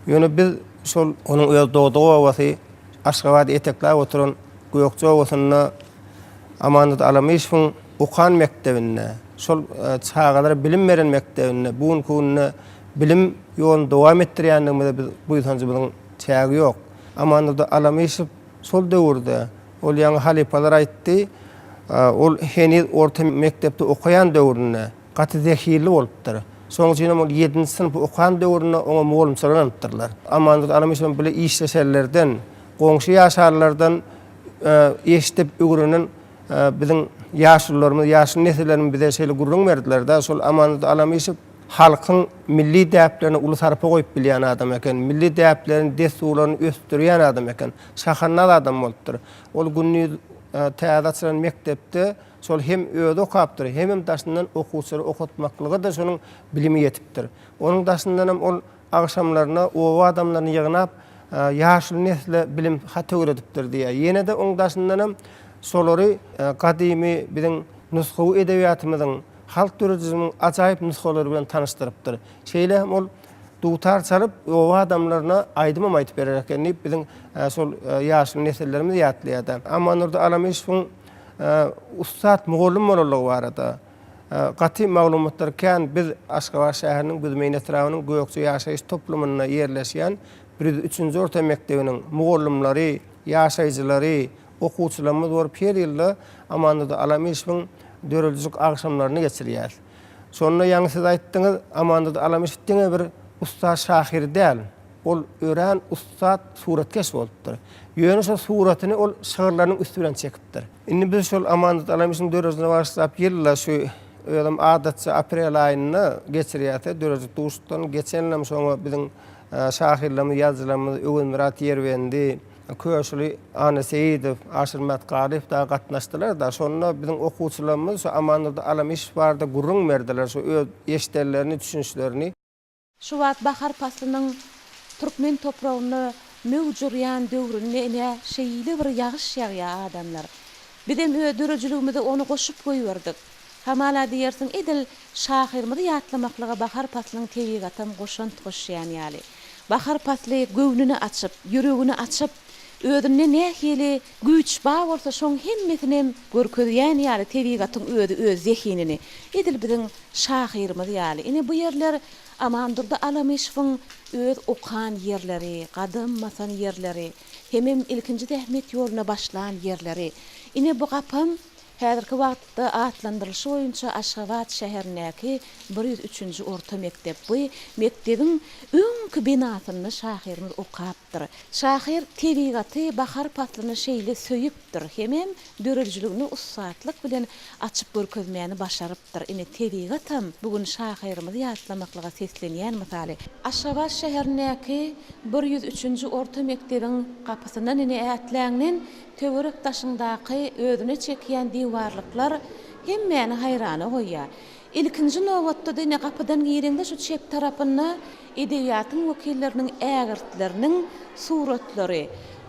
Ýöne biz Şol onuň öz dogduk obasy Aşgabady etekläp oturan Gökje obasynda Amandurdy Alamyşowyň okan mekdebinde, şol çagalara bilim beren mekdebinde bu günki günde bilim ýoluny dowam etdirýändigimize biz buýsanjymyzyň çägi ýok. Amandurdy Alamyşow şol döwürde, ol ýaňy halypalar aýtdy, ol heniz orta mekdepde okaýan döwründe, Gaty zehinli bolupdyr. Şonuň üçin hem ol ýedinji synpy okan döwründe oňa mugallymçylyk ynanypdyrlar. Amandurdy Alamyşowyň bile işleşenlerden, goňşy ýaşalylardan eşidip öwrenen biziň ýaşulularymyz, ýaşuly nesillerimiz bize şeýle gürrüň berdiler-de, şol Amandurdy Alamyşow halkyň milli däplerine uly sarpa goýup bilýän adam eken, milli däplerini, dessurlaryny ösdürýän adam eken, şahandaz adam bolupdyr. Ol gündiz täze açylan mekdepde Şol hem özi okapdyr, hemem daşyndan okuwçylary okatmaklyga-da şonuň bilimi ýetipdir. Onuň daşyndanam ol agşamlaryna oba adamlaryny ýygnap, ýaşuly nesle bilim hat öwredipdir diýýär. Ýene-de oň daşyndanam şolary gadymy biziň nusgawy edebiýatymyzyň, halk döredijiliginiň ajaýyp nusgalary bilen tanyşdyrypdyr. Şeýle hem ol dutar çalyp, oba adamlaryna aýdymam aýdyp berer eken diýip, biziň şol ýaşuly nesillerimiz ýatlaýar-da. Amandurdy Alamyşowyň ussat mugallym bolanlygy barada gaty maglumatlar kän. Biz Aşgabat şäheriniň Büzmeýin etrabynyň Gökje ýaşaýyş toplumynda ýerleşýän 103-nji orta mekdebiniň mugallymlary, ýaşaýjylary, okuwçylarymyz bolup her ýylda Amandurdy Alamyşowyň döredijilik agşamlaryny geçirýäris. Şonda ýaňy siz aýtdyňyz, Amandurdy Alamyşow diňe bir ussat şahyr däl. Ol örän ussat suratkeş bolupdyr. Ýöne şol suratyny ol şygyrlarynyň üsti bilen çekipdir. Indi biz şol Amandurdy Alamyşyň döredijiligine bagyşlap ýylda şu özem adatça aprel aýynda geçirýäs-de döredijilik duşuşyklaryny. Geçen ýylam şoňa biziň şahyrlarymyz, ýazyjylarymyz Öwezmyrat Ýerbendi, Köşüli Anna Seýidow, Aşyrmyrat Galyýew dagy gatnaşdylar-da. Şonda biziň okuwçylarymyz şu Amandurdy Alamyşow barada gürrüň berdiler, şu öz eşidenlerini, düşünişlerini. Şu wagt bahar paslynyň türkmen topragynda möwç urýan döwründe ine şeýle bir ýagyş ýagýar adamlar. Bizem öz döredijiligimize ony goşup goýberdik. Hamala diýersiň edil şahyrymyzy ýatlamaklyga bahar paslynyň tebigatam goşant goşýan ýaly. Bahar pasly göwnüni açyp, ýüregini açyp, özünde nähili güýç bar bolsa şoň hemmesinem görkezýän ýaly tebigatyň özi öz zehinini edil biziň Şahyrymyz ýaly. Ine bu ýerler Amandurdy Alamyşowyň öz okan ýerleri, gadam basan ýerleri, hemem ilkinji zähmet ýoluna başlan ýerleri. Ine bu gapam Häzirki wagtda atlandyrylyşy boýunça Aşgabat şäherindäki 103-nji orta mekdep. Bu mekdebiň öňki binasynda şahyrymyz okapdyr. Şahyr tebigaty, bahar paslyny şeýle söýüpdir hemem döredijiligini ussatlyk bilen açyp görkezmäni başarypdyr. Ine, tebigatam bu gün şahyrymyzy ýatlamaklyga seslenýän mysaly. Aşgabat şäherindäki 103-nji orta mekdebiň gapysyndan ine ätläňden töwerek-daşyňdaky özüne çekýän diwarlyklar hemmäni haýrana goýýar. Ilkinji nobatda-da ine gapydan gireňde şu çep tarapynda edebiýatyň wekilleriniň ägirtleriniň suratlary,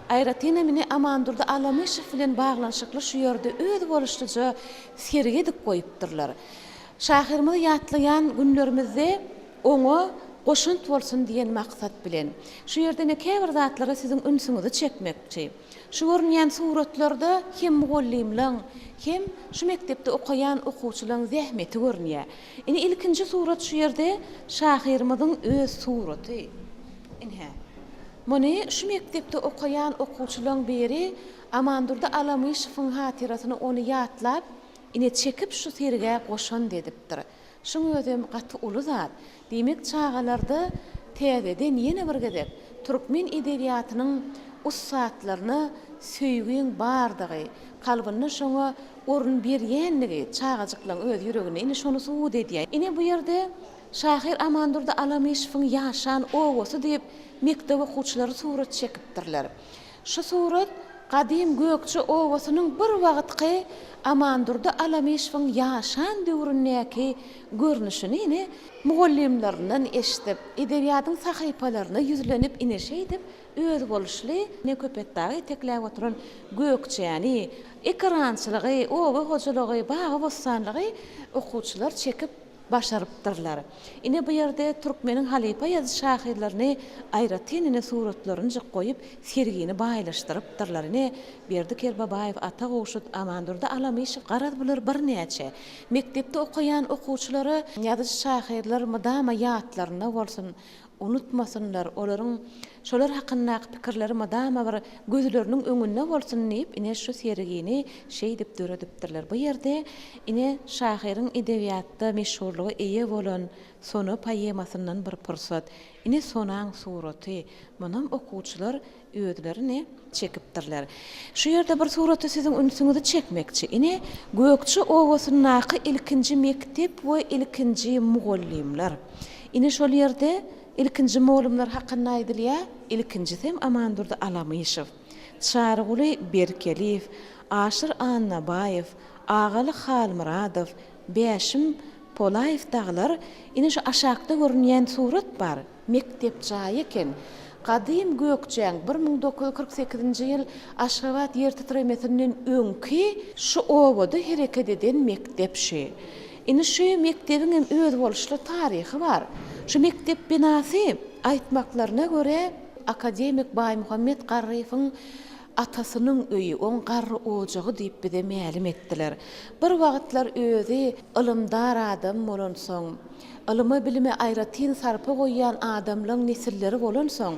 aýratynam ine Amandurdy Alamyşow bilen baglanyşykly şu ýerde özboluşlyja sergi edip goýupdyrlar. Şahyrymyzy ýatlaýan günlerimizde oňa goşant bolsun diýen maksat bilen, şu ýerde ine käbir zatlara siziň ünsüňizi çekmekçi. Şu görünýän suratlarda hem mugallymlaň, hem şu mekdepde okaýan okuwçylaň zähmeti görünýär. Ine ilkinji surat şu ýerde şahyrymyzyň öz suraty. Ine. Muny şu mekdepde okaýan okuwçylaň biri Amandurdy Alamyşowyň hatyrasyna ony ýatlap, ine çekip şu sergä goşant edipdir. Şuň özem gaty uly zat. Diýmek, çagalarda täzeden ýene bir gezek türkmen edebiýatynyň ussatlaryna söýgiň bardygy, kalbynda şoňa orun berýändigi çagajyklaryň öz ýüreginde ine şony subut edýär. Ine bu ýerde şahyr Amandurdy Alamyşowyň ýaşan obasy diýip mekdep okuwçylary surat çekipdirler. Şu surat gadym Gökje obasynyň bir wagtky Amandurdy Alamyşowyň ýaşan döwründäki görnüşini ine mugallymlaryndan eşidip, edebiýatyň sahypalaryna ýüzlenip ine şeýdip özboluşly ine Köpetdagy etekläp oturan Gökjäni, ekerançylygy, oba hojalygy, bagy-bossanlygy okuwçylar çekip başarypdyrlar. Ine bu ýerde türkmeniň halypa ýazyjy-şahyrlaryny aýratyn ine suratlarynjyk goýup sergini baýlaşdyrypdyrlar. Ine Berdi Kerbabaýew, Ata Gowşut, Amandurdy Alamyşow garaz bular birnäçe. Mekdepde okaýan okuwçylara ýazyjy-şahyrlar mydama ýatlarynda bolsun, unutmasynlar, olaryň şolar hakyndaky pikirleri mydama bir gözleriniň öňünde bolsun diýip, ine, şu sergini şeýdip döredipdirler. Bu ýerde, ine, şahyryň edebiýatda meşhurlyga eýe bolan Sona poemasyndan bir pursat. Ine, Sonaň suraty. Munam okuwçylar Özleri-ne çekipdirler. Şu ýerde bir surata siziň ünsüňizi çekmekçi. Ine, Gökje obasyndaky ilkinji mekdep we ilkinji mugallymlar. Ine, şol ýerde ilkinji mugallymlar hakynda aýdylýar. Ilkinjisem Amandurdy Alamyşow, Çaryguly Berkeliýew, Aşyr Annabaýew, Agaly Halmyradow, Bäşim Polaýew dagylar. Ine, şu aşakda görünýän surat bar. Mekdep jaýy eken. Gadym Gökjäň 1948-nji ýyl Aşgabat ýer titremesinden öňki şu obada hereket eden mekdep şu. Indi şu mekdebiňem özboluşly taryhy bar. Şu mekdep binasy, aýtmaklaryna görä, akademik Baýmuhammet Garryýewiň atasynyň öýi, oň garry ojagy diýip bize mälim etdiler. Bir wagtlar özi ylymdar adam bolansoň, Ylyma-bilime aýratyn sarpa goýýan adamlaň nesilleri bolansoň,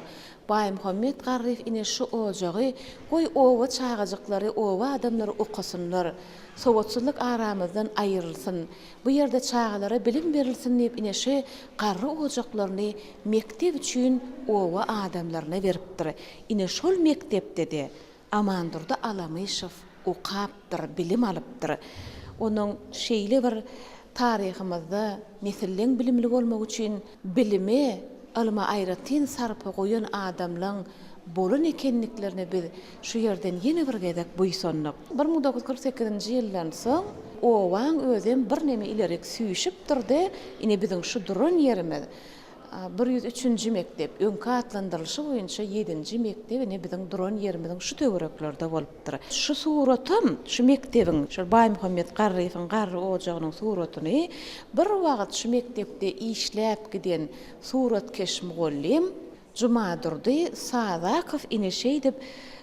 Baýmuhammet Garryýew ine şu ojagy, goý oba çagajyklary, oba adamlary okasynlar, sowatsyzlyk aramyzdan aýrylsyn, bu ýerde çagalara bilim berilsin diýip ine şu garry ojaklaryny mekdep üçin oba adamlaryna beripdir. Ine şol mekdepde-de Amandurdy Alamyşow okapdyr, bilim alypdyr. Onuň şeýle bir taryhymyzda nesilleň bilimli bolmagy üçin bilime, ylma aýratyn sarpa goýan adamlaň bolan ekenliklerine biz şu ýerden ýene bir gezek buýsandyk. 1948-nji ýyldan soň obaň özem birneme ilerik süýşüpdir-de, ine biziň şu duran ýerimiz, 103-nji mekdep, öňki atlandyrylyşy boýunça ýedinji mekdep ine biziň duran ýerimiziň şu töwereklerde bolupdyr. Şu suratam şu mekdebiň, şol Baýmuhammet Garryýewiň garry ojagynyň suratyny bir wagt şu mekdepde işläp giden suratkeş mugallym. Jumadurdy Sazakow ine şeýdip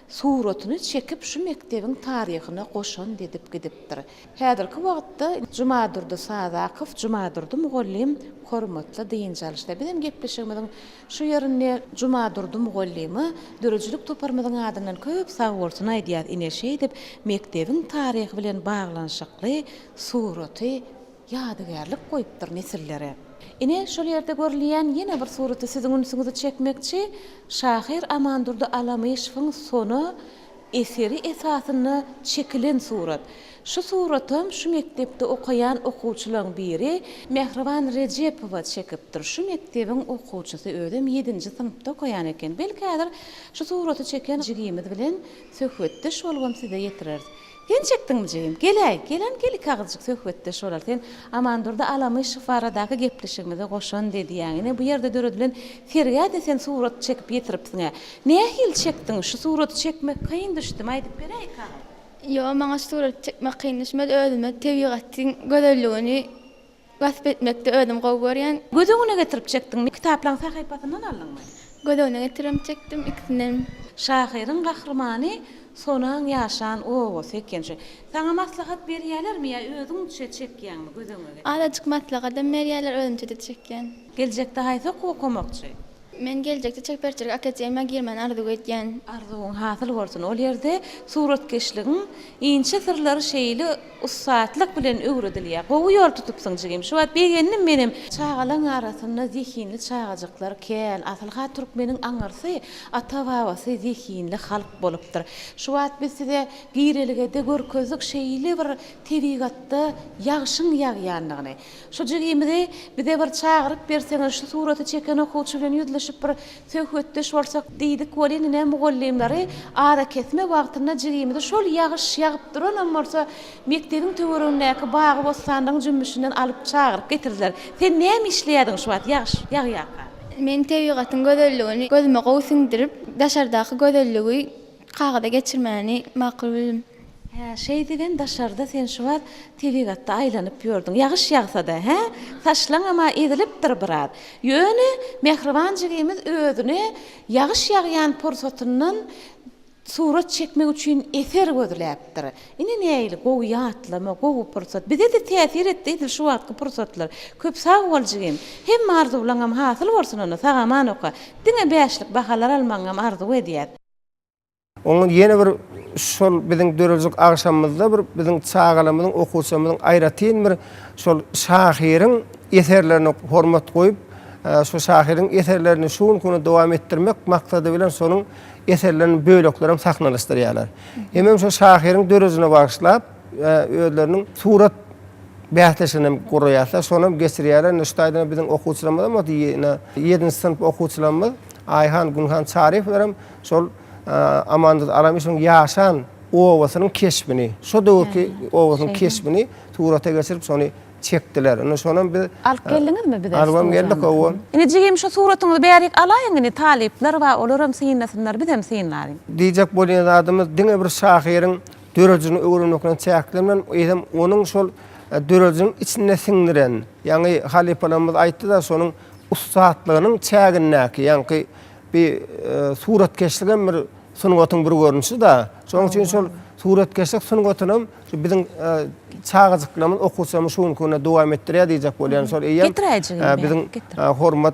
suratyny çekip şu mekdebiň taryhyna goşant edip gidipdir. Häzirki wagtda Jumadurdy Sazakow, Jumadurdy mugallym hormatly dynç alyşda. Bizem gepleşigimiziň şu ýerinde Jumadurdy mugallyma döredijilik toparymyzyň adyndan köp sagbolsun aýdýas. Ine şeýdip mekdebiň taryhy bilen baglanyşykly suraty ýadygärlik goýupdyr nesillere. Ine, şol ýerde görülýän ýene bir surata siziň ünsüňizi çekmekçi, şahyr Amandurdy Alamyşowyň Sona eseri esasynda çekilen surat. Şu suratam şu mekdepde okaýan okuwçylaň biri Mähriban Rejepowa çekipdir. Şu mekdebiň okuwçysy, özem ýedinji synpda okaýan eken. Belki häzir şu suraty çeken jigimiz bilen söhbetdeş bolubam size ýetireris. Sen çekdiňmi jigim? Geläý, gelen gel ikagyzjyk söhbetdeş bolaly. Sen Amandurdy Alamyşow baradaky gepleşigimize goşant edýäň. Ine bu ýerde döredilen sergä-de sen surat çekip ýetiripsiň-ä. Nähili çekdiň? Şu suraty çekmek kyn düşdümi? Aýdyp beräý ikagyz. Ýok, maňa şu suraty çekmek kyn düşmedi. Özüme tebigatyň gözelligini Wasp etmekde özüm gowy görýän. Göz öňüne getirip çekdiňmi? Kitaplaň sahypasyndan aldyňmy? Göz öňüne getirip çekdim ikisinem. Şahyryň gahrymany Sonaň ýaşan obasy eken şu. Saňa maslahat berýälermi ýa özüňçe çekýäňmi göz öňüne getirip? Azajyk maslahatam berýäler özümçe-de çekýän. Geljekde haýsy okuw okamakçy? Men geljekde çeperçilik akademiýa girmäni arzuw edýän. Arzuwyň hasyl bolsun. Ol ýerde suratkeşligiň inçe syrlary şeýle ussatlyk bilen öwredilýär. Gowy ýol tutupsyň jigim. Şu wagt begendim menem. Çagalaň arasynda zehinli çagajyklar kän. Asylha türkmeniň aňyrsy, ata-babasy zehinli halk bolupdyr. Şu wagt biz size girelgede görkezdik şeýle bir tebigatda ýagşyň ýagýandygyny. Şu jigimizi bize bir çagyryp berseňiz, şu suraty çeken okuwçy bilen ýüzleşip bir söhbetdeş bolsak diýdik welin, ine mugallymlary arakesme wagtynda jigimizi şol ýagyş ýagyp duranam bolsa, mekdebiň töweregindäki bagy-bossanlygyň jümmüşinden alyp çagyryp getirdiler. Sen näme işleýärdiň şu wagt ýagyş ýagýarka? Men tebigatyň gözelligini gözüme gowy siňdirip, daşardaky gözelligi kagyza geçirmäni makul bildim. Hä, şeýdibem daşarda sen şu wagt tebigatda aýlanyp ýördüň. Ýagyş ýagsa-da, hä? Saçlaňam-a ezilipdir biraz. Ýöne mähriban jigimiz özüne ýagyş ýagýan pursatyndan surat çekmek üçin eser gözläpdir. Ine nähili gowy ýatlama, gowy pursat. Bize-de täsir etdi edil şu wagtky pursatlar. Köp sag bol jigim. Hemme arzuwlaňam hasyl bolsun onda, sag-aman oka. Diňe bäşlik bahalar almagyňam arzuw edýäs. Oňa ýene bir şol biziň döredijilik agşamymyzda bir biziň çagalarymyzyň, okuwçylarymyzyň aýratyn bir şol şahyryň eserlerine hormat goýup, şu şahyryň eserlerini şu günki güne dowam etdirmek maksady bilen şonuň eserleriniň böleklerem sahnalaşdyrýarlar. Hemem şol şahyryň döredijiligine bagyşlap, özleriniň surat bäsleşigini hem guraýarlar, şony hem geçirýärler. Indi şu taýdan biziň okuwçylarymyzam ýene ýedinji synp okuwçylarymyz Aýhan, Günhan Çaryýewler hem Şol Amandurdy Aramyşowyň ýaşan obasynyň keşbini, şo döwürki obasynyň keşbini surata geçirip, şony çekdiler. Indi şonam biz Alyp geldiňizmi bize? Alybam geldik, hawa. Indi jigim şu suratyňyzy bärik alaýyň indi talyplar bar, olaram synlasynlar, bizem synlalyň. Diýjek bolýan zadymyz diňe bir şahyryň döredijiligini öwrenmek bilen çäklenmän, eýsem onuň şol döredijiligiň içinde siňdiren, ýaňy halypalarymyz aýtdy-da, şonuň ussatlygynyň çägindäki, ýaňky Bir suratkeşligem bir sungatyň bir görnüşi-da. Şonuň üçin şol suratkeşlik sungatynam şu biziň çagajyklarymyz, okuwçylarymyz şu günki günde dowam etdirýär diýjek bolýan. Şol eýýäm biziň hormat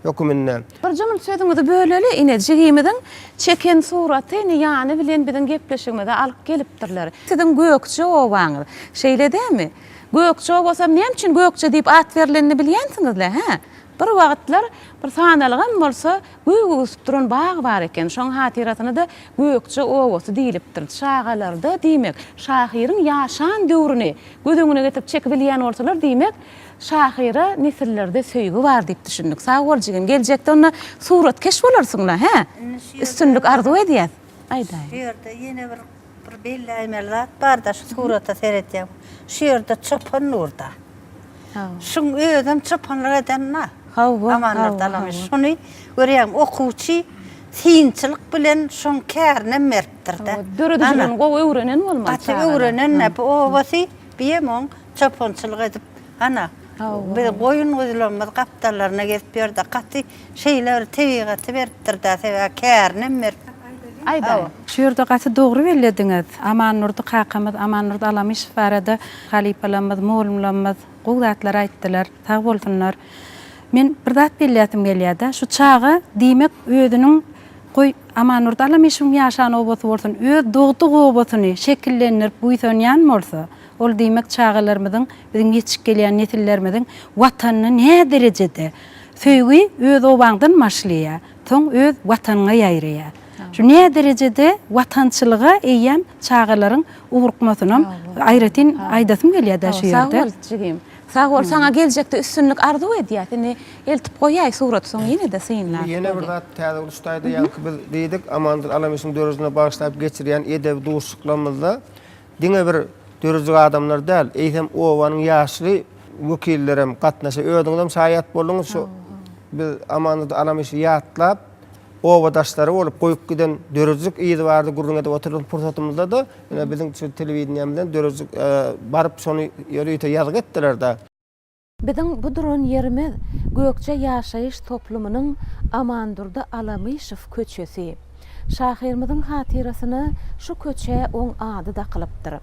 höküminde. Bir jümle sözüňizi böleli, ine, jigimiziň çeken suratyny ýany bilen biziň gepleşigimize alyp gelipdirler. Siziň Gökje obaňyz, şeýle dälmi? Gökje obasam näme üçin Gökje diýip at berlenini bilýänsiňiz-le, hä? Bir wagtlar bir sanalygam bolsa gök öwsüp duran bag bar eken. Şoň hatyrasyna-da Gökje obasy diýlipdir. Çagalarda, diýmek, şahyryň ýaşan döwrüni göz öňüne getirip çekibilýän bolsalar, diýmek, şahyra nesillerde söýgi bar diýip düşündik. Sag bol jigim, geljekde onda suratkeş bolarsyň-la, hä? Üstünlik arzuw edýäs. Aýdaý. Şu ýerde ýene bir bir belläýmeli zat bar-da, şu surata seredýän. Şu ýerde çopan dur-da. Şuň özem çopanlyk eden-dä. Hawa, Amanlar Dalamyş. Şuny görýäňmi, okuwçy synçylyk bilen şoň kärinem beripdir-de. Döredijiligini gowy öwrenen bolmaly Gaty öwrenen-de. Bu obasy, biýem oň çopançylyk edip, ana. Biz goýun-guzularymyz gapdallaryna gezip ýördi. Gaty şeýle bir tebigaty beripdir-dä, sebäbi kärinem berip. Aýdaý. Şu ýerde gaty dogry bellediňiz. Amandurdy kakamyz, Amandurdy Alamyşow barada halypalarymyz, mugallymlarymyz gowy zatlar aýtdylar. Sag bolsunlar. Men bir zat belläsim gelýär-de, şu çaga diýmek özüniň goý Amandurdy Alamyşowyň ýaşan obasy bolsun, öz dogduk obasyny şekillendirip buýsanýan bolsa, Ol diýmek çagalarymyzyň, biziň ýetişip gelýän nesillerimiziň Watanyna näderejede söýgi öz obaňdan başlaýar, soň öz Watanyňa ýaýraýar. Şu näderejede watançylyga eýýäm çagalaryň ugrukmasynam aýratyn aýdasym gelýär-dä şu ýerde. Sag bol jigim. Sag bol. Saňa geljekde üstünlik arzuw edýäs. Indi eltip goýaý suraty soň ýene-de synlap. Indi ýene bir zat Täzegül şu taýda ýaňky biz diýdik, Amandyr Alamişiň döredijiligine bagyşlap geçirýän edebi duşuşyklarymyzda Diňe bir döredijilik adamlar däl, eýsem obanyň ýaşly wekillerem gatnaşýar. Özüňizem şaýat bolduňyz şu biz Amandurdy Alamyşy ýatlap, obadaşlary bolup goýup giden döredijilik yzy barada gürrüň edip oturan pursatymyzda-da, ine biziň şu telewideniýemizden döredijilik baryp şony ýörite ýazgy etdiler-de. Biziň bu duran ýerimiz Gökje ýaşaýyş toplumynyň Amandurdy Alamyşow köçesi. Şahyrymyzyň hatyrasyna şu köçä oň ady dakylypdyr.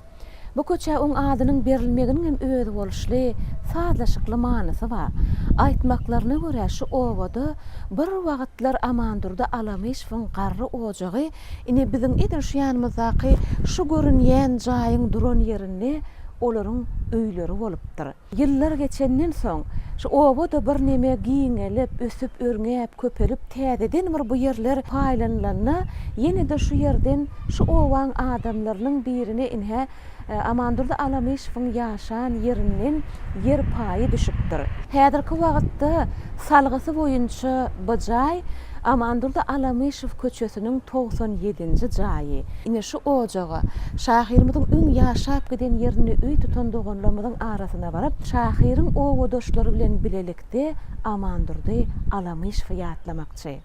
Bu köçä oň adynyň berilmeginiňem özboluşly, sazlaşykly manysy bar. Aýtmaklaryna görä, şu obada bir wagtlar Amandurdy Alamyşowyň garry ojagy ine biziň edil şu ýanymyzdaky şu görünýän jaýyň duran ýerinde olaryň öýleri bolupdyr. Ýyllar geçenden soň, şu oba-da birneme giňelip, ösüp, örňäp, köpelip, täzeden bir bu ýerler paýlanylanda, ýene-de şu ýerden şu obaň adamlarynyň birine ine, Amandurdy Alamyşowyň ýaşan ýerinden ýer paýy düşüpdir. Häzirki wagtda salgysy boýunça bu jaý Amandurdy Alamyşow köçesiniň 97-nji jaýy. Ine şu ojaga, şahyrymyzyň öň ýaşap giden ýerinde öý tutan doganlarymyzyň arasyna baryp, şahyryň obadaşlary bilen bilelikde Amandurdy Alamyşowy ýatlamakçy.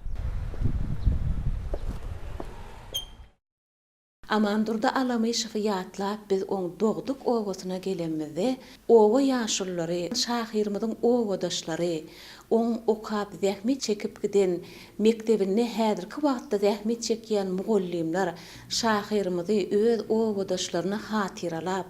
Amandurdy Alamyşowy ýatlap biz oň dogduk obasyna gelenimizde, oba ýaşululary, şahyrymyzyň obadaşlary, oň okap zähmet çekip giden mekdebinde häzirki wagtda zähmet çekýän mugallymlar şahyrymyzy öz obadaşlaryna hatyralap,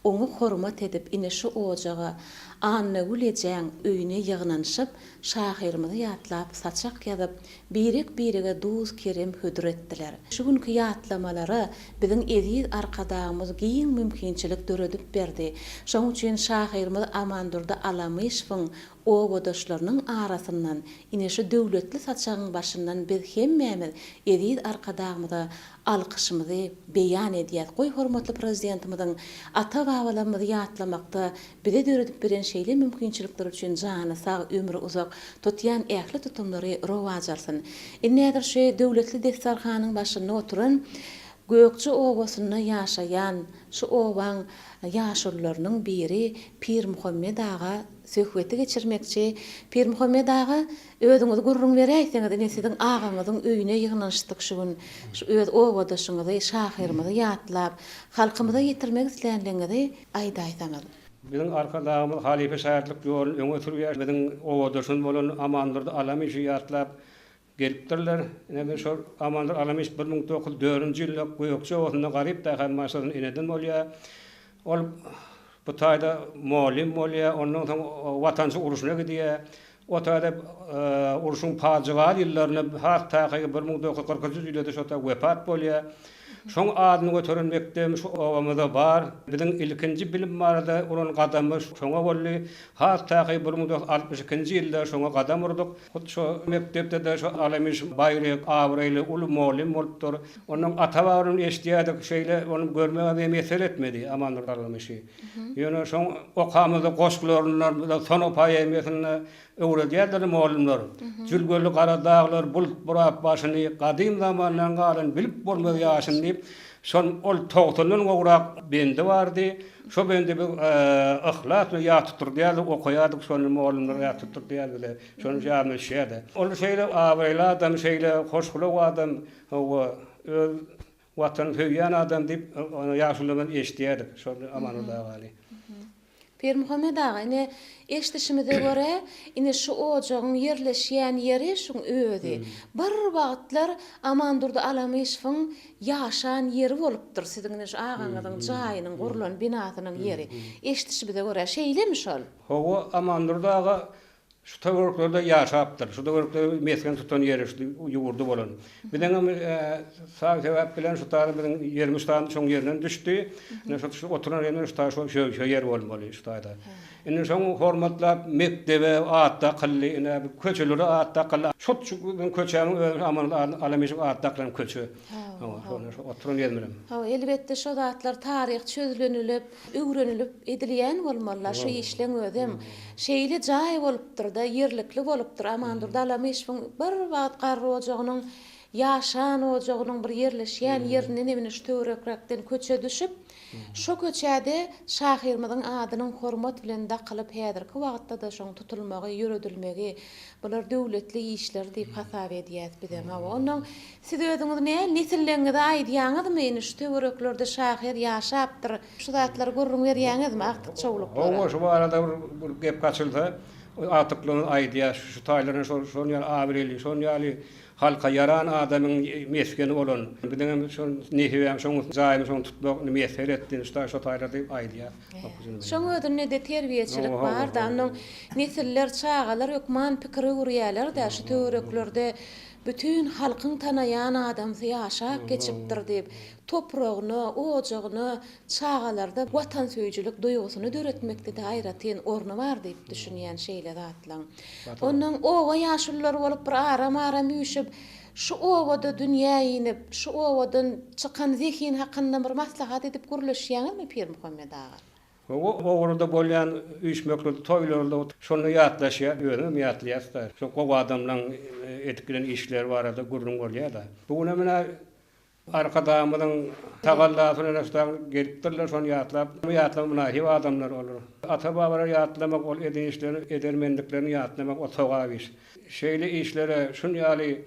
oňa hormat edip ine şu ojaga, Annagül ejäň öýüne ýygnanyşyp, şahyrymyzy ýatlap saçak ýazyp, birek-birege duz-kerem hödür etdiler. Şu günki ýatlamalara biziň eziz Arkadagymyz giň mümkinçilik döredip berdi. Şonuň üçin şahyrymyz Amandurdy Alamyşowyň obadaşlarynyň arasyndan, ine şu döwletli saçagyň başyndan biz hemmämiz eziz Arkadagymyza alkyşymyzy beýan edýäs. Goý, hormatly Prezidentimiziň ata-babalarymyzy ýatlamakda bize döredip beren şeýle mümkinçilikleri üçin jany sag, ömri uzak, tutýan ähli tutumlary rowaç alsyn. Indi häzir şu döwletli desterhanyň başynda oturan Gökje obasynda ýaşaýan şu obaň ýaşulularynyň biri Pirmuhammet aga söhbeti geçirmekçi. Pirmuhammet aga, özüňiz gürrüň beräýseňiz, ine siziň agaňyzyň öýüne ýygnanyşdyk şu gün. Şu öz obadaşyňyzy, şahyrymyzy ýatlap, halkymyza ýetirmek islänligiňizi aýdaýsaňyz. Biziň Arkadagymyz halypa şägirtlik ýoluny öňe sürýär. Biziň obadaşymyz bolan Amandurdy Alamyşy ýatlap gelipdirler. Ine men şol Amandurdy Alamyş 1904-nji ýylda Gökje obasynda garyp daýhan maşgalasyna eneden bolýar. Ol bu taýda mugallym bolýar. Ondan soň Watançy urşuna gidýär. O taýda urşuň pajygaly ýyllarynda, has takygy 1943-nji ýylda şo taý wepat bolýar. Şoň adyny göteren mekdebimiz şu obamyzda bar. Biziň ilkinji bilim barada uran gadamymyz şoňa boldy. Has takygy 1962-nji ýylda şoňa gadam urduk. Hut şo mekdepde-de şo Alamyş Baýry abraýly uly mugallym bolupdyr. Onuň ata-babalaryndan eşidýärdik, şeýle ony görmegem miýesser etmedi Amandurdy Alamyşy. Ýöne şoň okamyzda goşgularyndan, Sona poemasynda öwredýärler mugallymlar. Jülgeli gara daglar bulut burap başyny, Gadym zamandan galan bilip bolmaz ýaşyny diýip, şol ol togsandan gowrak bendi bardy. Şo bendi biz yhlas bilen ýat tutdurdýardyk, okaýardyk şony mugallymlar ýat tutdurdýardy bize. Şony ýadyma düşýärdi. Ol şeýle abraýly adam, şeýle hoşgylaw adam, hawa, öz Watany söýýän adam diýip, ýaşululardan eşidýärdik şol Amanurdy agany. Pirmuhammet aga, ine, eşidişimize görä, ine şu ojagyň ýerleşýän ýeri şuň özi. Bir wagtlar Amandurdy Alamyşowyň ýaşan ýeri bolupdyr, siziň ine şu agaňyzyň jaýynyň gurlan binasynyň ýeri. Eşidişimize görä, şeýlemi şol? Hawa, Amandurdy aga Şu töwereklerde ýaşapdyr. Şu töwerekde mesgen tutan ýeri şu ýurdy bolan. Biziňem sag sebäp bilen şu taýda biziň ýerimiz şu şoň ýerinden düşdi. Indi şu şu oturan ýerimiz şu taý şo şo ýer bolmaly şu taýda. Indi şoň hormatlap mekdebe at dakyldy, ine köçelere at dakyldy. Şut şu biziň köçämiň özi Aman Alamyşow at dakylan köçe. Hawa, şo oturan ýerimizem. Hawa, elbetde şo zatlar taryh çözlenilip, öwrenilip edilýän bolmalyda şu işleň özem şeýle jaý bolupdyrda ýerlikli bolupdyr Amandurdy Alamyşowyň bir wagt garry ojagynyň ýaşan ojagynyň bir ýerleşýän ýerinden emine şu töwerekräkden köçe düşüp şo köçäde şahyrymyzyň adynyň hormat bilen dakylyp häzirki wagtda-da şoň tutulmagy ýöredilmegi bular döwletli işler diýip hasap edýäs bizem hawa onnoň Siz özüňiz nä nesilleňizi aýdýaňyzmy indi şu töwereklerde şahyr ýaşapdyr şu zatlary gürrüň berýäňizmi agtyk çowluklara. Hawa şu barada bir bir gep açylsa agtyklarymyz aýdýar şu taýlaryna şol şon ýaly abreli şon ýaly halka ýaran adamyň mesgeni bolan biziňem şol nesibäm şoň jaýymy şoň tutmak miýesser etdi şu taý şo taýlar diýip aýdýar. Şoň özünde-de terbiýeçilik bar-da onnoň nesiller çagalar hökman pikir öwürýäler-dä şu töwereklerde Bütin halkyň tanaýan adamsy ýaşap geçipdir diýip, topragyna, ojagyna çagalarda watansöýüjilik duýgusyny döretmekde-de aýratyn orny bar diýip düşünýän şeýle zatlaň. Onnoň oba ýaşululary bolup bir aram-aram üýşüp, şu obada dünýä inip, şu obadan çykan zehin hakynda bir maslahat edip gürleşýäňizmi Pirmuhammet aga? Hawa, ograda bolýan üýşmeklerde, toýlarda şonda ýatlaşýar, özüňem ýatlaýas-da. Şo gowy adamlaň edip giden işleri barada gürrüň bolýar-da. Bu günem ine Arkadagymyzyň tagallasy bilen şu dagy gelipdirler, şony ýatlap, ýatlama mynasyp adamlar olar. Ata-babalary ýatlamak, ol eden işlerini, edermenliklerini ýatlamak o sogap iş. Şeýle işlere şun ýaly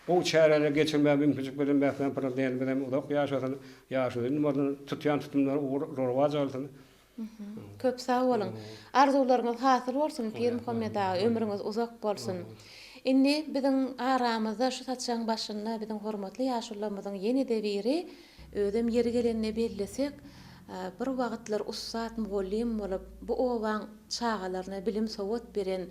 Gowy çäreleri geçirmäge mümkinçilik beren mährem Prezidentimiz hem uzak ýaşasyn, ýaşy uzyn bolsun, tutýan tutumlary ugur rowaç alsyn. Köp sag boluň. Arzuwlaryňyz hasyl bolsun Pirmuhammet aga, ömrüňiz uzak bolsun. Indi biziň aramyzda şu saçagyň başynda biziň hormatly ýaşulularymyzyň ýene-de biri, özem ýeri gelende bellesek, bir wagtlar ussat mugallym bolup, bu obaň çagalaryna bilim-sowat beren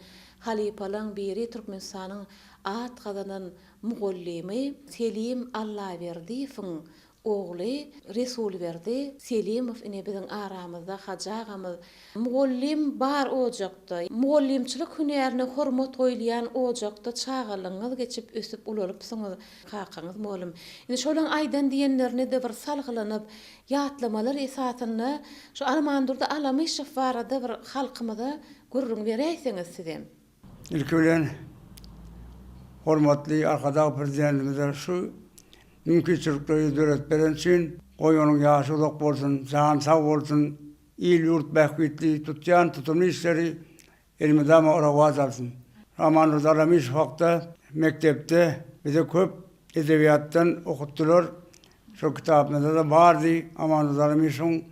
halypalaň biri Türkmenistanyň At gazanan mugallymy Selim Allaberdiýewiň ogly Resulberdi Selimow ine biziň aramyzda Hajy agamyz. Mugallym bar ojakda, mugallymçylyk hünärine hormat goýulýan ojakda çagalygyňyz geçip ösüp ulalypsyňyz. Kakaňyz mugallym. Indi şolaň aýdan diýenlerine-de bir salgylanyp, ýatlamalar esasynda şu Amandurdy Alamyşow barada bir halkymyza gürrüň beräýseňiz sizem. Ilki bilen, hormatly Arkadag Prezidentimize şu mümkinçilikleri döredip bereni üçin, goý onuň ýaşy uzak bolsun, jany sag bolsun, il-ýurt bähbitli tutýan tutumly işleri elmydama rowaç alsyn. Amandurdy Alamyşow hakda mekdepde bize köp edebiýatdan okutdylar. Şol kitabymyzda-da bardy Amandurdy Alamyşowyň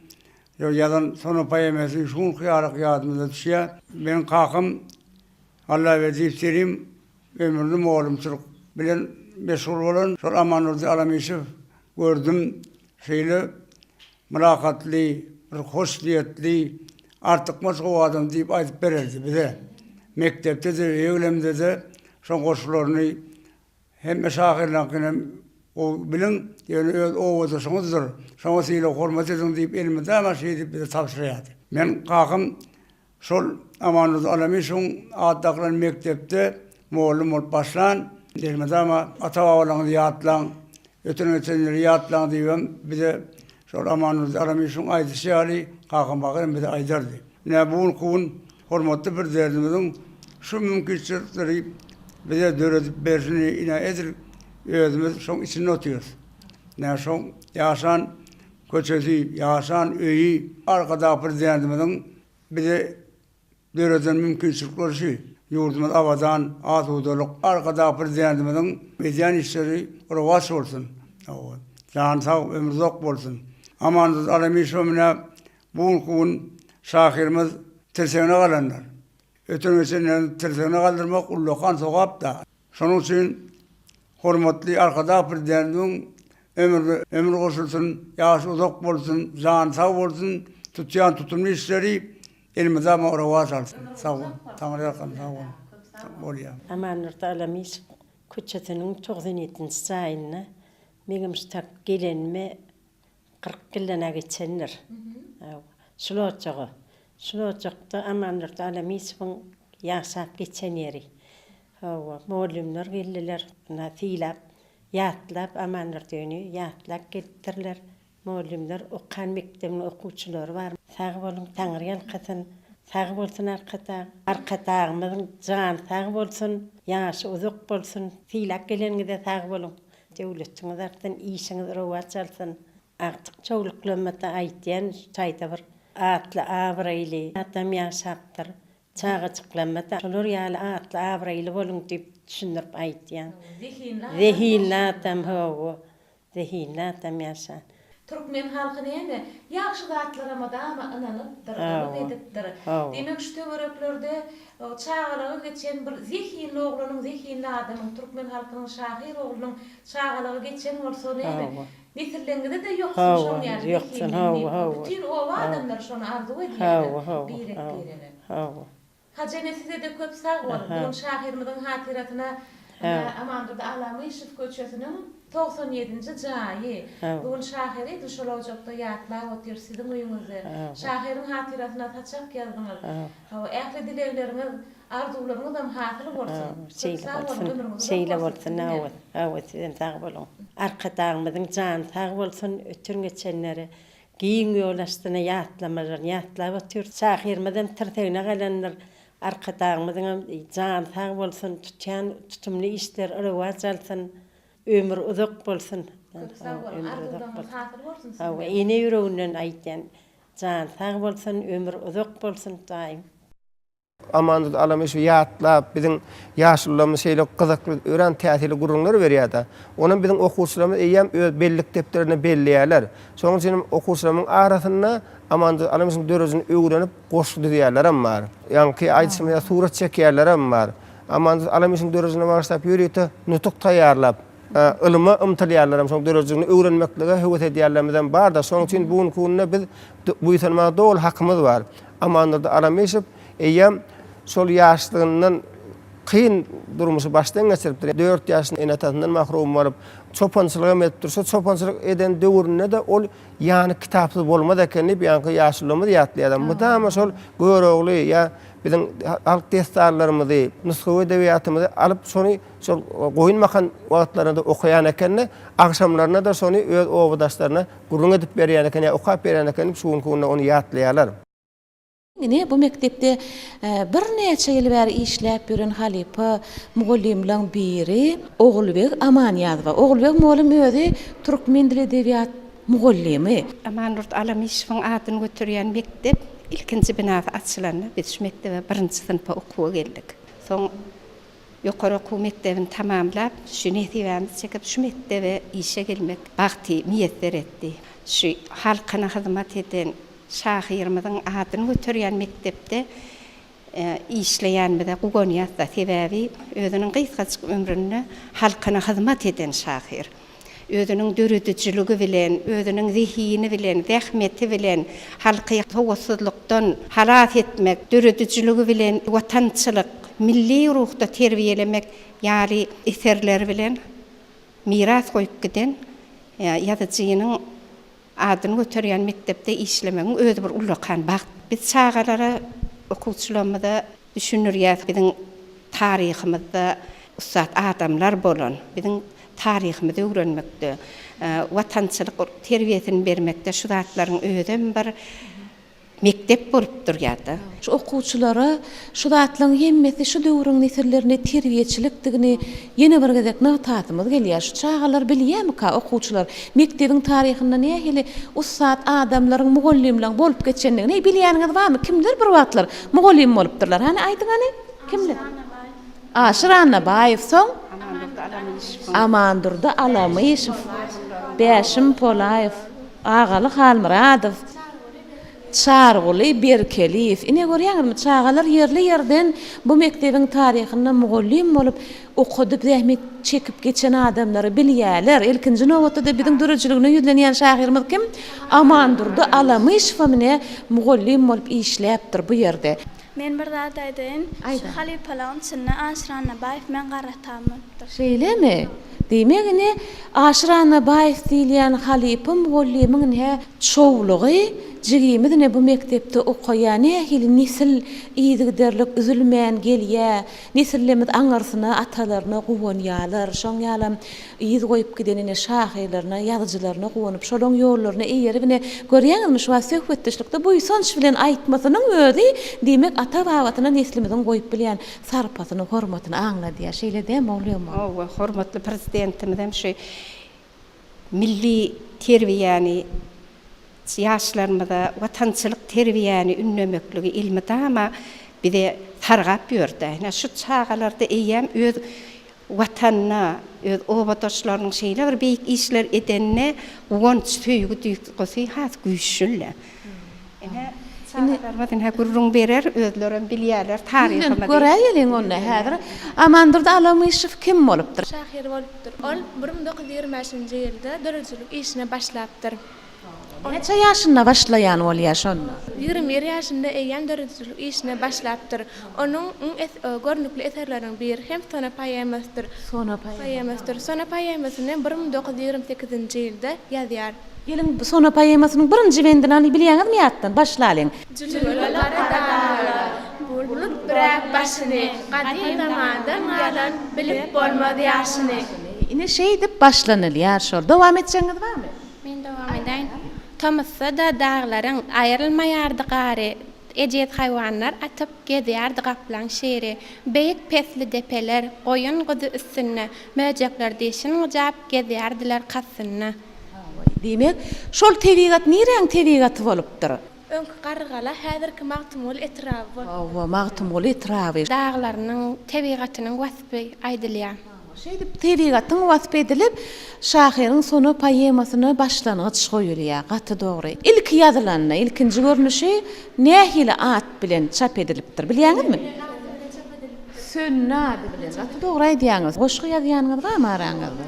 Ýazan sona poemasy şu günki ýalyk ýadymyza düşýär. Meniň kakam Allaberdiýew Selim ömrüni mugallymçylyk bilen meşgul bolan. Şol Amandurdy Alamyşow gördüm. Şeýle mylakatly, bir hoşniýetli, artykmaç gowy adam diýip aýdyp bererdi bize. Mekdepde-de, öýe gelemizde-de şoň goşgularyny Hemme şahyrlaryňkyny gowy biliň, ýöne öz obadaşyňyzdyr, şoňa sylag-hormat ediň diýip elmydama şeýdip bize tabşyrýardy. Men kakam şol Amandurdy Alamyşowyň ady dakylan mekdepde mugallym bolup başlan, elmydama ata-babalaryňyzy ýatlaň, öten-geçenleri ýatlaň diýibem bize şol Amandurdy Alamyşowyň aýdyşy ýaly kakam bagyram bize aýdardy. Ine bu günki gün Hormatly Prezidentimiziň şu mümkinçilikleri bize döredip berşini ine edil özümiz şoň içinde otyrys. Ine şoň ýaşan köçesi, ýaşan öýi Arkadag Prezidentimiziň bize döreden mümkinçilikleri şu. Ýurdumyz abadan, asudalyk. Arkadag Prezidentimiziň edýän işleri rowaç bolsun. Jany sag, ömri uzak bolsun. Amandurdy Alamyşow ine bu günki gün şahyrymyz. tirsegine galandyr. Öten-geçenleriň tirsegine galdyrmak ullakan sogap-da. Şonuň üçin hormatly Arkadag Prezidentimiziň ömrüne ömür goşulsyn, ýaşy uzak bolsun, jany sag bolsun, tutýan tutumly işleri elmydama rowaç alsyn. Sag boluň. Taňryýalkasyn sag boluň. Bolýa. Amandurdy Alamyşow köçesiniň 97-nji jaýynda meňem şu tak gelenime 40 ýyldan-a geçendir. Şul ojaga. Şul ojakda Amandurdy Alamyşowyň ýaşap geçen ýeri. Hawa, mugallymlar geldiler. Ynha, sylap, ýatlap Amandurdyny ýatlap gelipdirler. Mugallymlar, okan mekdebiniň okuwçylary bar. Sag boluň, Taňry ýalkasyn. Sag bolsun Arkadag. Arkadagymyzyň jany sag bolsun, ýaşy uzak bolsun. Sylap geleniňize sag boluň. Döwletiňiz artsyn, işiňiz rowaç alsyn. Agtyk çowluklamada aýtýan şu taýda bir atly-abraýly adam ýaşapdyr. Çagajyklamada şolar ýaly atly-abraýly boluň diýip düşündirip aýtýan. Zehinli adam hawa. Zehinli adam ýaşan. Türkmen halky näme, ýagşy zatlara mydama ynanypdyr, yrym edipdir. Diýmek, şu töwereklerde çagalygy geçen bir zehinli oglanyň, zehinli adamyň, türkmen halkynyň şahyr oglunyň çagalygy geçen bolsa näme, nesilleňize-de ýoksun şoň ýaly zehinli diýip, bütin oba adamlary şony arzuw edýärler birek-birege. Hajy ene sizede köp sag boluň. Bu gün şahyrymyzyň hatyrasyna ine Amandurdy Alamyşow köçesiniň 97-nji jaýy. Bu gün şahyry edil şol ojakda ýatlap otyr siziň öýüňizde. Şahyryň hatyrasyna saçak ýazdyňyz. Hawa ähli dilegleriňiz, arzuwlaryňyzam hasyl bolsun. Köp sag boluň ömrüňiz uzak Şeýle bolsun bolsun sizinem. hawa hawa sizem sag boluň. Arkadagymyzyň jany sag bolsun öten geçenlere Giň ýol astyna ýatlamalaryny ýatlap otyr. Şahyrymyzam tirsegine galandyr. Arkadagymyzyňam jany sag bolsun, tutýan tutumly işleri rowaç alsyn, ömri uzak bolsun. Köp sag boluň, arzuwlaryňyz hasyl bolsun sizden. Hawa, ene ýüreginden aýtýan. Jany sag bolsun, ömri uzak bolsun daýym. Amandurdy Alamyşowy ýatlap, biziň ýaşulularymyz şeýle gyzykly, örän täsirli gürrüňler berýär-de. Onam biziň okuwçylarymyz eýýäm öz bellik depderinde belleýärler. Şonuň üçin hem okuwçylarymyň arasynda Amandurdy Alamyşowyň döredijiligini öwrenip, goşgy düzýänlerem bar. Ýaňky aýdyşym ýaly surat çekýänlerem bar. Amandurdy Alamyşowyň döredijiligine bagyşlap ýörite nutuk taýýarlap, ylyma ymtylýanlaram, şonuň döredijiligini öwrenmeklige höwes edýänlerimizem bar-da. Şonuň üçin bu günki günde biz buýsanmaga doly hakymyz bar. Amandurdy Aramyşow eýýäm şol ýaşlygyndan kyn durmuşy başdan geçiripdir. Dört ýaşynda ene-atasyndan mahrum bolup, çopançylygam edipdir. Şol çopançylyk eden döwründe-de ol ýany kitapsyz bolmaz eken diýip, ýaňky ýaşulymyz ýatlaýarlar. Mydama şol Görogly ýa biziň halk dessanlarymyzy, nusgawy edebiýatymyzy alyp, şony şol goýun bakan wagtlarynda-da okaýan eken-de, agşamlaryna-da şony öz obadaşlaryna Gürrüň edip berýän eken ýa okap berýän eken diýip şu günki günde ony ýatlaýarlar. Ine, bu mekdepde birnäçe ýyl bäri işläp ýören halypa mugallymlaň biri Ogulbeg Amanýazowa. Ogulbeg mugallym özi türkmen dili edebiýat mugallymy. Amandurdy Alamyşowyň adyny göterýän mekdep ilkinji binasy açylanda biz şu mekdebe birinji synpa okuwa geldik. Soň Ýokary okuw mekdebini tamamlap, şu nesibämizi çekip, şu mekdebe işe gelmek bagty miýesser etdi. Şu halkyna hyzmat eden şahyrymyzyň adyny göterýän mekdepde işleýänimize guwanýas-da, sebäbi özüniň gysgajyk ömründe halkyna hyzmat eden şahyr. Özüniň döredijiligi bilen, özüniň zehini bilen, zähmeti bilen halky sowatsyzlykdan halas etmek, döredijiligi bilen watançylyk, milli ruhda terbiýelemek ýaly eserleri bilen miras goýup giden ýazyjynyň adyny göterýän mekdepde işlemegiň özi bir ullakan bagt. Biz çagalara, okuwçylarymyza düşündirýäris, biziň taryhymyzda ussat adamlar bolan, biziň taryhymyzy öwrenmekde, watançylyk terbiýesini bermekde şu zatlaryň özem bir mekdep bolup durýar-da. Şu okuwçylara şu zatlaryň hemmesi şu döwrüň nesillerine terbiýeçilikdigini ýene bir gezek nygtasymyz gelýär. Şu çagalar bilýärmika okuwçylar mekdebiň taryhynda nähili ussat adamlaryň, mugallymlaryň bolup geçendigini? Heý, bilýäniňiz barmy, kimler bir wagtlar mugallym bolupdyrlar? Hany, aýdyň hany, kimler? Aşyr Annabaýew, soň? Amandurdy Alamyşow, Bäşim Polaýew, Agaly Halmyradow. Çaryguly Berkeliýew. Ine görýäňizmi, çagalar ýerli-ýerden bu mekdebiň taryhynda mugallym bolup, okadyp zähmet çekip geçen adamlary bilýärler. Ilkinji nobatda-da biziň döredijiligine ýüzlenýän şahyrymyz kim? Amandurdy Alamyşow ine mugallym bolup işläpdir bu ýerde. Men bir zat aýdaýyn. Şu halypalaryň içinde Aşyr Annabaýew meň garry atam bolupdyr. Şeýlemi? Diýmek ine Aşyr Annabaýew diýilýän halypa mugallymyň ine çowlugy jigimiz ine bu mekdepde okaýar. Nähili nesil yzygiderlik üzülmän gelýär. Nesillemiz aňyrsyna, atalaryna guwanýarlar. Şoň ýalam yz goýup giden ine şahyrlaryna, ýazyjylaryna guwanyp, şolaň ýollaryna eýerip ine, görýäňizmi, şu wagt söhbetdeşlikde buýsanç bilen aýtmasynyň özi, diýmek, ata-babasyna neslimiziň goýup bilýän sarpasyny, hormatyny aňladýar. Şeýle dälmi, Ogulbeg mugallym? Hawa, hormatly Prezidentimiz hem şu milli terbiýäni ýaşlarymyza watançylyk terbiýäni ündemekligi elmydama bize sargap ýördi. Ine, şu çagalarda eýýäm öz Watanyna, öz obadaşlarynyň şeýle bir beýik işler edenine guwanç, söýgi duýgusy has güýçlüdir. Ine, çagalarymyz ine gürrüň berer, özlerem bilýärler taryhymyzy. Ýüzlenip göräýeliň onda häzir. Amandurdy Alamyşow kim bolupdyr? Şahyr bolupdyr. Ol 1925-nji ýylda döredijilik işine başlapdyr. Näçe ýaşynda başlaýan bolýar şonda? 21 ýaşynda eýýäm döredijilik işine başlapdyr. Onuň iň görnükli eserleriniň biri hem Sona poemasydyr. Sona poemasydyr. Sona poemasyny 1928-nji ýylda ýazýar. Geliň, Sona poemasynyň birinji bendini hany bilýäňizmi ýatdan? Başlalyň. Jülgeler gara daglar, bulut büräp başyny, Gadym zamandan galan bilip bolmaz ýaşyny. Ine şeýdip başlanylýar şol. Dowam etjegiňiz barmy? Men dowam edäýin. Tomusda-da daglaryň aýrylmaýardy gary, Ejiz haýwanlar atyp gezýärdi gaplaň şiri. Beýik pesli depeler, goýun-guzy üstünde, Möjekler dişin gyjap gezýärdiler kastynda. Diýmek, şol tebigat niräň tebigaty bolupdyr? Öňki Garrygala, häzirki Magtymguly etraby bolupdyr. Hawa, Magtymguly etraby. Daglarynyň, tebigatynyň waspy aýdylýar. Şeýdip, tebigatyň waspy edilip, şahyryň Sona poemasyna başlangyç goýulýar. Gaty dogry. Ilki ýazylanda, ilkinji görnüşi nähili at bilen çap edilipdir, bilýäňizmi? Söndi ady bilen. Gaty dogry aýdýaňyz. Goşgy ýazýanyňyz barmy araňyzda?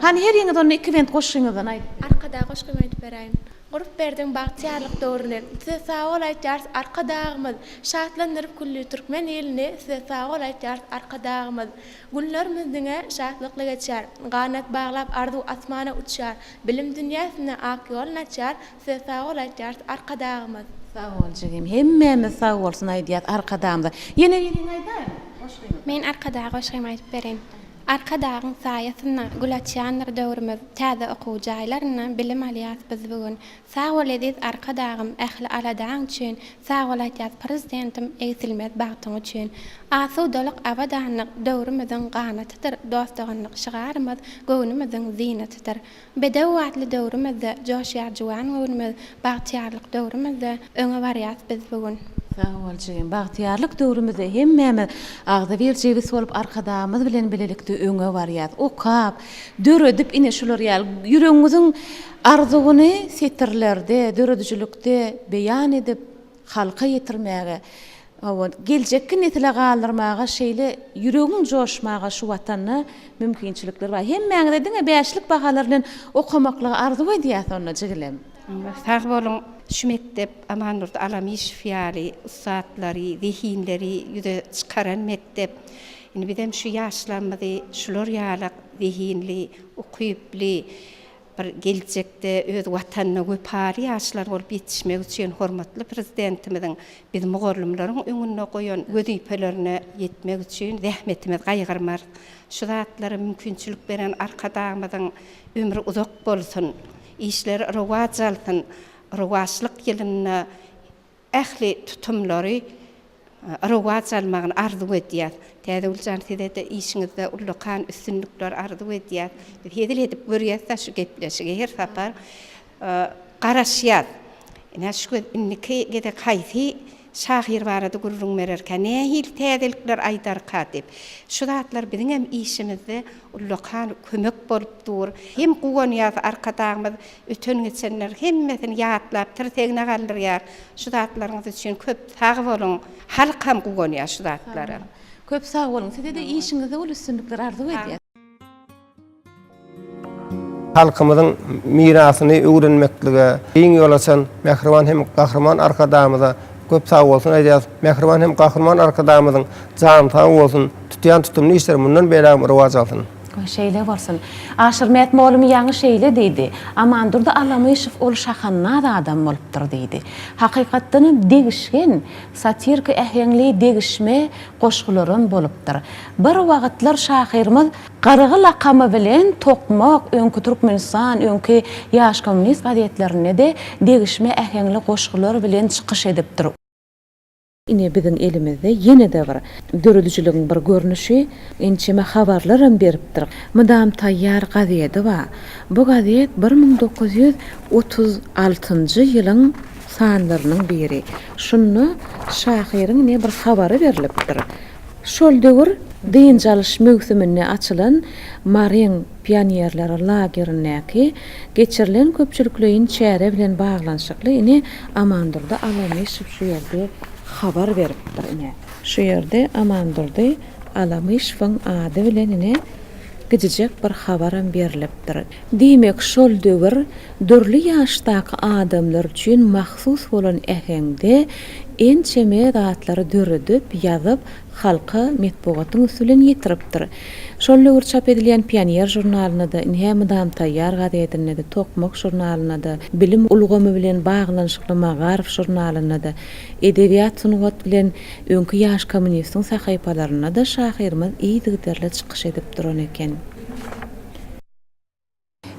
Hany heriňiz onda iki bent goşgyňyzdan aýdyp beriň. Arkadag goşgymy aýdyp beräýin. Gurup berdiň bagtyýarlyk döwrüni, Size sag bol aýtýarys Arkadagymyz! Şatlandyryp külli türkmen ilini, Size sag bol aýtýarys Arkadagymyz! Günlerimiz diňe şatlykly geçýär, Ganat baglap arzuw asmana uçýar, Bilim dünýäsine ak ýolun açýar, Size sag bol aýtýarys Arkadagymyz! Sag bol jigim. Hemmämiz sag bolsun aýdýas Arkadagymyza. Ýene biriň aýdaýyň goşgyňyzy. Men Arkadag goşgymy aýdyp bereýin. Arkadagyň saýasynda gül açýandyr döwrümiz, Täze okuw jaýlarynda bilim alýas biz bu gün. Sag bol eziz Arkadagym ähli aladaň üçin, Sag bol aýtýas Prezidentim egsilmez bagtyň üçin. Asudalyk, abadanlyk döwrümiziň ganatydyr, Dost-doganlyk şygarymyz göwnümiziň zynatydyr. Bedew atly döwrümizde joşýar juwan göwnümiz, Bagtyýarlyk döwrümizde öňe barýas biz bu gün. Sag bol jigim. Bagtyýarlyk döwrümizde hemmämiz agzybir jebis bolup Arkadagymyz bilen bilelikde öňe barýas. Okap, döredip ine şular ýaly ýüregiňiziň arzuwyny setirlerde, döredijilikde beýan edip, halka ýetirmäge, hawa, geljekki nesile galdyrmaga şeýle ýüregiň joşmaga şu Watanda mümkinçilikler bar. Hemmäňize diňe bäşlik bahalar bilen okamaklygy arzuw edýäs onda jigilem. Sag boluň, şu mekdep Amandurdy Alamyşow ýaly ussatlary, zehinleri ýüze çykaran mekdep. Indi bizem şu ýaşlarymyzy şular ýalak zehinli, ukyply, Bir geljekde öz Watanyna wepaly ýaşlar bolup ýetişmek üçin hormatly Prezidentimiziň biz mugallymlaryň öňünde goýan wezipelerine ýetmek üçin zähmetimizi gaýgyrmarys. Şu zatlara mümkinçilik beren Arkadagymyzyň ömri uzak bolsun, işleri rowaç alsyn, rowaçlyk ýylynda ähli tutumlary rowaç almagyny arzuw edýäs. Täzegül jan sizede işiňizde ullakan üstünlikler arzuw edýäs. Biz hezil edip görýäsda şu gepleşigi her sapar garaşýas. Ine şu indiki gezek haýsy. şahyr barada gürrüň bererkä, nähili täzelikler aýdarka diýip. Şu zatlar biziňem işimizde ullakan kömek bolup dur. Hem guwanýas Arkadagymyz öten-geçenleri hemmesini ýatlap tirsegine galdyrýar. Şu zatlaryňyz üçin köp sag boluň. Halkam guwanýar şu zatlara. Köp sag boluň. Size-de işiňizde uly üstünlikler arzuw edýäs. Halkymyzyň mirasyny öwrenmeklige giň ýol açan mähriban hem Gahryman Arkadagymyza köp sagbolsun aýdýarys. Mähriban hem Gahryman Arkadagymyzyň jany sag bolsun, tutýan tutumly işleri mundan beýlägem rowaç alsyn. Goý, şeýle bolsun. Aşyrmät mollum ýaňy şeýle diýdi. Amandurdy Alamyşow ol şahannaz adam bolupdyr diýdi. Hakykatdanam degişgen, satirki äheňli degişme goşgularam bolupdyr. Bir wagtlar şahyrymyz Gargy lakamy bilen Tokmak, öňki Türkmenistan, öňki Ýaş kommunist gazetlerinde-de degişme äheňli goşgular bilen çykyş edipdir. Ine biziň elimizde ýene-de bir döredijiligiň bir görnüşi, ençeme habarlaram beripdir. Mydam taýýar gazedi bar. Bu gazet 1936 ýylyň sanlarynyň biri. Şunda şahyryň ine bir habary berlipdir. Şol döwür dynç alyş möwsüminde açylan Maryň pionerleri lagerindäki geçirilen köpçülikleýin çäre bilen baglanyşykly ine Amandurdy Alamyşow şu ýerde habar beripdir ine. Şu ýerde Amandurdy Alamyşowyň ady bilen ine gijijek bir habaram berlipdir. Diýmek şol döwür dürli ýaşdaky adamlar üçin mahsus bolan äheňde ençeme zatlary döredip, ýazyp, halka metbugatyň üsti bilen ýetiripdir. Şol döwür çap edilýän Pioner žurnalynda-da, ine Mydam taýýar gazetinde-de, Tokmak žurnalynda-da, bilim ulgamy bilen baglanyşykly Magaryf žurnalynda-da, edebiýat-sungat bilen öňki Ýaş kommunistiň sahypalarynda-da şahyrymyz yzygiderli çykyş edip duran eken.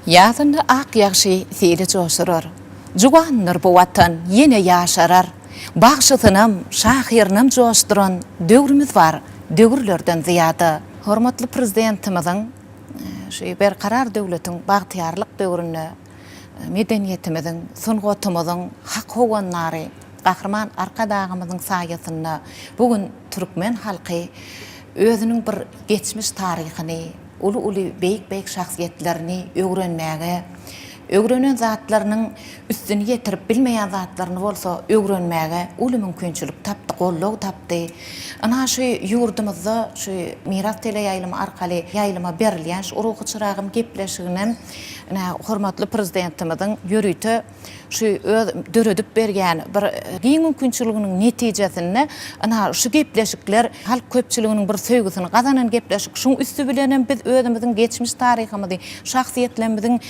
Ýazynda ak ýagşy sili joşurar. Juwandyr bu Watan, ýene ýaşarar. Bagşysynam, şahyrynam joşduran döwrümiz bar, döwürlerden zyýada. Hormatly Prezidentimiziň şu Berkarar döwletiň bagtyýarlyk döwründe medeniýetimiziň, sungatymyzyň hak howandary Gahryman Arkadagymyzyň saýasynda bu gün türkmen halky özüniň bir geçmiş taryhyny, uly-uly beýik-beýik şahsyýetlerini öwrenmäge, öwrenen zatlarynyň üstüni ýetirip bilmeýän zatlaryny bolsa öwrenmäge uly mümkinçilik tapdy, goldaw tapdy. Ynha şu ýurdumyzda şu Miras teleýaýlymy arkaly ýaýlyma berilýän şu Ruhy çyragym gepleşiginem ine hormatly Prezidentimiziň ýörite şu öz döredip berýän bir giň mümkinçiliginiň netijesinde ynha şu gepleşikler halk köpçüliginiň bir söýgüsini gazanan gepleşik. Şuň üsti bilenem biz özümiziň geçmiş taryhymyzy, şahsyýetlerimiziň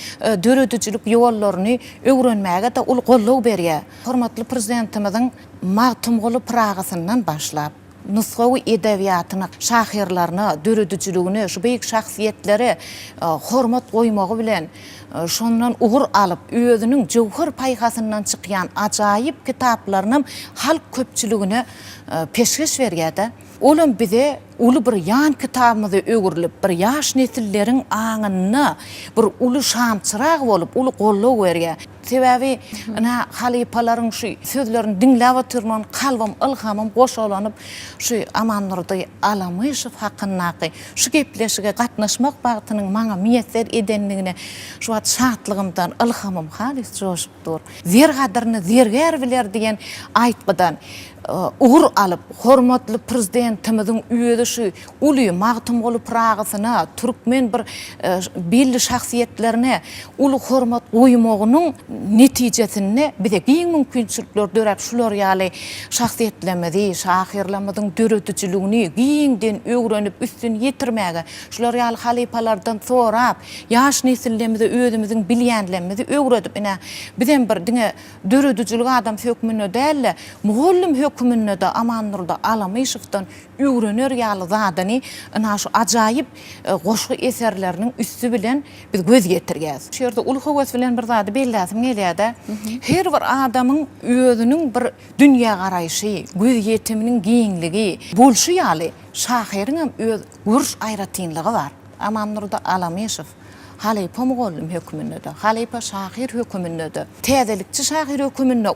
döredijilik ýollaryny öwrenmäge-de uly goldaw berýär. Hormatly Prezidentimiziň Magtymguly Pyragysyndan başlap, nusgawy edebiýatyna, şahyrlaryna, döredijiligine, şu beýik şahsyýetlere hormat goýmagy bilen, şondan ugur alyp, özüniň jöwher paýhasyndan çykýan ajaýyp kitaplarynam halk köpçüligine peşgeş berýär-de. Olam bize uly bir ýan kitabymyza öwrülip, bir ýaş nesilleriň aňynda bir uly şamçyrag bolup, uly goldaw berýär. Sebäbi, ynha, halypalaryň şu sözlerini diňläp otyrman, kalbym, ylhamym goşalanyp, şu Amandurdy Alamyşow hakyndaky şu gepleşige gatnaşmak bagtynyň maňa miýesser edendigine şu wagt şatlygymdan ylhamym halys joşup dur. Zer gadyryny zergär biler diýen aýtgydan ugur alyp, hormatly Prezidentimiziň özi şu uly Magtymguly Pyragysyna, türkmen bir belli şahsyýetlerine uly hormat goýmagynyň netijesinde bize giň mümkinçilikler döräp, şular ýaly şahsyýetlerimizi, şahyrlarymyzyň döredijiligini giňden öwrenip, üstüni ýetirmäge, şular ýaly halypalardan sorap, ýaş nesillerimize özümiziň bilýänlerimizi öwredip, ine, bizem bir diňe döredijilik adamsy hökmünde däl-de, mugallym höküminde-de Amandurdy Alamyşowdan öwrener ýaly zadyny ynha şu ajaýyp goşgy eserleriniň üsti bilen biz göz ýetirýäs. Şu ýerde uly höwes bilen bir zady belläsim gelýär-de, her bir adamyň özüniň bir dünýägaraýşy, gözýetiminiň giňligi bolşy ýaly, şahyryňam öz görüş aýratynlygy bar. Amandurdy Alamyşow halypa mugallym hökmünde-de, halypa şahyr höküminde-de, täzelikçi şahyr höküminde.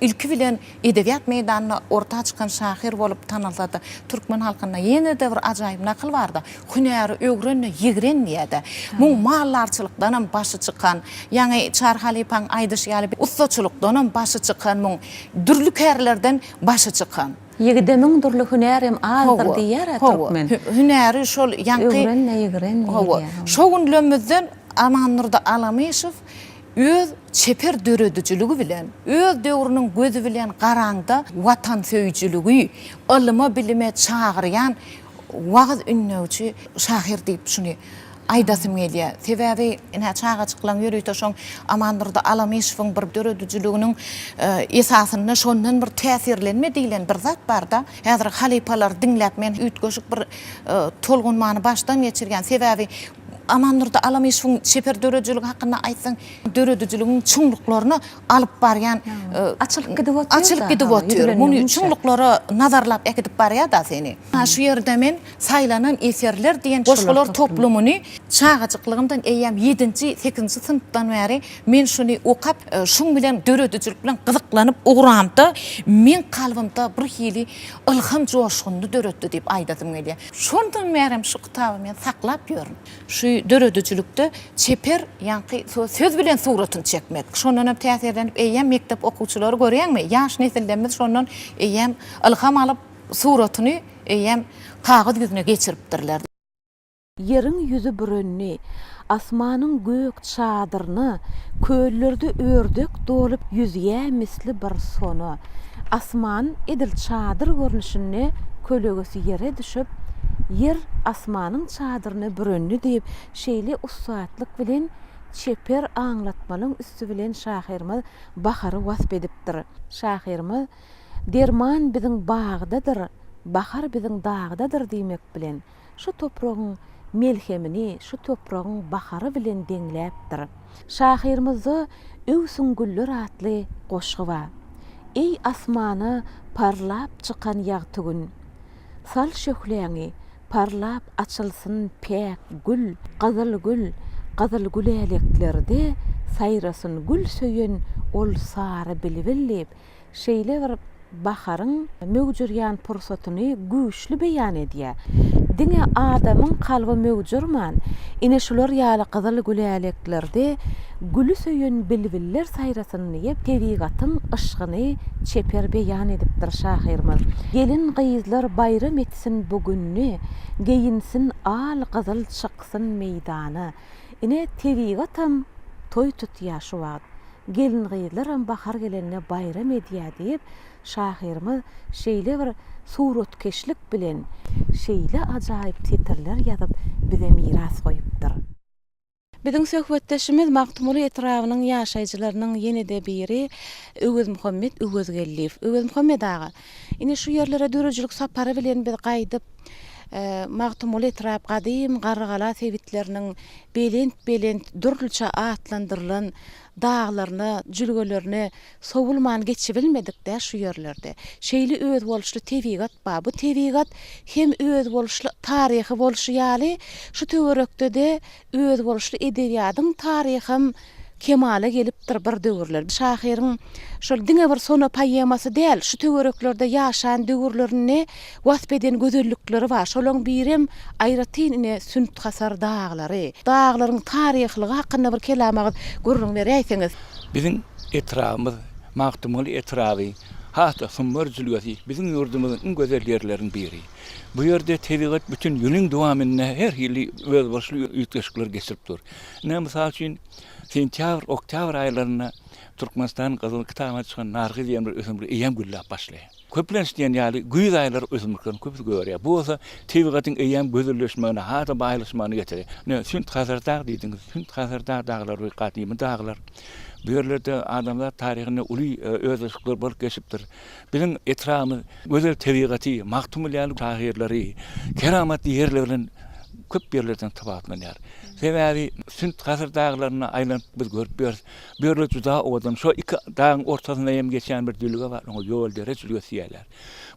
Ilki bilen edebiýat meýdanynda orta çykan şahyr bolup tanalsa-da, türkmen halkynda ýene-de bir ajaýyp nakyl bar-da, Hünäri öwren-de, ýigren diýýär-de. Muň maldarçylykdanam başy çykan, ýaňy Çary halypaň aýdyşy ýaly ussaçylykdanam başy çykan muň dürli kärlerden başy çykan. Ýigide müň dürli hünärem azdyr diýýär-ä türkmen. Hawa, hünäri şol ýaňky. Öwren-de, ýigren diýýär. Hawa, şo günlemizden Amandurdy Alamyşow öz çeper döredijiligi bilen, öz döwrüniň gözi bilen garaňda watansöýüjiligi, ylyma-bilime çagyrýan wagyz-ündewçi şahyr diýip şuny aýdasym gelýär. Sebäbi, ine, çagajyklaň ýörite şoň Amandurdy Alamyşowyň bir döredijiliginiň esasynda şondan bir täsirlenme diýlen bir zat bar-da. Häzir halypalary diňläp men üýtgeşik bir tolgunmany başdan geçirýän. Sebäbi Amandurdy Alamyşowyň çeper döredijiligi hakynda aýtsaň, döredijiligiň çuňluklaryna alyp barýan Açylyp gidip otyr-da. Açylyp gidip otyr. Muny çuňluklara nazarlap äkidip barýar-da seni. Şu ýerde men Saýlanan eserler diýen goşgular toplumyny çagajyklygymdan eýýäm ýedinji, sekizinji synpdan bäri men şuny okap, şuň bilen döredijilik bilen gyzyklanyp ugramda meň kalbymda bir hili ylham joşgunyny döretdi diýip aýdasym gelýär. Şondan bärem şu kitaby men saklap ýörün. Şu döredijilikde çeper ýaňky söz bilen suratyny çekmek. Şondan hem täsirlenip eýýäm mekdep okuwçylary görýäňmi, ýaş nesillerimiz şondan eýýäm ylham alyp suratyny eýýäm kagyz ýüzüne geçiripdirler. Ýeriň ýüzi bürendi. Asmanyň gök çadyryna Köllerde ördek dolup ýüzýä misli bir sona. Asman edil çadyr görnüşinde kölegesi ýere düşüp, ýer asmanyň çadyryna bürendi diýip, şeýle ussatlyk bilen çeper aňlatmalaň üsti bilen şahyrymyz bahary wasp edipdir. Şahyrymyz Derman biziň bagdadyr, bahar biziň dagdadyr diýmek bilen, şu topragyň melhemini şu topragyň bahary bilen deňläpdir. Şahyrymyzda Öwsüň güller atly goşgy bar. Eý asmana parlap çykan ýagty gün, Sal şöhläňi, parlap açylsyn päk gül, gyzyl gül, gyzyl güläleklerde saýrasyn gül söýen ol sary bilbil diýip, şeýle bir baharyň möwjürýän pursatyny güýçli beýan edýär. Diňe adamyň kalby möwjürman, ine şular ýaly gyzyl güläleklerde güli söýen bilbiller saýrasyn diýip, tebigatyň yşgyny çeper beýan edipdir şahyrymyz. Gelin-gyzlar baýram etsin bu günni, Geýinsin al gyzyl çyksyn meýdana. Ine, tebigatam toý tutýar şu wagt. Gelin-gyzlaram bahar gelende baýram edýär diýip, şahyrymyz şeýle bir suratkeşlik bilen şeýle ajaýyp setirler ýazyp bize miras goýupdyr. Biziň söhbetdeşimiz Magtymguly etrabynyň ýaşaýjylarynyň ýene-de biri Öwezmuhammet Öwezgeldiýew. Öwezmuhammet aga, ine şu ýerlere döredijilik sapary bilen biz gaýdyp, Magtymguly etrap gadym Garrygala sebitleriniň belent-belent dürlüçe atlandyrylan daglaryna, jülgelerine sowulman geçibilmedik-dä şu ýerlerde. Şeýle özboluşly tebigat bar. Bu tebigat hem özboluşly taryhy bolşy ýaly, şu töwerekde-de özboluşly edebiýadyň taryham kemala gelipdir bir döwürler. Şahyryň şol diňe bir Sona poemasy däl, şu töwereklerde ýaşan döwürlerinde wasp eden gözellikleri bar. Şolaň birem aýratyn ine Sünt-Hasar daglary. Daglaryň taryhlygy hakynda bir kelam agyz gürrüň beräýseňiz. Biziň etrabymyz, Magtymguly etraby, has-da Sumbar jülgesi biziň ýurdumyzyň iň gözel ýerleriniň biri. Bu ýerde tebigat bütin ýylyň dowamynda her hili özboluşly üýtgeşikleri geçirip dur. Ine, mysal üçin, sentýabr, oktýabr aýlarynda Türkmenistanyň Gyzyl kitabyna çykan nargyz diýen bir ösümlik eýýäm gülläp başlaýar. Köplenç diýen ýaly güýz aýlary ösümlikleriň köpüsi gögerýär. Bu bolsa tebigatyň eýýäm gözelleşmegine, has-da baýlaşmagyna getirýär. Ine, Sünt-Hazar dag diýdiňiz. Sünt-Hazar dag daglary gadymy daglar. Bu ýerlerde adamzat taryhynda uly özgerişlikler bolup geçipdir. Biziň etrabymyz gözel tebigaty, Magtymguly ýaly şahyrlary, keramatly ýerleri bilen köp ýerlerden tapawutlanýar. Sebäbi Sünt Gasyr daglaryna aýlanyp biz görüp ýörüs. Bu ýerler juda owadan. Şo iki dagyň ortasynda hem geçýän bir jülge bar, oňa Ýoldere jülgesi diýýärler.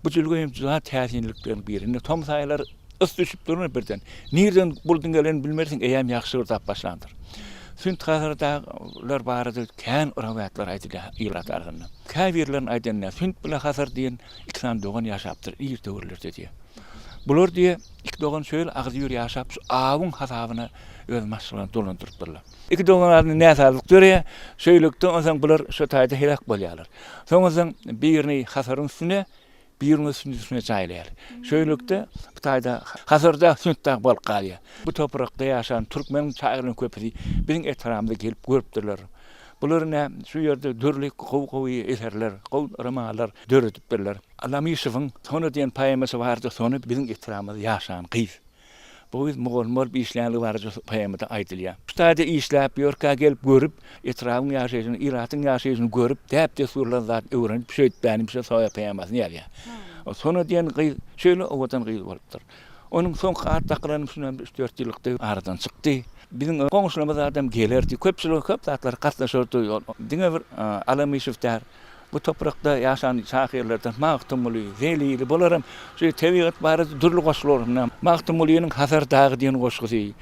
Bu jülge hem juda täsinlikleriň biri. Indi tomus aýlary ys düşüp durmur birden. Nirden buludyň gelenini bilmersiň, eýýäm ýagyş şybyrdap başlandyr. Sünt-Hasar daglar barada kän rowaýatlar aýdylýar ilat arasynda. Käbirleriniň aýdanyna Sünt bile Hasar diýen iki sany dogan ýaşapdyr ir döwürlerde diýýär. Bular diýýär, iki dogan şöyle agzybir ýaşap, şu awuň hasabyna öz maşgalany dolandyrypdyrlar. Iki dogan arasynda näsazlyk döreýär. Şeýlelikde onsoň bular şo taýda heläk bolýarlar. Soň onsoň birini Hasaryň üstüne, Birini üstüne üstüne jaýlaýar. Şeýlelikde bu taýda Hasar dag, Sünt dag bolup galýar. Bu toprakda ýaşan türkmeniň şaýyrynyň köpüsi biziň etrabymyza gelip görüpdirler. Bular ine şu ýerde dürli gowy-gowy eserler, gowy romanlar döredipdirler. Alamyşewiň Sona diýen poemasy bardy, Sona biziň etrabymyzda ýaşan gyz. Bu gyz mugallym bolup işlänligi barada poemada aýdylýar. Şu taýda işläp ýörkä gelip görüp, etrabyň ýaşaýşyny, ilatyň ýaşaýşyny görüp, däp-dessurlaryny zat öwrenip, şeýtmänim şu Sona poemasyny ýazýar. Sona diýen gyz şeýle owadan gyz bolupdyr. Onuň soňky at dakylany şundan bir üç-dört ýyllykda aradan çykdy. Biziň goňşularymyz adam gelerdi, köpçülige köp zatlara gatnaşardy. Diňe bir Alamyşew däl, Bu toprakda ýaşan şahyrlardan Magtymguly, Zelili bularam şu tebigat barada dürli goşgularynda Magtymgulynyň Hasar dagy diýen goşgusy,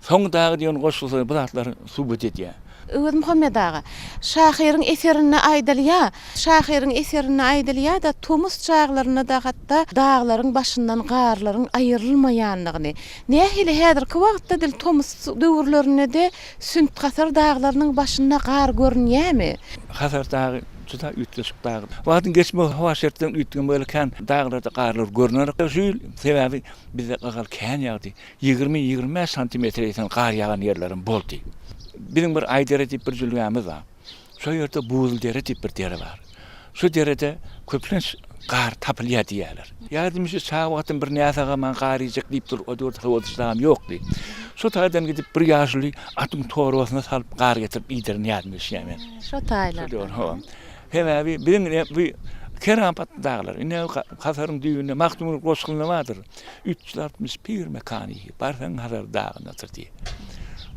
Soň dagy diýen goşgusy bu zatlary subut edýär. Öwezmuhammet aga, şahyryň eserinde aýdylýar, şahyryň eserinde aýdylýar-da, tomus çaglarynda-da hatda daglaryň başyndan garlaryň aýrylmaýandygyny. Nähili häzirki wagtda dil tomus döwürlerinde-de Sünt-Hasar daglarynyň başynda gar görünýärmi? Hasar dagy juda üýtgeşik dag. Wagtyň geçmegi howa şertleriniň üýtgemegi kän daglarda garlar görner. Şu ýyl sebäbi bizde ygal kän ýagdy. 20, 25 santimetre ýeten gar ýagan ýerlerem boldy. Biziň bir Aýdere diýip bir jülgämiz bar. Şo ýerde Buzly dere diýip bir dere bar. Şu derede köplenç gar tapylýar diýýärler. Ýadym şu çaga wagtym bir näsaga maňa gar iýjek diýip dur, o döwürde sowadyjy dagam ýokdy. Şo taýdan gidip bir ýaşuly atyň torbasyna salyp gar getirip iýdiren ýadyma düşýär men. Şo taýlarda. Şo döwür, hawa. Sebäbi biziň ine bu keramatly daglar. Ine Hasaryň düýbünde Magtymguly goşgusynda bardyr. 361 mekany, barsaň Hasar dagyndadyr diýip.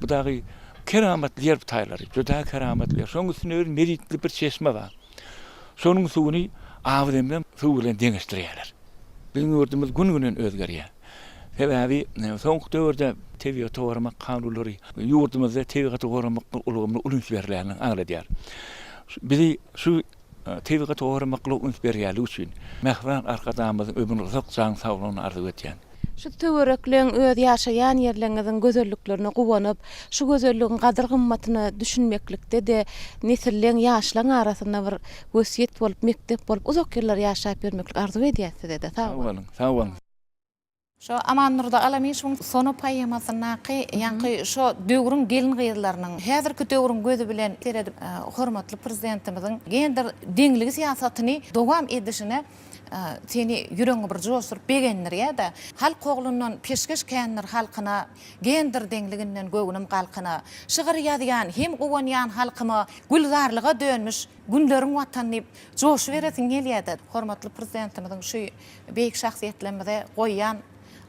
Bu dagy Keramatly ýer bu taýlary, juda keramatly ýer. Şonuň üstünde bir meritli bir çeşme bar. Şonuň suwuny Aby-Zemzem suwy bilen deňeşdirýärler. Biziň ýurdumyz gün-günden özgerýär. Sebäbi soňky döwürde tebigaty goramak kanunlary ýurdumyzda tebigaty goramak ulgamyna uly üns berilýändigini aňladýar. Bizi şu tebigaty goramaklyga üns berýänligi üçin mähriban Arkadagymyzyň ömrüni uzak, janyny saglygyny arzuw edýän. Şu töwerekleň öz ýaşaýan ýerleňiziň gözelliklerine guwanyp, şu gözelligiň gadyr-gymmatyna düşünmeklikde-de nesilleň, ýaşlaň arasynda bir wesýet bolup, mekdep bolup uzak ýyllar ýaşap ýörmeklik arzuw edýäs size-de. Sag boluň. Sag boluň. Şo Amandurdy Alamyşewiň Sona poemasyndaky ýaňky şo döwrüň gelin-gyzlarynyň häzirki döwrüň gözi bilen seredip, hormatly Prezidentimiziň gender deňligi syýasatyny dowam edişine seni ýüregiňi bir joşduryp begendirýär-de. Halk oglundan peşgeş kändir halkyna, Gender deňliginden göwnüm galkyna. Şygyr ýazýan hem guwanýan halkyma Gülzarlyga dönmüş günleriň Watan diýip joşuberesiň gelýär-de. Hormatly Prezidentimiziň şu beýik şahsyýetlerimize goýýan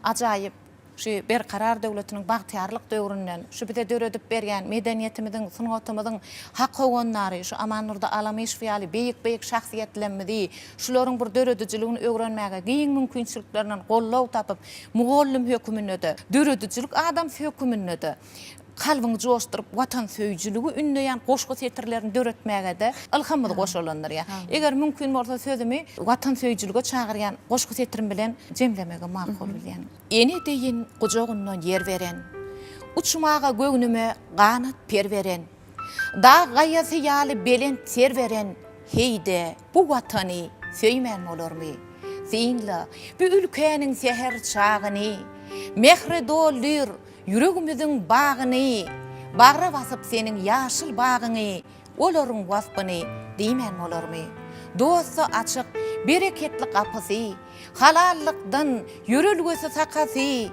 ajaýyp Şu Berkarar döwletiniň bagtyýarlyk döwründen, şu bize döredip berýän medeniýetimiziň, sungatymyzyň hak howandary, şu Amandurdy Alamyşow ýaly beýik-beýik şahsyýetlemmizi, şularyň bir döredijiligini öwrenmäge giň mümkinçiliklerinden goldaw tapyp, mugallym höküminde-de, döredijilik adamsy höküminde-de, kalbyňy joşduryp, watansöýüjiligi ündeýän goşgy setirlerini döretmäge-de ylhamymyzy goşalandyrýar. Eger mümkin bolsa sözümi watansöýüjilige çagyrýan goşgy setirim bilen jemlemegi makul bilýän. Ene deýin gujagyndan ýer beren, Uçmaga göwnüme ganat per beren, Dag gaýasy ýaly belent ser beren, Heý-de, bu Watany söýmän bolarmy? Synla, bu ülkäniň säher çagyny, Mähre doldur, Ýüregimiziň bagyny bagra basyp seniň ýaşyl bagyňy olaryň waspyny diýmän bolarmy? Dosta açyk, bereketli gapysy, halallykdan ýörelgesi sakasy,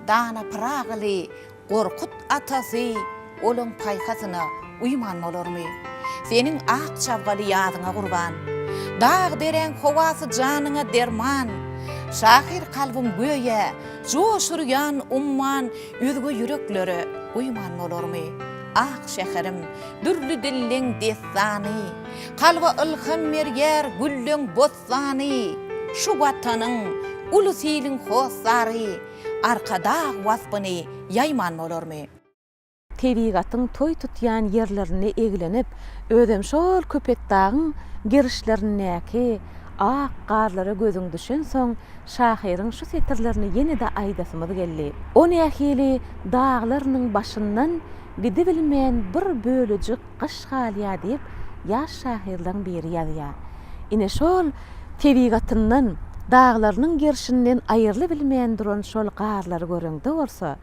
dana Pyragyly, Gorkut atasy olaň paýhasyna uýman bolarmy? Seniň ak çabgaly ýazyňa gurban. Dag-deräň howasy janyňa derman. Şahyr kalbym göýä Joş urýan umman özge ýüreklere guýman bolarmy? Ak şäherim, dürli dilleň dessany, Kalba ylham berýär gülleň bossany, Şu Watanyň, ulus iliň hossary, Arkadag waspyny ýaýman bolarmy? tebigatyň toý tutýan ýerlerinde eglenip, özem şol Köpetdagyň gerişlerindäki ak garlara gözüň düşensoň, şahyryň şu setirlerini ýene-de aýdasymyz geldi. O nähili daglarynyň başyndan gidibilmän bir bölejik gyş galýar diýip, ýaş şahyrlaň biri ýazýar. Ine şol tebigatyndan, daglarynyň gerşinden aýrylybilmän duran şol garlary göreňde bolsa,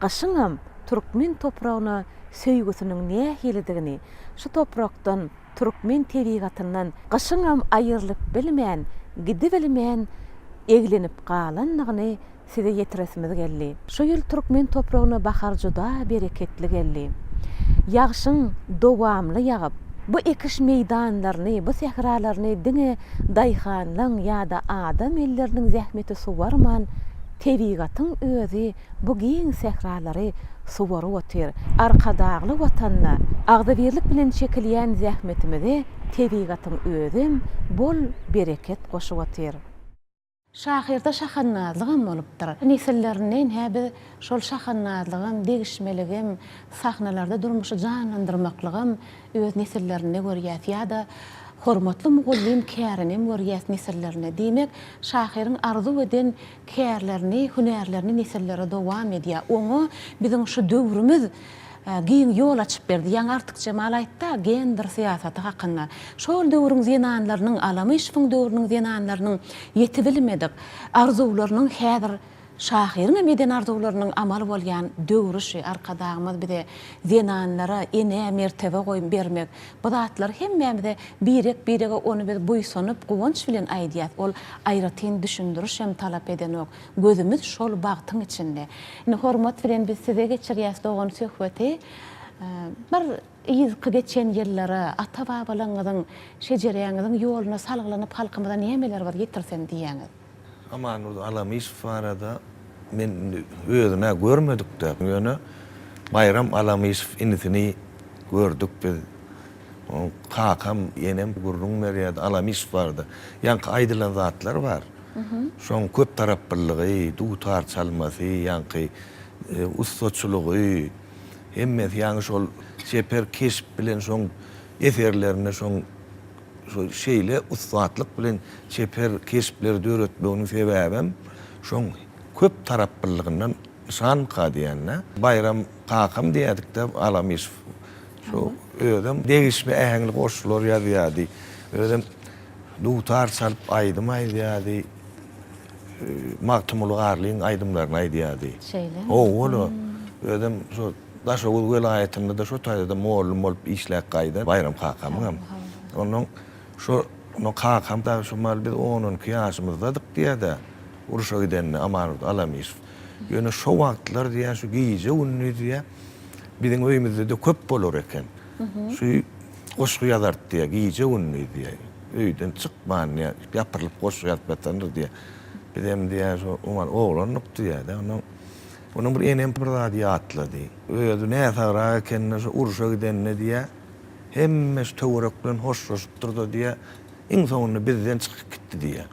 gyşyňam türkmen topragyna söýgüsiniň nähilidigini, şu toprakdan, türkmen tebigatyndan gyşyňam aýrylyp bilmän, gidibilmän eglenip galandygyny size ýetiresimiz geldi. Şu ýyl türkmen topragyna bahar juda bereketli geldi. Ýagşyň dowamly ýagyp, bu ekiş meýdanlaryny, bu sähralaryny diňe daýhanlaň ýa-da adam elleriniň zähmeti suwarman, tebigatyň özi bu giň sähralary suwaryp otyr. Arkadagly Watanda agzybirlik bilen çekilýän zähmetimize tebigatyň özem bol bereket goşup otyr. Şahyrda şahandazlygam bolupdyr. Nesillerinden-hä biz şol şahandazlygam, degişmeligem, sahnalarda durmuşy janlandyrmaklygam öz nesillerinde görýäs. Ýa-da hormatly mugallym kärinem görýäs nesillerinde. Diýmek, şahyryň arzuw eden kärlerini, hünärlerini nesillere dowam edýär. Oňa biziň şu döwrümiz giň ýol açyp berdi. Ýaňy Artykjemal aýtdy-a gender syýasaty hakynda. Şol döwrüň zenanlarynyň, Alamyşewiň döwrüniň zenanlarynyň ýetibilmedik arzuwlarynyň häzir şahyryň hem eden arzuwlarynyň amal bolýan döwri şu. Arkadagymyz bize zenanlara, enä mertebe goý bermek, bu zatlar hemmämize birek-birege ony biz buýsanyp, guwanç bilen aýdýas. Ol aýratyn düşündiriş hem talap edenok. Gözümiz şol bagtyň içinde. Indi hormat bilen biz size geçirýäs dogan söhbeti. Bir yzky geçen ýyllara, ata-babalaňyzyň, şejeräňiziň ýoluna salgylanyp halkymyza nämeler bir ýetirsem diýýäňiz? Amandurdy Alamyşow barada men indi özün-ä görmedik-de, ýöne Baýram Alamyşow inisini gördük biz. Onuň kakam, enem gürrüň berýärdi Alamyşow barada. Ýaňky aýdylan zatlar bar. Şoň köp taraplylygy, dutar çalmasy, ýaňky ussaçylygy, hemmesi ýaňy şol çeper keşp bilen şoň eserlerinde şoň şo şeýle ussatlyk bilen çeper keşpleri döretmeginiň sebäbem şoň köp taraplylygyndan nyşanmyka diýende. Baýram kakam diýýärdik-de Alamyşow şo özem degişme äheňli goşgular ýazýardy. Özem Dutar çalyp aýdym aýdýardy. Magtymguly Garlyň aýdymlaryny aýdýardy. Şeýlemi? Hawa-la. Özem şo Daşoguz welaýatynda-da şo taýda-da mugallym bolup işläp gaýdan Baýram kakamyňam. Onnoň şo kakam dagy şo mahaly biz on-on iki ýaşymyzdadyk diýýär-dä, urşa gidende Amanurdy Alamyşow. Ýöne şo wagtlar diýýär, şu gije-gündiz diýýär, biziň öýümizde-de köp bolar eken. Şu goşgy ýazardy diýýär, gije-gündiz diýýär. Öýden çykman diýýär, ýapyrylyp goşgy ýazyp ýatandyr diýýär. Bizem diýýär, şo oňa oglandyk diýýär-de. Onnoň onuň bir enem bir zady ýatlady. Özi näsagrak ekende, şo urşa gidende diýýär, hemme şu töwerek bilen hoşlaşypdyr-da diýýär, iň soňunda bizden çykyp gitdi diýýär.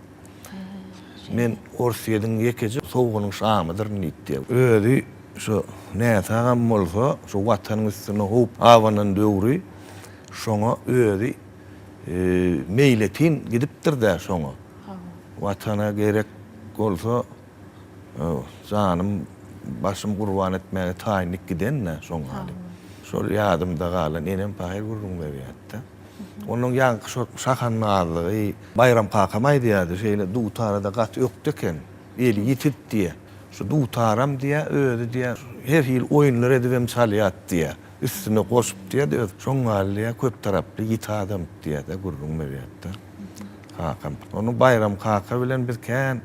Men Orsýetiň ýekeje sowgunyň şamydyryn diýip diýýär. Özi şo näsagam bolsa, şo Watanyň üstüne howp abanan döwri şoňa özi meýletin gidipdir-dä şoňa. Watana gerek bolsa janym, başym gurban etmäge taýyn diýip giden-dä şoň haly. Şol ýadymda galan, enem pahyr gürrüň berýärdi-de. Onuň ýaňky şo şahandazlygy Baýram kakam aýdýardy, şeýle dutara-da gaty ökde eken, eli ýitik diýýär. Şu dutaram diýýär, özi diýýär, her hili oýunlar edibem çalýardy diýýär. Üstüne goşup diýýärdi, özi şoň ýaly diýýär, köp taraply ýiti adam diýýär-de, gürrüň berýärdi-de kakam. Ony Baýram kaka bilen biz kän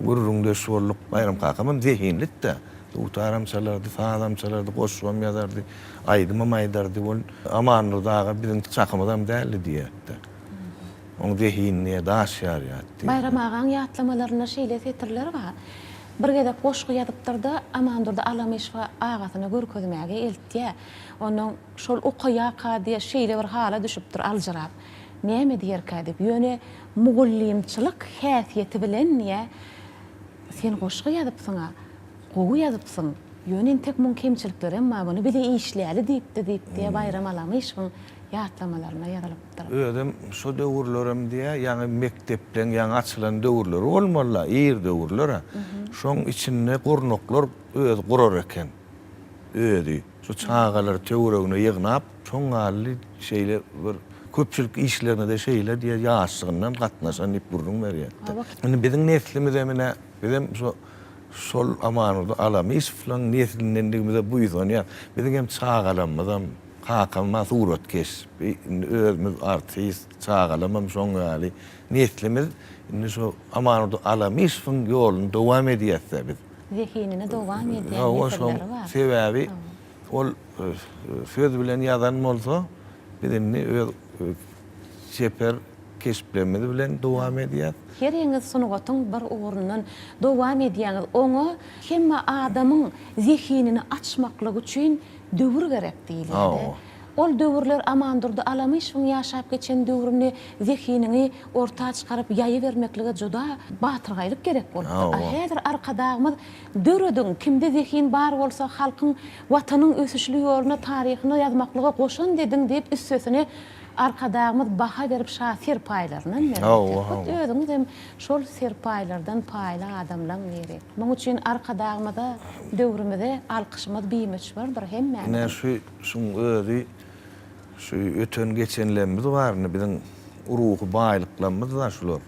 gürrüňdeş bolduk. Baýram kakamam zehinlidi-de. Dutaram çalardy, sazam çalardy, goşgam ýazardy, aýdymam aýdardy. Ol Amandurdy aga biziň çakymyzam däldi diýerdi. Oň zehinini daş ýarýardy. Baýram agaň ýatlamalarynda şeýle setirler bar. Bir gezek goşgy ýazypdyr-da, Amandurdy Alamyşowa agasyna görkezmäge eltýär. Onnoň şol okaýarka diýýär, şeýle bir hala düşüpdir, aljyrap. Näme diýerkä diýip. Ýöne mugallymçylyk häsiýeti bilen diýýär, Sen goşgy ýazypsyň-a, gowy ýazypsyň. Ýöne entek muň kemçiliklerem bar, muny bile işläli diýipdi diýip diýýär Baýram Alamyşewiň ýatlamalarynda ýazylypdyr. Özem şo döwürlerem diýýär, ýaňy mekdepleň ýaňy açylan döwürleri bolmaly-la, ir döwürler-ä. Şoň içinde gurnaklar özi gurar eken. Özi şu çagalary töweregine ýygnap, şoň ýaly şeýle bir köpçülik işlerine-de şeýle diýýär, ýaşlygyndan gatnaşan diýip gürrüň berýär-de. Indi biziň neslimizem ine, bizem şo Şol Amanurdy Alamyşowlaň neslindendigimize buýsanýas. Biziň hem çagalarymyzam, kakam-a suratkeş, indi özümiz artist, çagalarymam şoň ýaly. Neslimiz indi şo Amanurdy Alamyşowyň ýoluny dowam edýäs-dä biz. Zehinini dowam edýän nesilleri bar. Sebäbi ol söz bilen ýazan bolsa, biz indi öz çeper keşplerimiz bilen dowam edýäs. Heriňiz sungatyň bir ugrundan dowam edýäňiz. Oňa hemme adamyň zehinini açmaklyk üçin döwür gerek diýilýär-de. Ol döwürler Amandurdy Alamyşowyň ýaşap geçen döwründe zehiniňi orta çykaryp ýaýybermeklige juda batyrgaýlyk gerek bolupdyr. A häzir Arkadagymyz dörediň, kimde zehin bar bolsa halkyň, Watanyň ösüşli ýoluna, taryhyna ýazmaklyga goşant ediň diýip üstesine Arkadagymyz baha berip şa serpaýlarynam beripdir. Hut özüňiz hem şol serpaýlardan paýly adamlaň biri. Muň üçin Arkadagymyza, döwrümize alkyşymyz bimöçberdir hemmämiziň. Ine şu şuň özi şu öten geçenlerimiz bar indi biziň ruhy baýlyklarymyz da şular.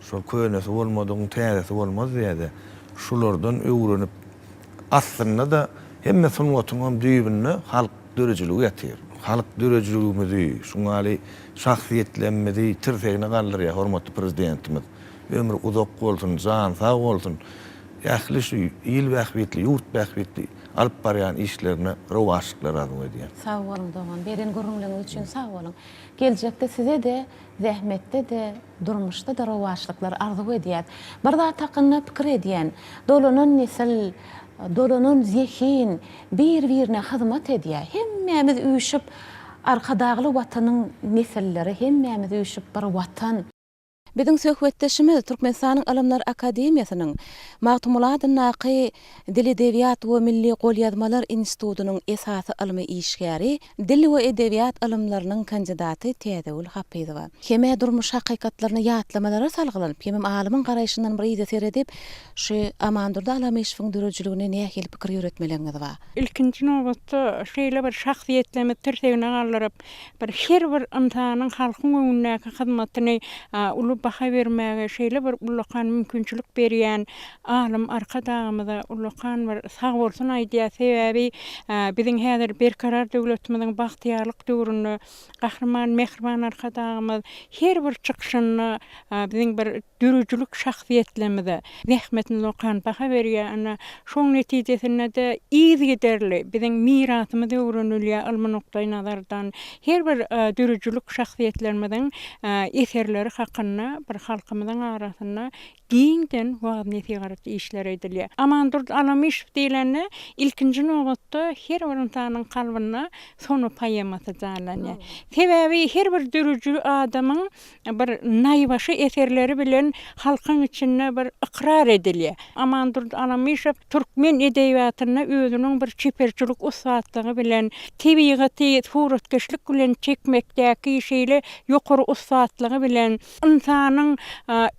Şol könesi bolmadygyň täzesi bolmaz diýýärde. Şulardan öwrenip aslynda-da hemme sungatyňam düýbünde halk döredijiligi ýatyr. Halk döredijiligimizi, şuň ýaly şahsyýetlerimizi tirsegine galdyrýar hormatly Prezidentimiz. Ömri uzak bolsun, jany sag bolsun. Ähli şu il bähbitli, ýurt bähbitli alyp barýan işlerine rowaçlyklar arzuw edýän. Sag boluň dogan, beren gürrüňleriňiz üçin sag boluň. Geljekde size-de zähmetde-de, durmuşda-da rowaçlyklar arzuw edýäs. Bir zat hakynda pikir edýän, dolanan nesil, dolanan zehin bir-birine hyzmat edýär. Hemmämiz üýşüp Arkadagly Watanyň nesilleri, hemmämiz üýşüp bir Watan. Biziň söhbetdeşimiz Türkmenistanyň Ylymlar akademiýasynyň Magtymguly adyndaky Dil-edebiýat we milli golýazmalar institutynyň esasy ylmy işgäri, dil we edebiýat ylymlarynyň kandidaty Täzegül Hapyzowa. Hem-ä durmuş hakykatlaryna ýatlamalara salgylanyp, hemem alymyň garaýşyndan bir yza seredip, şu Amandurdy Alamyşowyň döredijiligine nähili pikir ýöretmeleriňiz bar? Ilkinji nobatda, şeýle bir şahsyýetlerimizi tirsegine galdyryp, bir her bir ynsanyň halkyň öňündäki hyzmatyny uly baha bermäge şeýle bir ullakan mümkinçilik berýän alym Arkadagymyza ullakan bir sagbolsun aýdýar. Sebäbi biziň häzir Berkarar döwletimiziň bagtyýarlyk döwründe Gahryman Mähriban Arkadagymyz her bir çykyşynda biziň bir döredijilik şahsyýetlerimize zähmetimize okan baha berýär. Ine, şoň netijesinde-de yzygiderli biziň mirasymyz öwrenilýär ylmy nukdaýnazardan. Her bir döredijilik şahsyýetlerimiziň eserleri hakynda bir halkymyzyň arasynda giňden wagyz-nesihat işleri edilýär. Amandurdy Alamyşow diýlende, ilkinji nobatda her bir ynsanyň kalbynda Sona poemasy janlanýar. Sebäbi her bir dörüji adamyň bir naýbaşy eserleri bilen halkyň içinde bir ykrar edilýär. Amandurdy Alamyşow türkmen edebiýatynda özüniň bir çeperçilik ussatlygy bilen, tebigaty suratkeşlik bilen çekmekdäki şeýle ýokary ussatlygy bilen ynsanyň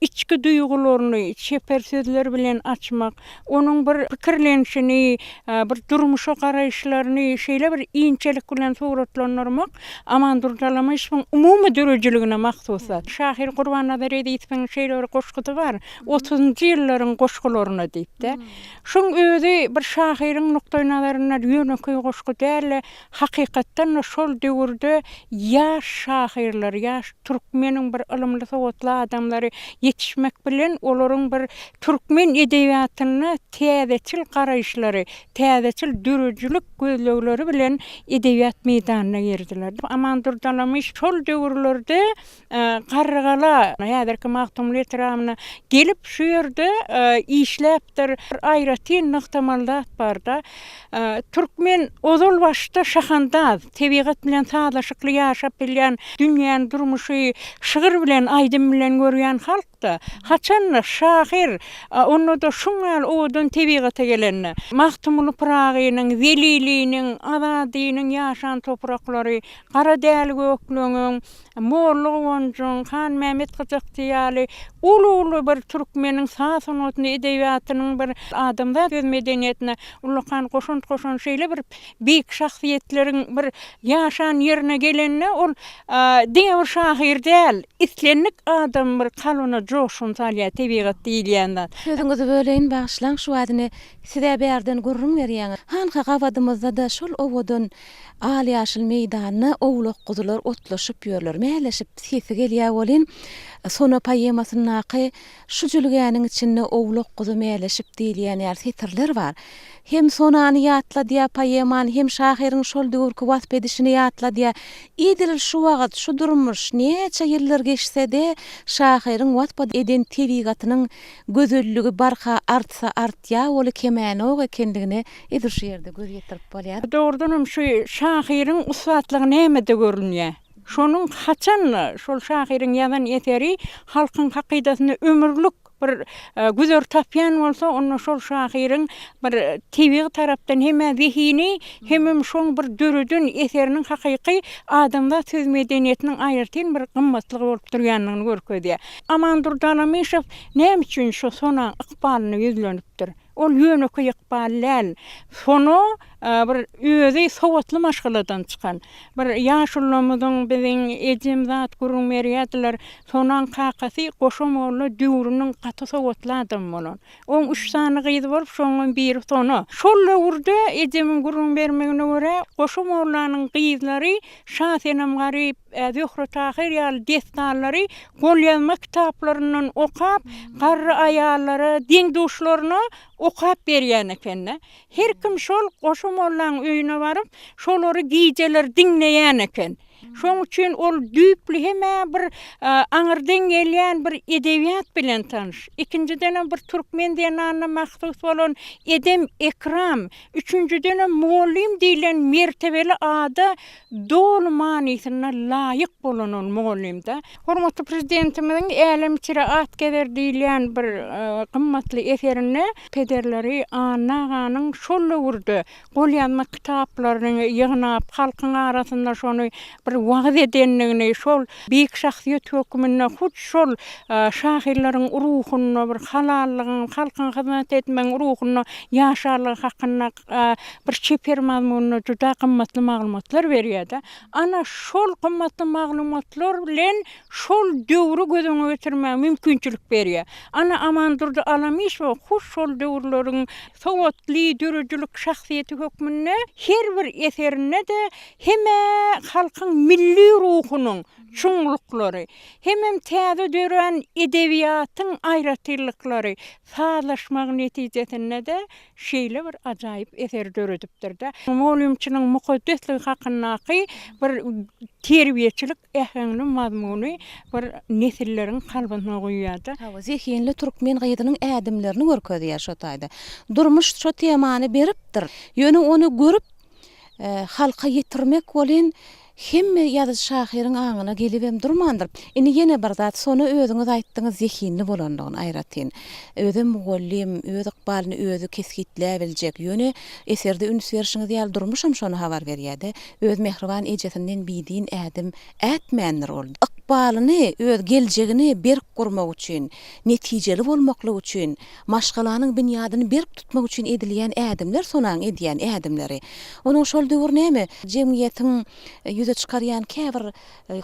içki duýgularyny çeper sözler bilen açmak, onuň bir pikirlenişini, bir durmuşa garaýyşlaryny şeýle bir inçelik bilen suratlandyrmak Amandurdy Alamyşowyň umumy döredijiligine mahsus zat. Şahyr Gurbannazar Ezizowyň şeýle bir goşgusy bar, Otuzynjy ýyllaryň goşgularyna diýip-de. Şuň özi bir şahyryň nukdaýnazaryndan ýönekeý goşgy däl-de, Hakykatdan-da şol döwürde ýaş şahyrlar, ýaş türkmeniň bir ylymly-sowatly adamlary ýetişmek bilen, olaryň bir türkmen edebiýatynda täzeçil garaýyşlary, täzeçil döredijilik gözlegleri bilen edebiýat meýdanyna girdiler. Amandurdy Alamyş şol döwürlerde Garrygala, häzirki Magtymguly etrabyna gelip, şu ýerde işläpdir. Bir aýratyn nygtamaly zat bar-da, türkmen ozal başda şahandaz, tebigat bilen sazlaşykly ýaşap bilýän, dünýäni, durmuşy şygyr bilen, aýdym bilen görýän halk. bilemzok-da. Haçan-da şahyr, onda-da şuň ýaly owadan tebigata gelende, Magtymguly Pyragynyň, Zeliliniň, Azadynyň ýaşan topraklary, Garadäli Gökleňiň, Molla Guwanjyň, Hanmämmet Gyjakçy ýaly uly-uly bir türkmeniň saz sungatyny, edebiýatynyň bir adamzat öz medeniýetine ullakan goşant goşan şeýle bir beýik şahsyýetleriň bir ýaşan ýerine gelende ol diňe bir şahyr däl, islendik adam bir kalbyna joşgun salýar tebigat diýilýän zat. Sözüňizi böleýin bagyşlaň şu wagtyny sizä bärden gürrüň berýäňiz. Hanha gabadymyzda-da şol owadan Al-ýaşyl meýdanda owlak-guzular otlaşyp ýörler. Mäleşip sesi gelýär welin, Sona poemasyndaky Şu jülgäniň içinde owlak-guzy mäleşip diýilýän ýaly setirler bar. Hem Sonany ýatladýar poemany, hem şahyryň şol döwürki wasp edişini ýatladýar. Edil şu wagt, şu durmuş, näçe ýyllar geçse-de, şahyryň wasp eden tebigatynyň gözelligi barha artsa artýar, oly kemänok ekenligine Edil şu ýerde göz ýetirip bolýar. Dogrudanam şu şahyryň ussatlygy nämede görünýär? Şonuň haçan şol şahyryň ýazan eseri halkyň hakydasynda ömürlik bir güzer tapýan bolsa, onda şol şahyryň bir tebigy tarapdan hem-ä zehini, hemem şoň bir döreden eseriniň hakyky adamzat söz medeniýetiniň aýratyn bir gymmatlygy bolup durýandygyny görkezýär. Amandurdy Alamyşow näme üçin şu Sonaň ykbalyna ýüzlenipdir? Ol ýönekeý ykbal däl. Sona bir özi sowatly maşgaladan çykan. Bir ýaşulamyzyň biziň ejem zat gürrüň berýärdiler. Sonaň kakasy Goşa molla döwrüniň gaty sowatly adamy bolan. Oň üç sany gyzy bolup, şoňam biri Sona. Şol döwürde ejemiň gürrüň bermegine görä, Goşa mollanyň gyzlary Şasenem Garyp, Zöhre Tahyr ýaly dessanlary golýazma kitaplaryndan okap, garry aýallara, deň-duşlaryna okap berýän eken-de. Her kim şol Goşa mollaň öýüne baryp, şolary gijeler diňleýän eken. Şoň üçin ol düýpli hem-ä bir aňyrdan gelýän bir edebiýat bilen tanyş. Ikinjidenem bir türkmen zenanyna mahsus bolan edem-ekram, üçünjidenem mugallym diýlen mertebeli ada doly manysynda laýyk bolan ol mugallymda. Hormatly Prezidentimiziň Älem içre at gezer diýilýän bir gymmatly eserinde pederleri Anna aganyň şol döwürde golýazma kitaplaryny ýygnap, halkyň arasynda şony bir wagyz edendigini, şol beýik şahsyýet hökmünde hut şol şahyrlaryň ruhunda bir halallygyň, halkyň hyzmat etmegiň ruhunda ýaşanlygy hakynda bir çeper mazmunda juda gymmatly maglumatlar berýär-de. Ana, şol gymmatly maglumatlar bilen şol döwri göz öňüne getirmäge mümkinçilik berýär. Ana, Amandurdy Alamyşow hut şol döwürleriň sowatly, döredijilik şahsyýeti hökmünde her bir eserinde-de hem-ä halkyň milli ruhunyň çuňluklary, hemem täze dörän edebiýatyň aýratynlyklary sazlaşmagy netijesinde-de şeýle bir ajaýyp eseri döredipdir-de. Mugallymçynyň mukaddesligi hakyndaky bir terbiýeçilik äheňli mazmuny bir nesilleriň kalbyna guýýar-da. Hawa, zehinli türkmen gyzynyň ädimlerini görkezýär şo taýda. Durmuş şo temany beripdir. Ýöne ony görüp, halka ýetirmek welin hemme ýazyjy-şahyryň aňyna gelibem durmandyr. Indi ýene bir zat, Sona özüňiz aýtdyňyz zehinli bolandygyny aýratyn. Özem mugallym, öz ykbalyny özi kesgitläbiljek. Ýöne eserde üns berşiňiz ýaly durmuşam şony habar berýär-de. Öz mähriban ejesinden bidin ädim ätmändir ol. Ykbalyny, öz geljegini berk gurmak üçin, netijeli bolmaklyk üçin, maşgalanyň binýadyny berk tutmak üçin edilýän ädimler Sonaň edýän ädimleri. Onuň şol döwür näme, jemgyýetiň ýüze çykarýan käbir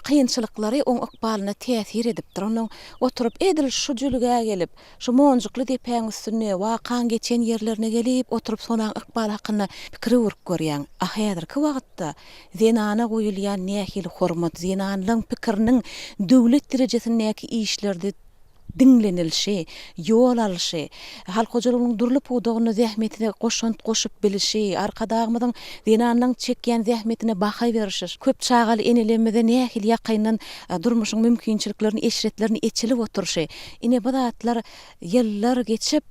kynçylyklary oň ykbalyna täsir edipdir. Onuň oturyp edil şu jülgä gelip, Şu monjukly depäň üstünde, wakaň geçen ýerlerine gelip oturyp Sonaň ykbaly hakynda pikir öwürip görýäň. A häzirki wagtda zenana goýulýan nähili hormat, zenanlaň pikiriniň döwlet derejesindäki işlerde diňlenilişi, ýol alşy, halk hojalygynyň dürli pudagynda zähmetine goşant goşup bilişi, Arkadagymyzyň zenanlaň çekýän zähmetine baha berişi, köp çagaly enelerimize nähili ýakyndan durmuşyň mümkinçiliklerini, eşretlerini eçilip oturyşy, Ine bu zatlar ýyllar geçip,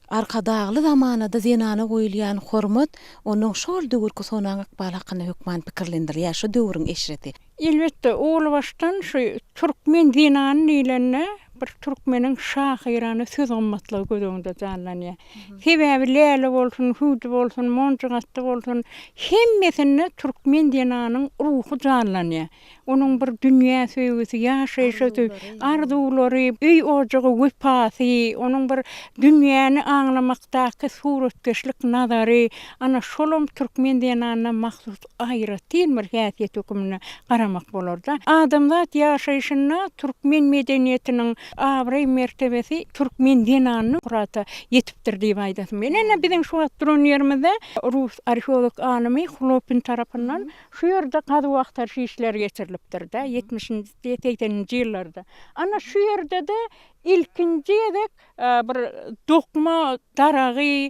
Arkadagly zamanada zenana goýulýan hormat onuň şol döwürki Sonaň ykbaly hakynda hökman pikirlendirýär, şu döwrüň eşreti. Elbetde, owal başdan şu türkmen zenany diýlende, bir türkmeniň şahyrana söz gymmatlygy göz öňünde janlanýar. Sebäbi läle bolsun, hüwdi bolsun, monjugatdy bolsun, hemmesinde türkmen zenanyň ruhy janlanýar. Onuň bir dünýä söýgüsi, ýaşaýşa söýgüsi, arzuwlary, öý-ojaga wepasy, onuň bir dünýäni aňlamakdaky suratkeşlik nazary, ana, şolam türkmen zenanyna mahsus aýratyn bir häsiýet hökmünde garamak bolar-da. Adamzat ýaşaýşynda türkmen medeniýetiniň abraý-mertebesi türkmen zenanynyň şöhrata ýetipdir diýip aýdasym gelýär. Ine, biziň şu wagt duran ýerimizde rus arheolog alymy Hlopin tarapyndan Şu ýerde gazuw-agtaryş işleri geçirilipdir-de, ýetmişinji, segseninji ýyllarda. Ana, şu ýerde-de ilkinji gezek bir dokma daragy,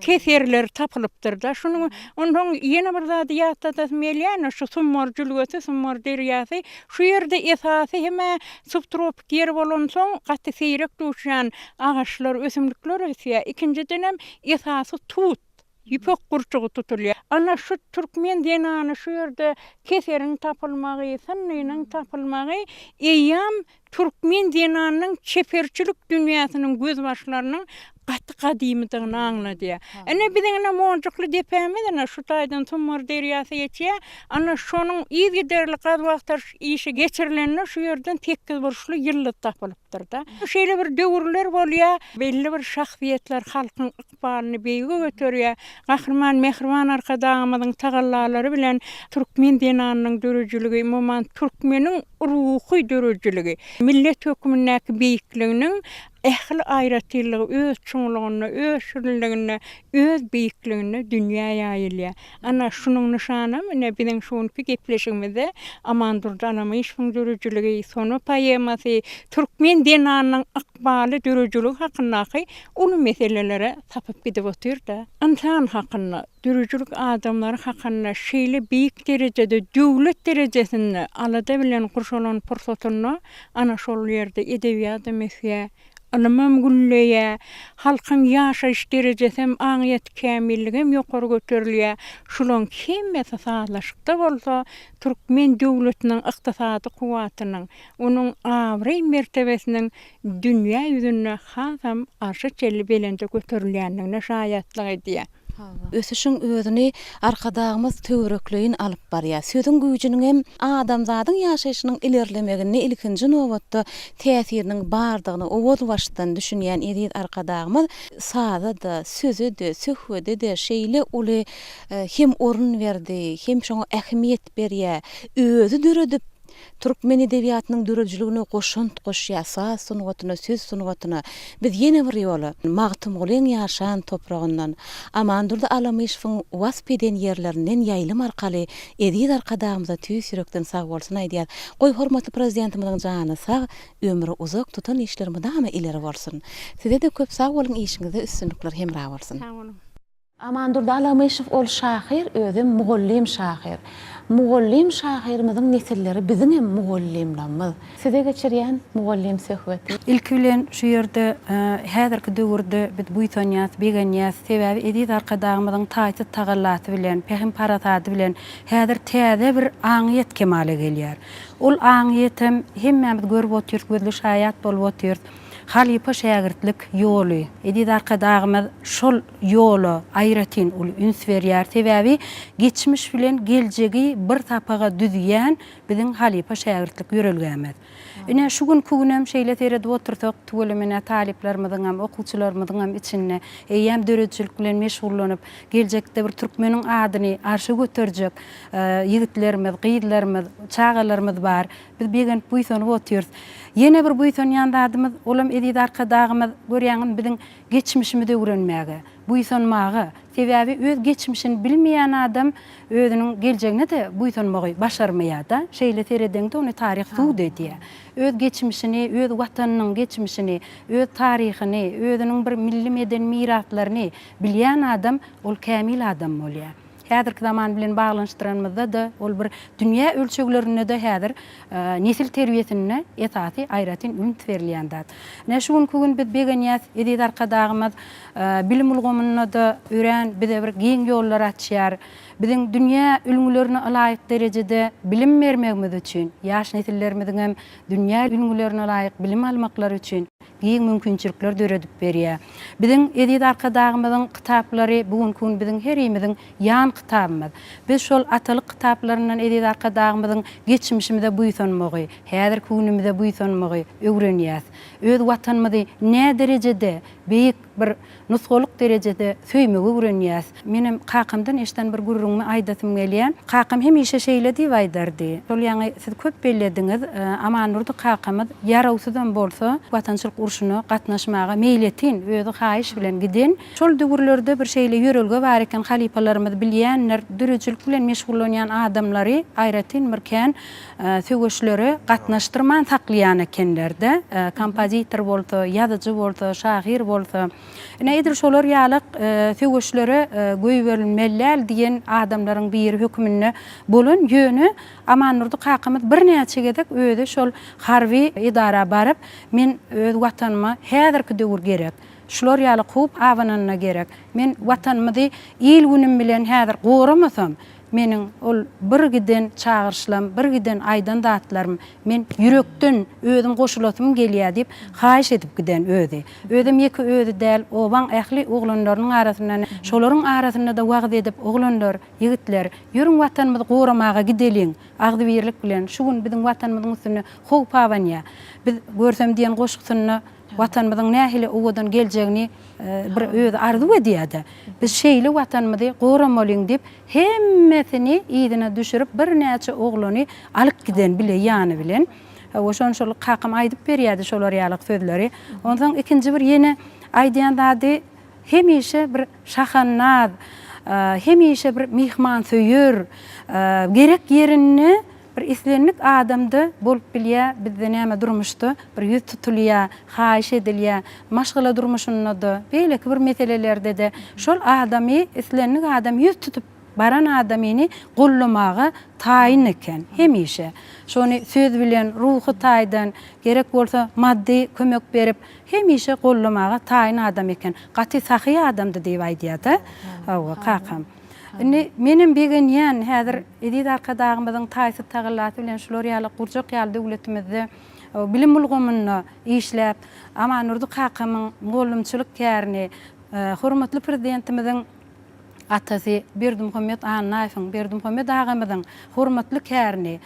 keserleri tapylypdyr-da. Şunuň, onsoň ýene bir zady ýatladasym gelýär, ine, şu Sumbar jülgesi, Sumbar derýasy, şu ýerde esasy hem-ä subtropik ýer bolansoň, gaty seýrek duşýan agaçlar, ösümlikler ösýär. Ikinjidenem, esasy tut. Ýüpek gurçugy tutulýar. Ana şu türkmen zenany şu ýerde keseriň tapylmagy, synnynyň tapylmagy eýýäm türkmen zenanynyň çeperçilik dünýäsiniň gözbaşlarynyň gaty gadymydygyny aňladýar. Ine biziň ine Monjukly depämiz ine şu taýdan Sumbar derýasy geçýär. Ana şonuň yzygiderli gazuw-agtaryş işi geçirilende şu ýerden sekizburçly ýyldyz tapylypdyr-da. Şeýle bir döwürler bolýar, belli bir şahsyýetler halkyň ykbalyny beýige göterýär. Gahryman Mähriban Arkadagymyzyň tagallalary bilen türkmen zenanynyň döredijiligi, umuman, türkmeniň ruhy döredijiligi, millet hökmündäki beýikliginiň ähli aýratynlygy öz çuňlugynda, öz şirinliginde, öz beýikliginde dünýä ýaýylýar. Ana, şunuň nyşanam, ine, biziň şu günki gepleşigimizde Amandurdy Alamyşewiň döredijiligi, Sona poemasy, türkmen zenanynyň ykbaly, döredijiligi hakyndaky uly meselelere sapyp gidip otyr-da. Ynsan hakynda, döredijilik adamlary hakynda şeýle beýik derejede, döwlet derejesinde alada bilen gurşalan pursatynda, ana, şol ýerde edebiýadam ösýär, Ylymam gülleýär, halkyň ýaşaýyş derejesem, aňyýet kämilligem ýokary göterilýär. Şulaň hemmesi sazlaşykda bolsa, türkmen döwletiniň ykdysady kuwwatynyň, onuň abraý-mertebesiniň dünýä ýüzünde hasam arşa çenli belende göterilýändigine şaýatlyk edýär. Ösüşiň özüni Arkadagymyz töwerekleýin alyp barýar. Sözüň güýjüniň hem adamzadyň ýaşaýşynyň ilerlemeginde ilkinji nobatda täsiriniň bardygyna owal-başdan düşünýän eziz Arkadagymyz saza-da, söze-de, söhbede-de şeýle uly hem orun berdi, hem şoňa ähmiýet berýär. Özi döredip, Türkmen edebiýatynyň döredijiligine goşant goşýar, saz sungatyna, söz sungatyna. Biz ýene bir ýola Magtymgulyň ýaşan topragyndan, Amandurdy Alamyşowyň wasp eden ýerlerinden ýaýlym arkaly eziz Arkadagymyza tüýs ýürekden sagbolsun aýdýas. Goý, hormatly Prezidentimiziň jany sag, ömri uzak, tutan işleri mydama ileri bolsun! Size-de köp sag boluň, işiňizde üstünlikler hemra bolsun! Sag boluň. Amandurdy Alamyşow ol şahyr, özem mugallym şahyr. Mugallym şahyrymyzyň nesilleri biziňem mugallymlarymyz. Size geçirýän mugallym söhbeti. Ilki bilen şu ýerde häzirki döwürde biz buýsanýas, begenýäs. Sebäbi eziz Arkadagymyzyň taýsyz tagallasy bilen, pähim-parasady bilen häzir täze bir aňyýet kemala gelýär. Ol aňyýetem hemmämiz görüp otyrys, gözli şaýat bolup otyrys. Halypa-şägirtlik ýoly. Eziz Arkadagymyz şol ýola aýratyn uly üns berýär. Sebäbi geçmiş bilen geljegi bir sapaga düzýän biziň halypa-şägirtlik ýörelgämiz. Ine, şu günki günem şeýle seredip otursak, tüweleme ine talyplarymyzyňam, okuwçylarymyzyňam içinde eýýäm döredijilik bilen meşgullanyp, geljekde bir türkmeniň adyny arşa göterjek ýigitlerimiz, gyzlarymyz, çagalarymyz bar. Biz begenip buýsanyp otyrys. Ýene bir buýsanýan zadymyz, olam eziz Arkadagymyz, görýäňizmi, biziň geçmişimizi öwrenmäge, buýsanmaga, sebäbi öz geçmişini bilmeýän adam özüniň geljegine-de buýsanmagy başarmaýar-da, şeýle seredeňde ony taryh sud edýär. Öz geçmişini, öz Watanynyň geçmişini, öz taryhyny, özüniň bir milli medeni miraslaryny bilýän adam ol kämil adam bolýar. Häzirki zaman bilen baglanyşdyranymyzda-da, ol bir dünýä ölçeglerinde-de häzir nesil terbiýesinde esasy aýratyn üns berilýän zat. Ine, şu günki gün biz begenýäs, eziz Arkadagymyz bilim ulgamynda-da örän bize bir giň ýollar açýar. Biziň dünýä ülňülerine ylaýyk derejede bilim bermegimiz üçin, ýaş nesillerimiziňem dünýä ülňülerine laýyk bilim almaklary üçin giň mümkinçilikler döredip berýär. Biziň eziz Arkadagymyzyň kitaplary bu günki gün biziň herimiziň ýan kitabymyz. Biz şol atalyk kitaplaryndan eziz Arkadagymyzyň geçmişimize buýsanmagy, häzirki günümize buýsanmagy öwrenýäs. Öz Watanymyzy näderejede beýik bir nusgalyk derejede söýmegi öwrenýäs. Menem kakamdan eşiden bir gürrüňimi aýdasym gelýär. Kakam hemişe şeýle diýip aýdardy. Şol ýaňy siz köp bellediňiz, Amandurdy kakamyz ýarawsyzam bolsa, Watançylyk urşuna gatnaşmaga meýletin, özi haýyş bilen giden. Şol döwürlerde bir şeýle ýörelge bar eken, halypalarymyz bilýändir, döredijilik bilen meşgullanýan adamlary aýratyn bir kän söweşlere gatnaşdyrman saklaýan ekenler-de, kompozitor bolsa, ýazyjy bolsa, şahyr bolsa. Ine, edil şolar ýalak söweşlere goýberilmeli däl diýen adamlaryň biri höküminde bolan, ýöne Amandurdy kakamyz birnäçe gezek özi şol harby edara baryp, Men öz Watanyma häzirki döwür gerek, şular ýaly howp abananda gerek, men Watanymyzy il-günüm bilen häzir goramasam, Meniň ol bir giden çagyryşlam, bir giden aýdan zatlarym, men ýürekden özüm goşulasym gelýär diýip, haýyş edip giden özi. Özem ýeke özi däl, obaň ähli oglanlarynyň arasynda, şolaryň arasynda-da wagyz edip, Oglanlar, ýigitler, ýörüň Watanymyzy goramaga gideliň, agzybirlik bilen, şu gün biziň Watanymyzyň üstüne howp abanýar. Biz Görsem diýen goşgusynda Watanymyzyň nähili owadan geljegini bir özi arzuw edýär-de. Biz şeýle Watanymyzy goramalyň diýip, hemmesini yzyna düşürip, birnäçe oglany alyp giden bile ýany bilen. Hawa, şony şol kakam aýdyp berýärdi şolar ýalyk sözleri. Onsoň ikinji bir ýene aýdýan zady, hemişe bir şahandaz, hemişe bir myhmansöýer, gerek ýerinde Bir islendik adamda bolup bilýär, bizde näme durmuşda bir ýüz tutulýar, haýyş edilýär, maşgala durmuşynda-da, beýleki bir meselelerde-de şol adamy islendik adam ýüz tutup baran adamyny gollamaga taýyn eken hemişe. Şony söz bilen, ruhy taýdan, gerek bolsa maddy kömek berip hemişe gollamaga taýyn adam eken. Gaty sahy adamdy diýip aýdýar-da, hawa, kakam. Indi menem begenýän, häzir eziz Arkadagymyzyň taýsyz tagallasy bilen şular ýaly gurjak ýaly döwletimizde bilim ulgamynda işläp, Amandurdy kakamyň mugallymçylyk kärini, hormatly Prezidentimiziň atasy Berdimuhamet Annaýewiň, Berdimuhamet agamyzyň hormatly kärini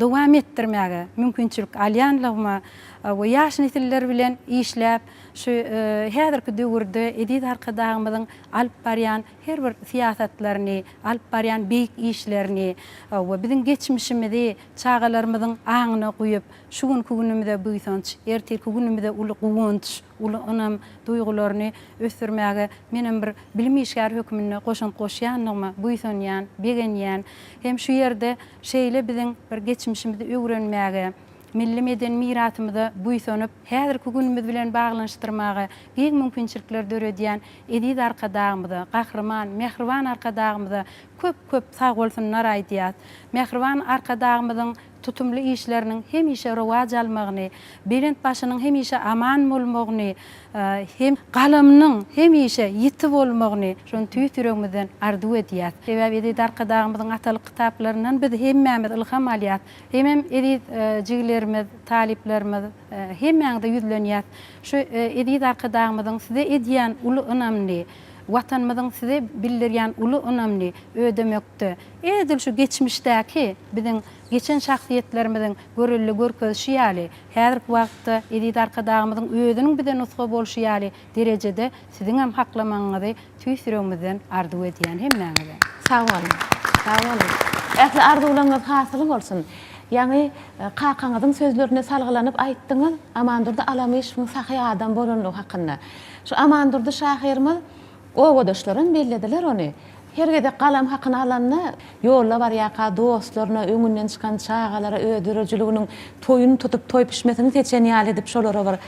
dowam etdirmäge mümkinçilik alýanlygyma we ýaş nesiller bilen işläp, şu häzirki döwürde eziz Arkadagymyzyň alyp barýan her bir syýasatlaryny, alyp barýan beýik işlerini we biziň geçmişimizi çagalarymyzyň aňyna guýup, şu günki günümize buýsanç, ertirki günümize uly guwanç, uly ynam duýgularyny ösdürmäge menem bir bilim işgäri hökmünde goşant goşýandygyma buýsanýan, begenýän. Hem şu ýerde şeýle biziň bir geçmişimizi öwrenmäge, Milli medeni mirasymyza buýsanyp, häzirki günümiz bilen baglanyşdyrmaga giň mümkinçilikler döredýän eziz Arkadagymyza, Gahryman, mähriban Arkadagymyza köp-köp sagbolsunlar aýdýas. Mähriban Arkadagymyzyň tutumly işleriniň hemişe rowaç almagyny, belent başynyň hemişe aman bolmagyny hem galamynyň hemişe ýiti bolmagyny şony tüýs ýüregimizden arzuw edýäs. Sebäbi eziz Arkadagymyzyň atalyk kitaplaryndan biz hemmämiz ylham alýas. Hemem eziz jigilerimiz, talyplarymyz hemmäňize ýüzlenýäs. Şu eziz Arkadagymyzyň size edýän uly ynamyny, Watanymyzyň size bildirýän uly ynamyny ödemekde, edil şu geçmişdäki biziň geçen şahsyýetlerimiziň görelde görkezişi ýaly, häzirki wagtda eziz Arkadagymyzyň özüniň bize nusga bolşy ýaly derejede siziňem haklamagyňyzy Tüýs ýüregimizden arzuw edýän hemmäňize. Sag boluň. Sag boluň. Ähli arzuwlaryňyz hasyl bolsun. Ýaňy kakaňyzyň sözlerine salgylanyp aýtdyňyz, Amandurdy Alamyşowyň sahy adam bolanlygy hakynda. Şu Amandurdy şahyrymyz obadaşlaram bellediler ony. Her gezek galam hakyny alanda, ýolda barýarka dostlaryna, öňünden çykan çagalara öz döredijiliginiň toýuny tutup, toý pişmesini seçen ýaly edip şolara bir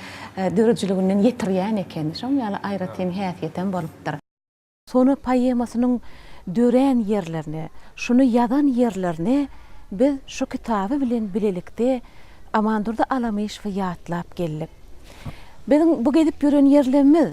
döredijiliginden ýetirýän eken. Şoň ýaly aýratyn häsiýetem bolupdyr. Sona poemasynyň. dörän ýerlerine, şuny ýazan ýerlerine biz şu kitaby bilen bilelikde Amandurdy Alamyşowy ýatlap geldik. Biziň bu gezip ýören ýerlerimiz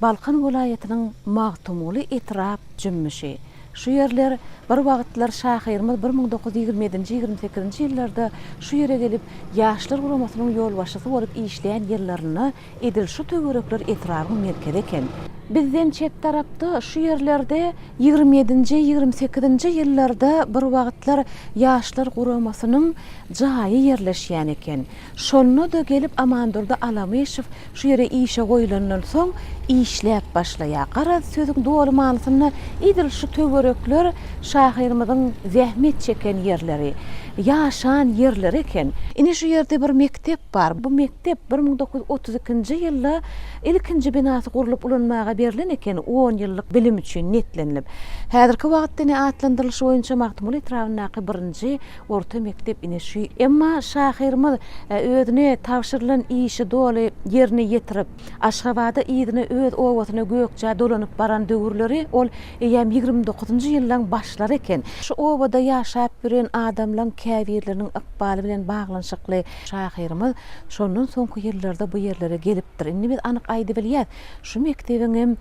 Balkan welaýatynyň Magtymguly etrap jümmüşi. Şu ýerler bir wagtlar şahyrymyz 1927-nji, 28-nji ýyllarda şu ýere gelip, Ýaşlar guramasynyň ýolbaşçysy bolup işlän ýyllarynda edil şu töwerekler etrabyň merkezi eken. Bizden çep tarapda şu ýerlerde ýigrimi ýedinji, ýigrimi sekizinji ýyllarda bir wagtlar Ýaşlar guramasynyň jaýy ýerleşýän eken. Şonda-da gelip Amandurdy Alamyşow şu ýere işe goýlandan soň işläp başlaýar. Garaz, sözüň doly manysynda edil şu töwerekler şahyrymyzyň zähmet çeken ýerleri, ýaşan ýerleri eken. Ine şu ýerde bir mekdep bar. Bu mekdep 1932-nji ýylda ilkinji binasy gurlup ulanmaga berlen eken, on ýyllyk bilim üçin niýetlenilip. Häzirki wagtda ine atlandyrylyşy boýunça Magtymguly etrabyndaky birinji Orta mekdep ine şu. Emma şahyrymyz özüne tabşyrylan işi doly ýerine ýetirip, Aşgabada yzyna öz obasyna Gökjä dolanyp baran döwürleri ol eýýäm 29-njy ýyllaň başlary eken. Şu obada ýaşap ýören adamlaň käbirleriniň ykbaly bilen baglanyşykly şahyrymyz şondan soňky ýyllarda bu ýerlere gelipdir. Indi biz anyk aýdybilýäs, şu mekdebiňem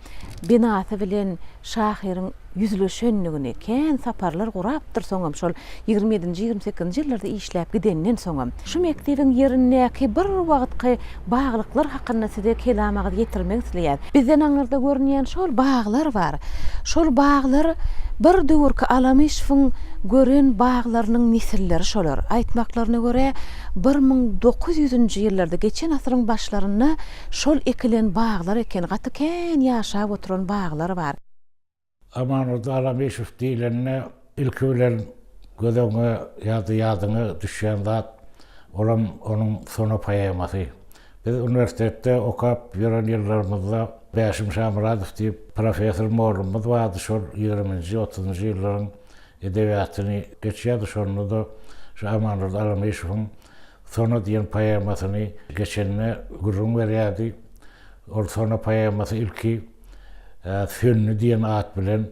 binasy bilen şahyryň ýüzleşendigini, kän saparlar gurapdyr soňam şol ýigrimi ýedinji, ýigrimi sekizinji ýyllarda işläp gidenden soňam. Şu mekdebiň ýerindäki bir wagtky baglyklar hakynda size kelam agyz ýetirmek isleýäs. Bizden aňyrda görünýän şol baglar bar. Şol baglar bir döwürki Alamyşowyň gören baglarynyň nesilleri şolar. Aýtmaklaryna görä, 1900-nji ýyllarda, geçen asyryň başlarynda şol ekilen baglar eken, gaty kän ýaşap oturan baglar bar. Amandurdy Alamyşow diýlende, ilki bilen göz öňüňe ýa-da ýadyňa düşýän zat, olam onuň Sona poemasy. Biz uniwersitetde okap ýören ýyllarymyzda Bäşim Şamyradow diýip professor mugallymymyz bardy, şol ýigriminji, otuzynjy ýyllaryň edebiýatyny geçýärdi, şonda-da şu Amandurdy Alamyşowyň Sona diýen poemasyny geçende gürrüň berýärdi. Ol Sona poemasy ilki Söndi diýen at bilen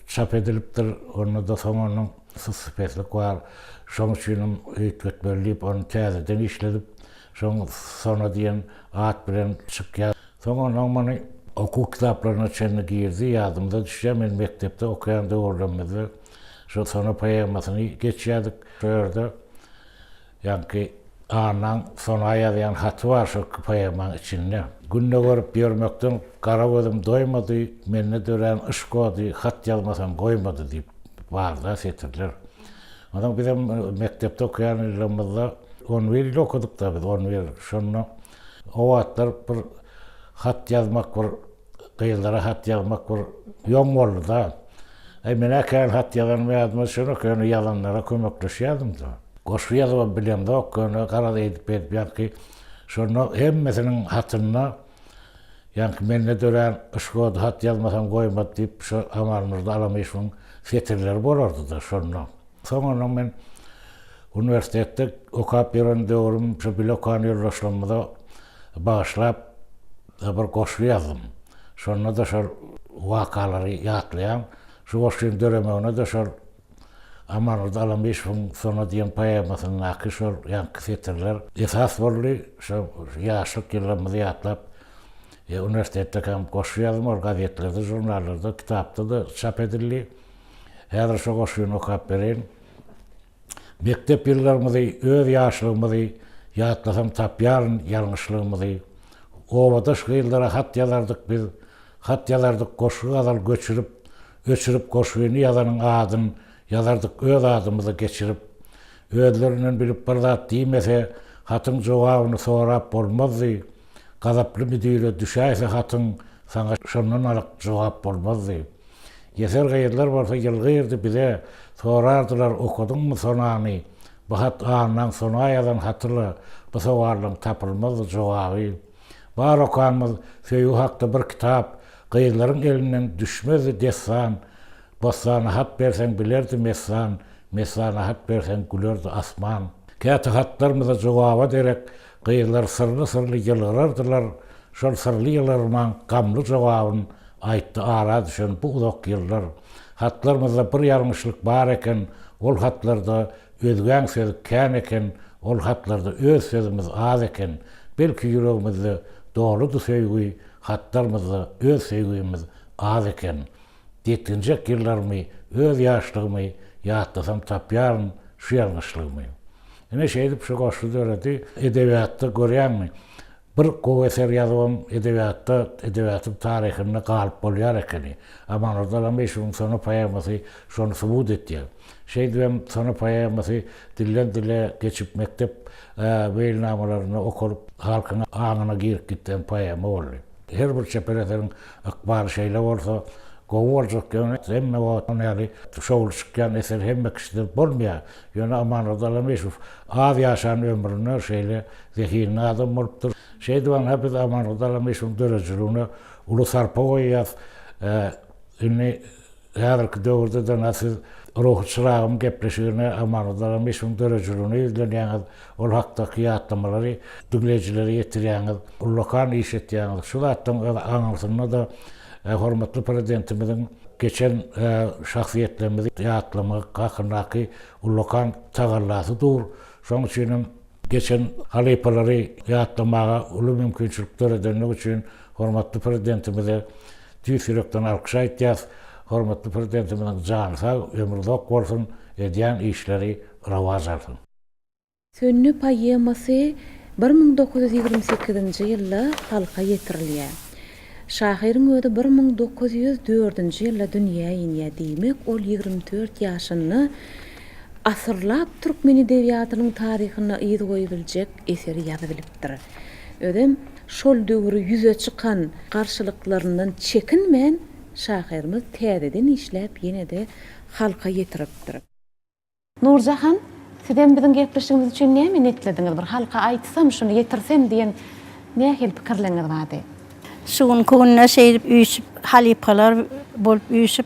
çap edilipdir. Onda-da soň onuň sussupeslik bar, şoň üçinem üýtgetmeli diýip, ony täzeden işledip, şoň Sona diýen at bilen çykýar. Soň onuň muny okuw kitaplaryna çenli girdi. Ýadymda düşýär, men mekdepde okaýan döwürlerimizde şo Sona poemasyny geçýärdik. Şo ýerde Ýaňky Annaň Sona ýazýan haty bar şo poemaň içinde. Günde görüp ýörmekden gara gözüm doýmady, mende dörän yşk ody hat ýazmasam goýmady diýip bar-da setirler. Onsoň bizem mekdepde okaýan ýyllarymyzda on bir ýyl okadyk-da biz, on bir. Şonda o wagtlar bir hat ýazmak bir Gyzlara hat ýazmak bir ýoň boldy-da. Äý, men-ä kän hat ýazanym ýadyma düşenok, ýöne ýazanlara kömekleşýärdim-de. Goşgy ýazybam bilemzok, ýöne garaz eýdip-beýdip ýaňky şonda hemmesiniň hatynda ýaňky mende dörän yşk ody hat ýazmasam goýmaz diýip şo Amanmyrdy Alamyşowyň setirleri bolardy-da şonda. Soňundan men uniwersitetde okap ýören döwrüm şo bile okan ýoldaşlarymyza bagyşlap bir goşgy ýazdym. Şonda-da şol wakalary ýatlaýan. Şu goşgyň döremegine-de şol Amandurdy Alamyşowyň Sona diýen poemasyndaky şol ýaňky setirler esas boldy. Şo ýaşlyk ýyllarymyzy ýatlap, uniwersitetdekäm goşgy ýazdym. Ol gazetlerde, žurnallarda, kitapda-da çap edildi. Häzir şo goşgyny okap bereýin. Mekdep ýyllarymyzy, öz ýaşlygymyzy Ýatlasam tapýaryn ýalňyşlygymyzy. Obadaş gyzlara hat ýazardyk biz, Hat ýazardyk goşgy-gazal göçürip, Öçürip goşgyny ýazanyň adyn Ýazardyk öz adymyzy geçirip. Özlerinden bilip bir zat diýmese, Hatyň jogabyny sorap bolmazdy. Gazaply müdire düşäýse hatyň, Saňa şondan alyk jogap bolmazdy. Ýeser gyzlar bolsa ýylgyrdy bize, sorardylar, Okadyňmy Sonany? Bu hat Annaň Sona ýazan haty-la, bu sowallaň tapylmazdy jogaby. Bar okanymyz söýgi hakda bir kitap, gyzlaryň elinden düşmezdi dessan. Bossana hat berseň bilerdi messan, messana hat berseň gülerdi asman. Käte hatlarymyza jogaba derek gyzlar syrly-syrly ýylgyrardylar, şol syrly ýylgyrmaň gamly jogabyn. Aýtdy ara düşen bu uzak ýyllar. Hatlarmyzda bir ýalňyşlyk bar eken, Ol hatlarda özgäň sözi kän eken, Ol hatlarda öz sözümiz az eken. Belki ýüregimizde doludy söýgi, Hatlarmyzda öz söýgimiz az eken. Ýetginjek ýyllarymy, öz ýaşlygymy Ýatlasam tapýaryn şu ýalňyşlygymy. Ine şeýdip şu goşgy döredi. Edebiýatda görýäňmi, bir gowy eser ýazybam edebiýatda, edebiýatyň taryhynda galyp bolýar ekeni. Amanurdy Alamyşewiň Sona poemasy şony subut etýär. Şeýdibem Sona poemasy dilden-dile geçip mekdep meýilnamalarynda okalyp halkyň aňyna girip gitýän poema boldy. Her bir çeper eseriň ykbaly şeýle bolsa, gowy boljak, ýöne hemme wagt onuň ýaly şowly çykýan eser hemme kişide bolmaýar. Ýöne Amanurdy Alamyşow az ýaşan ömründe şeýle zehinli adam bolupdyr. Şeýdip anha biz Amanurdy Alamyşowyň döredijiligine uly sarpa goýýas. Indi Häzirki döwürde-de na siz Ruhy çyragym gepleşigine Amanguly Alamyşowyň döredijiligine ýüzlenýäňiz, ol hakdaky ýatlamalary diňleýjilere ýetirýäňiz, ullakan iş etýäňiz. Şu zatlaryň öz aňyrsynda-da hormatly Prezidentimiziň geçen şahsyýetlerimizi ýatlamak hakyndaky ullakan tagallasy dur. Şonuň üçinem Geçen halypalary ýatlamaga uly mümkinçilik döredenligi üçin hormatly Prezidentimize tüýs ýürekden alkyş aýtýas. Hormatly Prezidentimiziň jany sag, ömri uzak bolsun, edýän işleri rowaç alsyn. Söndi poemasy 1928-nji ýylda halka ýetirilýär. Şahyryň özi 1904-nji ýylda dünýä inýär, diýmek, ol 24 ýaşynda asyrlap türkmen edebiýatynyň taryhynda yz goýubiljek eseri ýazybilipdir. Özem şol döwri ýüze çykan garşylyklaryndan çekinmän, şahyrymyz täzeden işläp ýene-de halka ýetiripdir. Nurjahan, sizem biziň gepleşigimiz üçin näme netlediňiz? Bir halka aýtsam, şuny ýetirsem diýen nähili pikirleriňiz bardy? Şu günki günde şeýdip üýşüp, halypalar bolup üýşüp,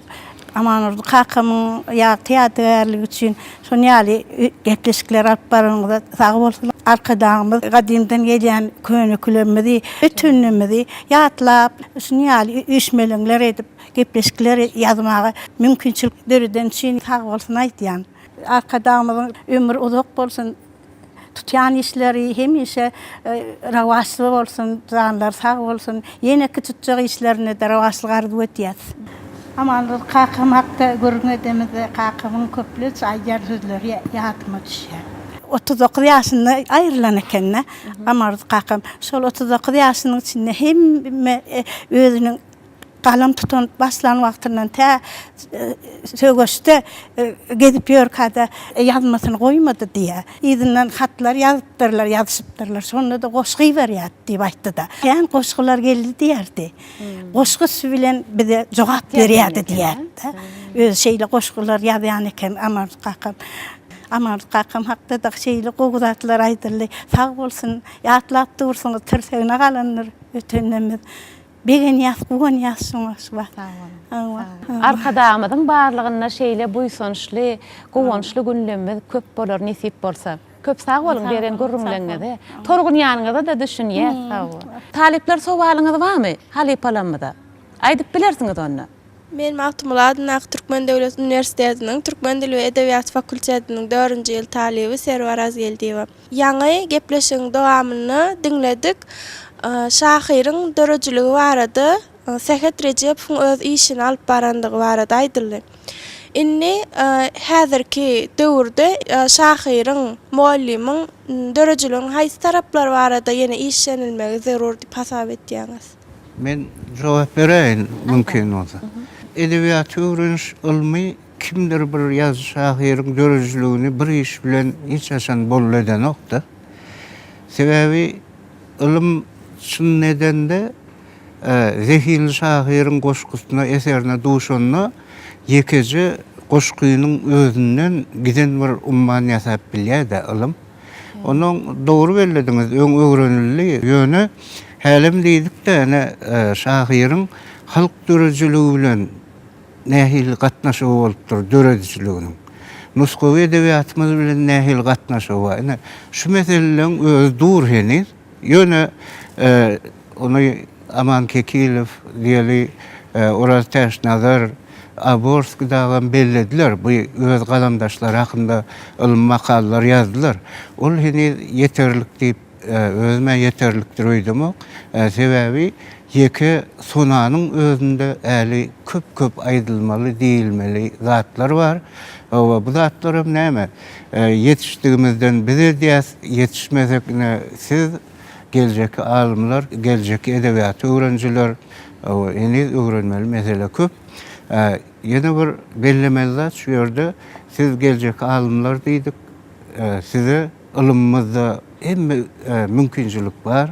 Amandurdy kakamyň ýagty ýadygärligi üçin şon ýaly gepleşikler alyp baranyňyza sag bolsun. Arkadagymyz gadymdan gelýän köne-külemimizi, ötenimizi ýatlap, şuny ýaly üýşmeleňler edip, gepleşikler ýazmaga mümkinçilik döredeni üçin sag bolsun aýdýan. Arkadagymyzyň ömri uzak bolsun! Tutýan işleri hemişe rowaçly bolsun, janlary sag bolsun. Ýeneki tutjak işlerinde-de rowaçlyk arzuw edýäs. Amanruz kakam hakda gürrüň edemizde kakamyň köplenç aýdýan sözleri ýadyma düşýär. 39 ýaşynda aýrylan eken-de Amanruz kakam. Şol 39 ýaşynyň içinde hemme özüniň Galam tutunyp başlan wagtyndan tä söweşde gezip ýörkä-de ýazmasyny goýmady diýýär. Yzyndan hatlar ýazypdyrlar, ýazyşypdyrlar. Şonda-da goşgy iberýärdi diýip aýtdy-da. Kän goşgular geldi diýerdi. Goşgy bilen bize jogap berýärdi diýerdi-de. Özi şeýle goşgular ýazýan eken Amanrus kakam. Amanrus kakam hakda-da şeýle gowy zatlar aýdyldy. Sag bolsun, ýatlap dursuňyz, tirsegine galandyr ötenlerimiz. Begenýäs, guwanýas şoňa şu wagt. Sag boluň. Sag boluň. Arkadagymyzyň barlygynda şeýle buýsançly, guwançly günlemmiz köp bolar nesip bolsa. Köp sag boluň beren gürrüňleňňize. Tolgunýanyňyza-da düşünýäs. Sag boluň. Talyplar sowalyňyz barmy halypalamyza? Aýdyp bilersiňiz onda. Men Magtymguly adyndaky Türkmen döwlet uniwersitetiniň Türkmen dili we edebiýaty fakultetiniň dördünji ýyl talyby Serwi Arazgeldiýewa. Ýaňy gepleşigiň dowamynda diňledik. Şahyryň döredijiligi barada Sähet Rejepowyň öz işini alyp barandygy barada aýdyldy. Indi häzirki döwürde şahyryň, mugallymyň döredijiliginiň haýsy taraplary barada ýene işlenilmegi zerur diýip hasap etýäňiz? Men jogap beräýin mümkin bolsa. Edebiýaty öwreniş ylmy Kimdir bir ýazyjy-şahyryň döredijiligini bir iş bilen hiç haçan boldy edenok-da. Sebäbi ylym çyn edende, zehinli şahyryň goşgusyna, eserine duşanda ýekeje goşgynyň özünden giden bir umman ýasap bilýär-de ylym. Onnoň dogry bellediňiz, öň öwrenildi, ýöne hälem diýdik-de, ene şahyryň halk döredijiligi bilen nähili gatnaşygy bolupdyr döredijiliginiň? Nusgawy edebiýatymyz bilen nähili gatnaşygy bar? Ine, şu meseleleriň özi dur heniz. Ýöne ony Aman Kekilow diýeli, Oraz Täçnazar Aborskiý dagam bellediler, bu öz galamdaşlary hakynda ylmy makalalar ýazdylar. Ol heniz ýeterlik diýip, özüm-ä ýeterlikdir öýdemok. Sebäbi ýeke sonanyň özünde äli köp-köp aýdylmaly, diýilmeli zatlar bar. Hawa, bu zatlaram näme, ýetişdigimizden biz edýäs, ýetişmesek ine siz, geljekki alymlar, geljekki edebiýaty öwrenijiler, hawa, heniz öwrenmeli mesele köp. Ýene bir bellemeli zat şu ýerde, siz geljekki alymlar diýdik, size ylmymyzda hemme mümkinçilik bar.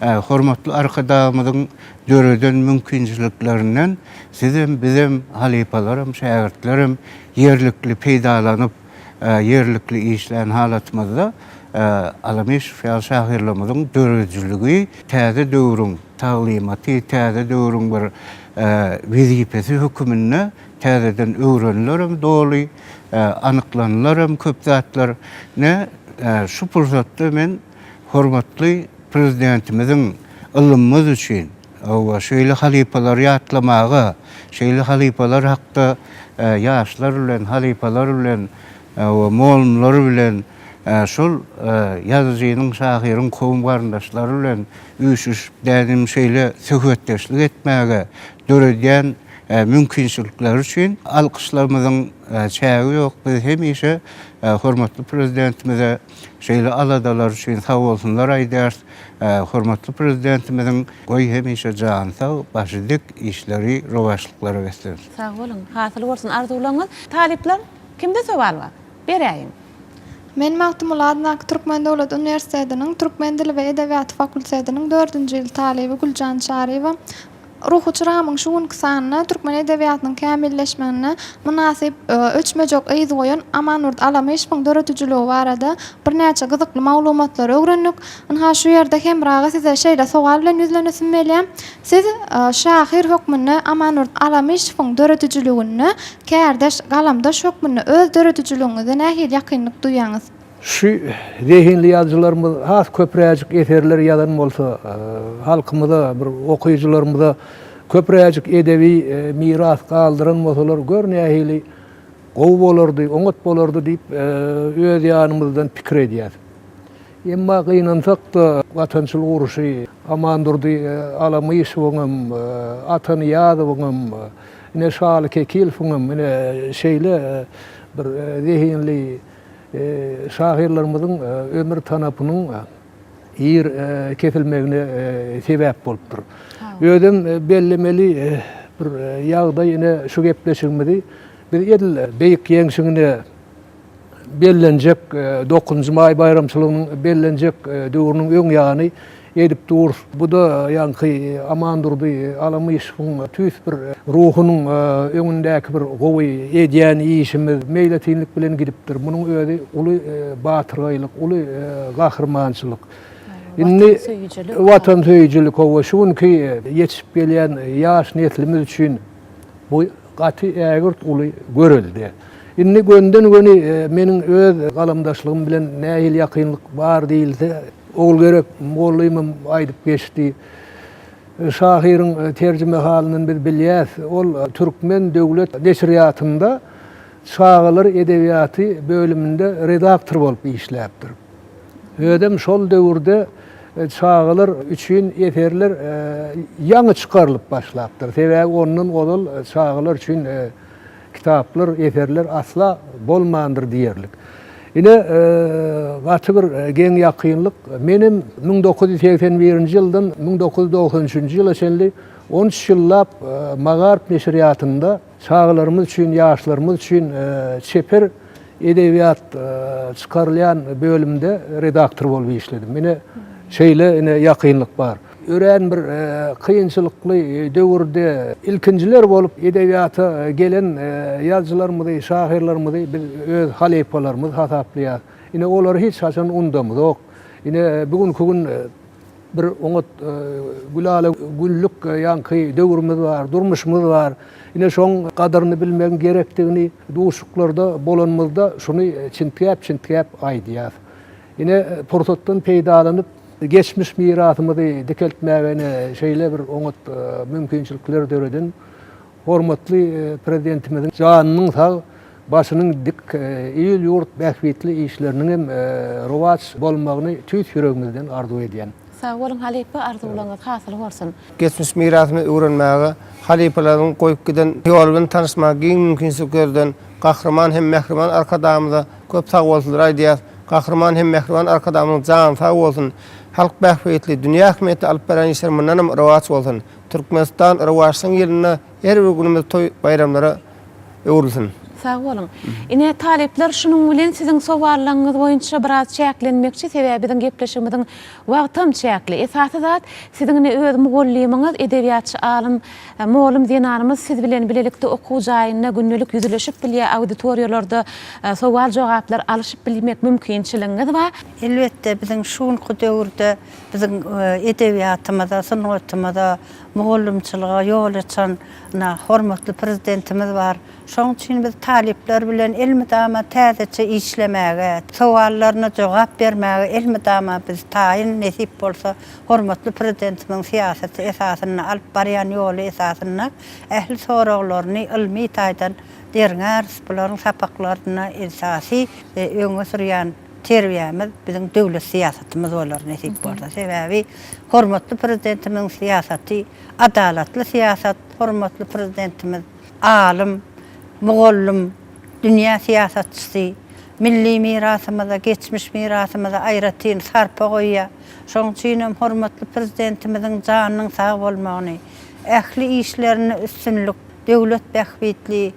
Hormatly Arkadagymyzyň döreden mümkinçiliklerinden sizem, bizem, halypalaram, şägirtlerem ýerlikli peýdalanyp, ýerlikli işlän halatymyzda Alamyşow ýaly şahyrlarymyzyň döredijiligi täze döwrüň taglymaty, täze döwrüň bir wezipesi höküminde täzeden öwrenilerem doly, anyklanylaram köp zatlar. Ine, şu pursatda men hormatly Prezidentimiziň ylymymyz üçin, hawa, şeýle halypalary ýatlamaga, şeýle halypalar hakda ýaşlar bilen, halypalar bilen, hawa, mugallymlar bilen, şol ýazyjynyň, şahyryň kowum-garyndaşlary bilen üýşüşip, dänim şeýle söhbetdeşlik etmäge döredýän mümkinçilikleri üçin alkyşlarymyzyň çägi ýok. Biz hemişe hormatly Prezidentimize Şeýle aladalary üçin sag bolsunlar aýdýarys. Hormatly Prezidentimiziň goý hemişe jany sag, başy dik, işleri rowaçlyklara beslensin. Sag boluň. Hasyl bolsun arzuwlaryňyz. Talyplar, kimde sowal bar? Beräýiň. Men Magtymguly adyndaky Türkmen döwlet uniwersitetiniň Türkmen dili we edebiýaty fakultetiniň dördünji ýyl talyby Güljan Çaryýewa. Ruhy çyramyň şu günki sanynda türkmen edebiýatynyň kämilleşmeginde mynasyp öçmejek yz goýan Amandurdy Alamyşowyň döredijiligi barada birnäçe gyzykly maglumatlary öwrendik. Ynha şu ýerde Hemra aga size şeýle sowal bilen ýüzlenesim gelýär. Siz şahyr hökmünde Amandurdy Alamyşowyň döredijiliginde kärdeş, galamdaş hökmünde öz döredijiligiňize nähili ýakynlyk duýýaňyz? Şu zehinli ýazyjylarymyz has köpräjik eserler ýazan bolsa, halkymyza, bir okyjylarymyza köpräjik edebi miras galdyran bolsalar, gör nähili gowy bolardy, oňat bolardy diýip, öz ýanymyzdan pikir edýäs. Emma gynansak-da, Watançylyk urşy Amandurdy Alamyşowyňam, Ata Nyýazowyňam, ine Şaly Kekilowyňam, ine şeýle bir zehinli şahyrlarymyzyň ömür tanapynyň ir kesilmegine sebäp bolupdyr. Özem bellemeli bir ýagdaý ine şu gepleşigimizi biz edil Beýik Ýeňşiň bellenjek dokuzynjy maý baýramçylygynyň bellenjek döwrüniň öň ýany edip durus. Bu-da ýaňky Amandurdy Alamyşowyň tüýs bir ruhunyň öňündäki bir gowy edýän işimiz meýletinlik bilen gidipdir. Munuň özi uly batyrgaýlyk, uly gahrymançylyk. Indi watansöýüjilik, hawa, şu günki ýetişip gelýän ýaş neslimiz üçin bu gaty ägirt uly görelde. Indi gönden-göni meniň öz galamdaşlygym bilen nähili ýakynlyk bar diýilse, Ogulgerek mugallymym aýdyp geçdi. Şahyryň terjimehalyndan biz bilýäs, ol Türkmen döwlet neşirýatynda çagalar edebiýaty bölüminde redaktor bolup işläpdir. Özem şol döwürde çagalar üçin eserler ýaňy çykarylyp başlapdyr. Sebäbi ondan ozal çagalar üçin Kitaplar, eserler asla bolmandyr diýerlik. Ine, gaty bir geň ýakynlyk. Menem 1981-nji ýyldan 1993-nji ýyla çenli on üç ýyllap Magaryf neşirýatynda çagalarymyz üçin, ýaşlarymyz üçin çeper edebiýat çykarylýan bölümde redaktor bolup işledim. Ine, şeýle ine ýakynlyk bar. Örän bir kynçylykly döwürde ilkinjiler bolup edebiýata gelen ýazyjylarymyzy, şahyrlarymyzy biz öz halypalarymyz hasaplaýarys. Ine, olary hiç haçan undamyzok. Ine, bu günki gün bir oňat gülala güllük ýaňky döwrümiz bar, durmuşymyz bar. Ine, şoň gadyryny bilmegiň gerekdigini duşuşyklarda bolanymyzda şuny çintgäp-çintgäp aýdýarys. Ine, pursatdan peýdalanyp. Geçmiş mirasymyzy dikeltmäge ine şeýle bir oňat mümkinçilikler döreden hormatly Prezidentimiziň janynyň sag, başynyň dik, il-ýurt bähbitli işleriniň hem rowaç bolmagyny tüýs ýüregimizden arzuw edýän. Sag boluň halypa arzuwlaryňyz hasyl bolsun. Geçmiş mirasymyzy öwrenmäge, halypalaryň goýup giden ýoly bilen tanyşmaga giň mümkinçilik döreden Gahryman hem mähriban Arkadagymyza köp sagbolsunlar aýdýas. Gahryman hem mähriban Arkadagymyzyň jany sag bolsun! Halk bähbitli, dünýä ähmiýetli alyp barýan işleri mundan hem rowaç bolsun! Türkmenistan rowaçlygyň ýylynda her bir günümiz toý baýramlara öwrülsin! Sag boluň. Ine, talyplar, şunuň bilen siziň sowallaryňyz boýunça biraz çäklenmekçi, sebäbi biziň gepleşigimiziň wagtam çäkli. Esasy zat, siziň ine öz mugallymyňyz, edebiýatçy alym, mugallym zenanymyz siz bilen bilelikde okuw jaýynda gündelik ýüzleşip bilýär, auditoriýalarda sowal-jogaplar alyşyp bilmek mümkinçiligiňiz bar. Elbetde, biziň şu günki döwürde biziň edebiýatymyza, sungatymyza, mugallymçylyga ýol açan, ynha, hormatly Prezidentimiz bar. Şonuň üçin biz talyplar bilen elmydama täzeçe işlemäge, sowallaryna jogap bermäge elmydama biz taýyn, nesip bolsa, hormatly Prezidentimiziň syýasaty esasynda, alyp barýan ýoly esasynda ähli soraglaryny ylmy taýdan derňäris, bularyň sapaklarynda esasy öňe sürýän terbiýämiz biziň döwlet syýasatymyz bolar nesip bolsa. Sebäbi hormatly Prezidentimiziň syýasaty adalatly syýasat, hormatly Prezidentimiz alym, mugallym, dünýä syýasatçysy, milli mirasymyza, geçmiş mirasymyza aýratyn sarpa goýýar. Şonuň üçin hem hormatly Prezidentimiziň janynyň sag bolmagyny, ähli işlerinde üstünlik, döwlet bähbitli,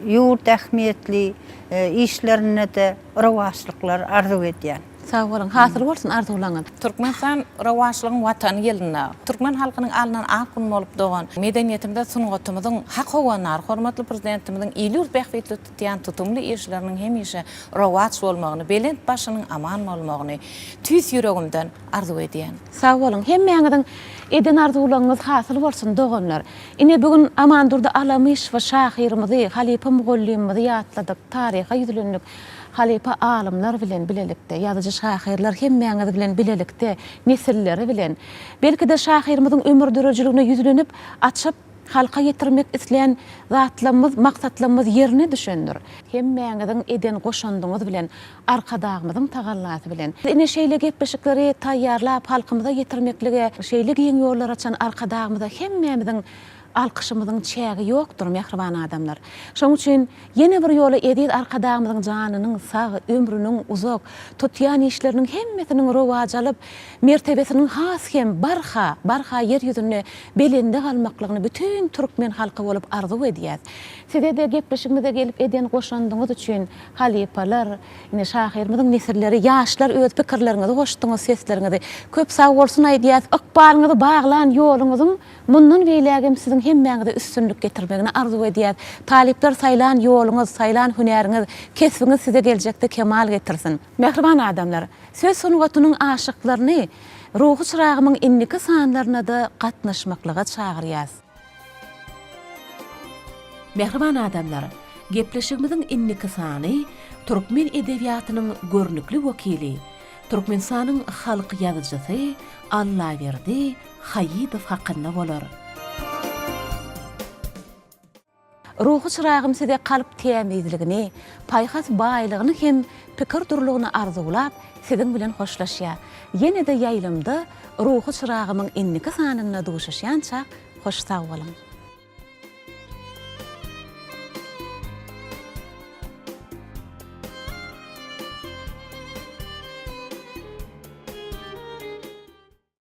ýurt ähmiýetli işlerinde-de rowaçlyklar arzuw edýän. Sag boluň, hasyl bolsun arzuwlaňyz. Türkmenistan rowaçlygyň Watany ýylynda türkmen halkynyň alnyndan ak gün bolup dogan, medeniýetimize sungatymyzyň hak howandary hormatly Prezidentimiziň il-ýurt bähbitli tutýan tutumly işleriniň hemişe rowaç bolmagyny, belent başynyň aman bolmagyny tüýs ýüregimden arzuw edýän. Sag boluň. Hemmäňiziň eden arzuwlaryňyz hasyl bolsun doganlar. Ine bu gün Amandurdy Alamyşowy şahyrymyzy, halypa mugallymymyzy ýatladyk, taryha ýüzlendik. Halypa alymlar bilen bilelikde, ýazyjy-şahyrlar hemmäňiz bilen bilelikde, nesilleri bilen, belki-de şahyrymyzyň ömür-döredijiligine ýüzlenip, açyp, halka ýetirmek islän zatlarymyz, maksatlarymyz ýerine düşendir. Hemmäňiziň eden goşandyňyz bilen, Arkadagymyzyň tagallasy bilen. Ine şeýle gepleşikleri taýýarlap, halkymyza ýetirmeklige şeýle giň ýollar açan Arkadagymyza hemmämiziň alkyşymyzyň çägi ýokdur, mähriban adamlar. Şonuň üçin ýene bir ýola eziz Arkadagymyzyň janynyň sag, ömrüniň uzak, tutýan işleriniň hemmesiniň rowaç alyp, mertebesiniň has hem barha, barha ýer ýüzünde belende galmaklygyny bütin türkmen halky bolup arzuw edýäs. Size-de gepleşigimize gelip eden goşandyňyz üçin halypalar, ine şahyrymyzyň nesilleri, ýaşlar öz pikirleriňizi goşduňyz, sesleriňizi. Köp sag bolsun aýdýas. Ykbalyňyzy baglan ýoluňyzyň Mundan beýlägem siziň hemmäňize üstünlik getirmegini arzuw edýäs. Talyplar saýlan ýoluňyz, saýlan hünäriňiz, kesbiňiz size geljekde kemal getirsin. Mähriban adamlar, söz sungatynyň aşyklaryny Ruhy çyragymyň indiki sanlaryna-da gatnaşmaklyga çagyrýas. Mähriban adamlar, gepleşigimiziň indiki sany türkmen edebiýatynyň görnükli wekili, Türkmenistanyň halk ýazyjysy Allaberdi Haýydow hakynda bolar. Ruhy çyragym size kalp tämizligini, paýhas baýlygyny hem pikir durulygyny arzuwlap, siziň bilen hoşlaşýar. Ýene-de ýaýlymda Ruhy çyragymyň indiki sanynda duşuşýançak, hoş sag boluň!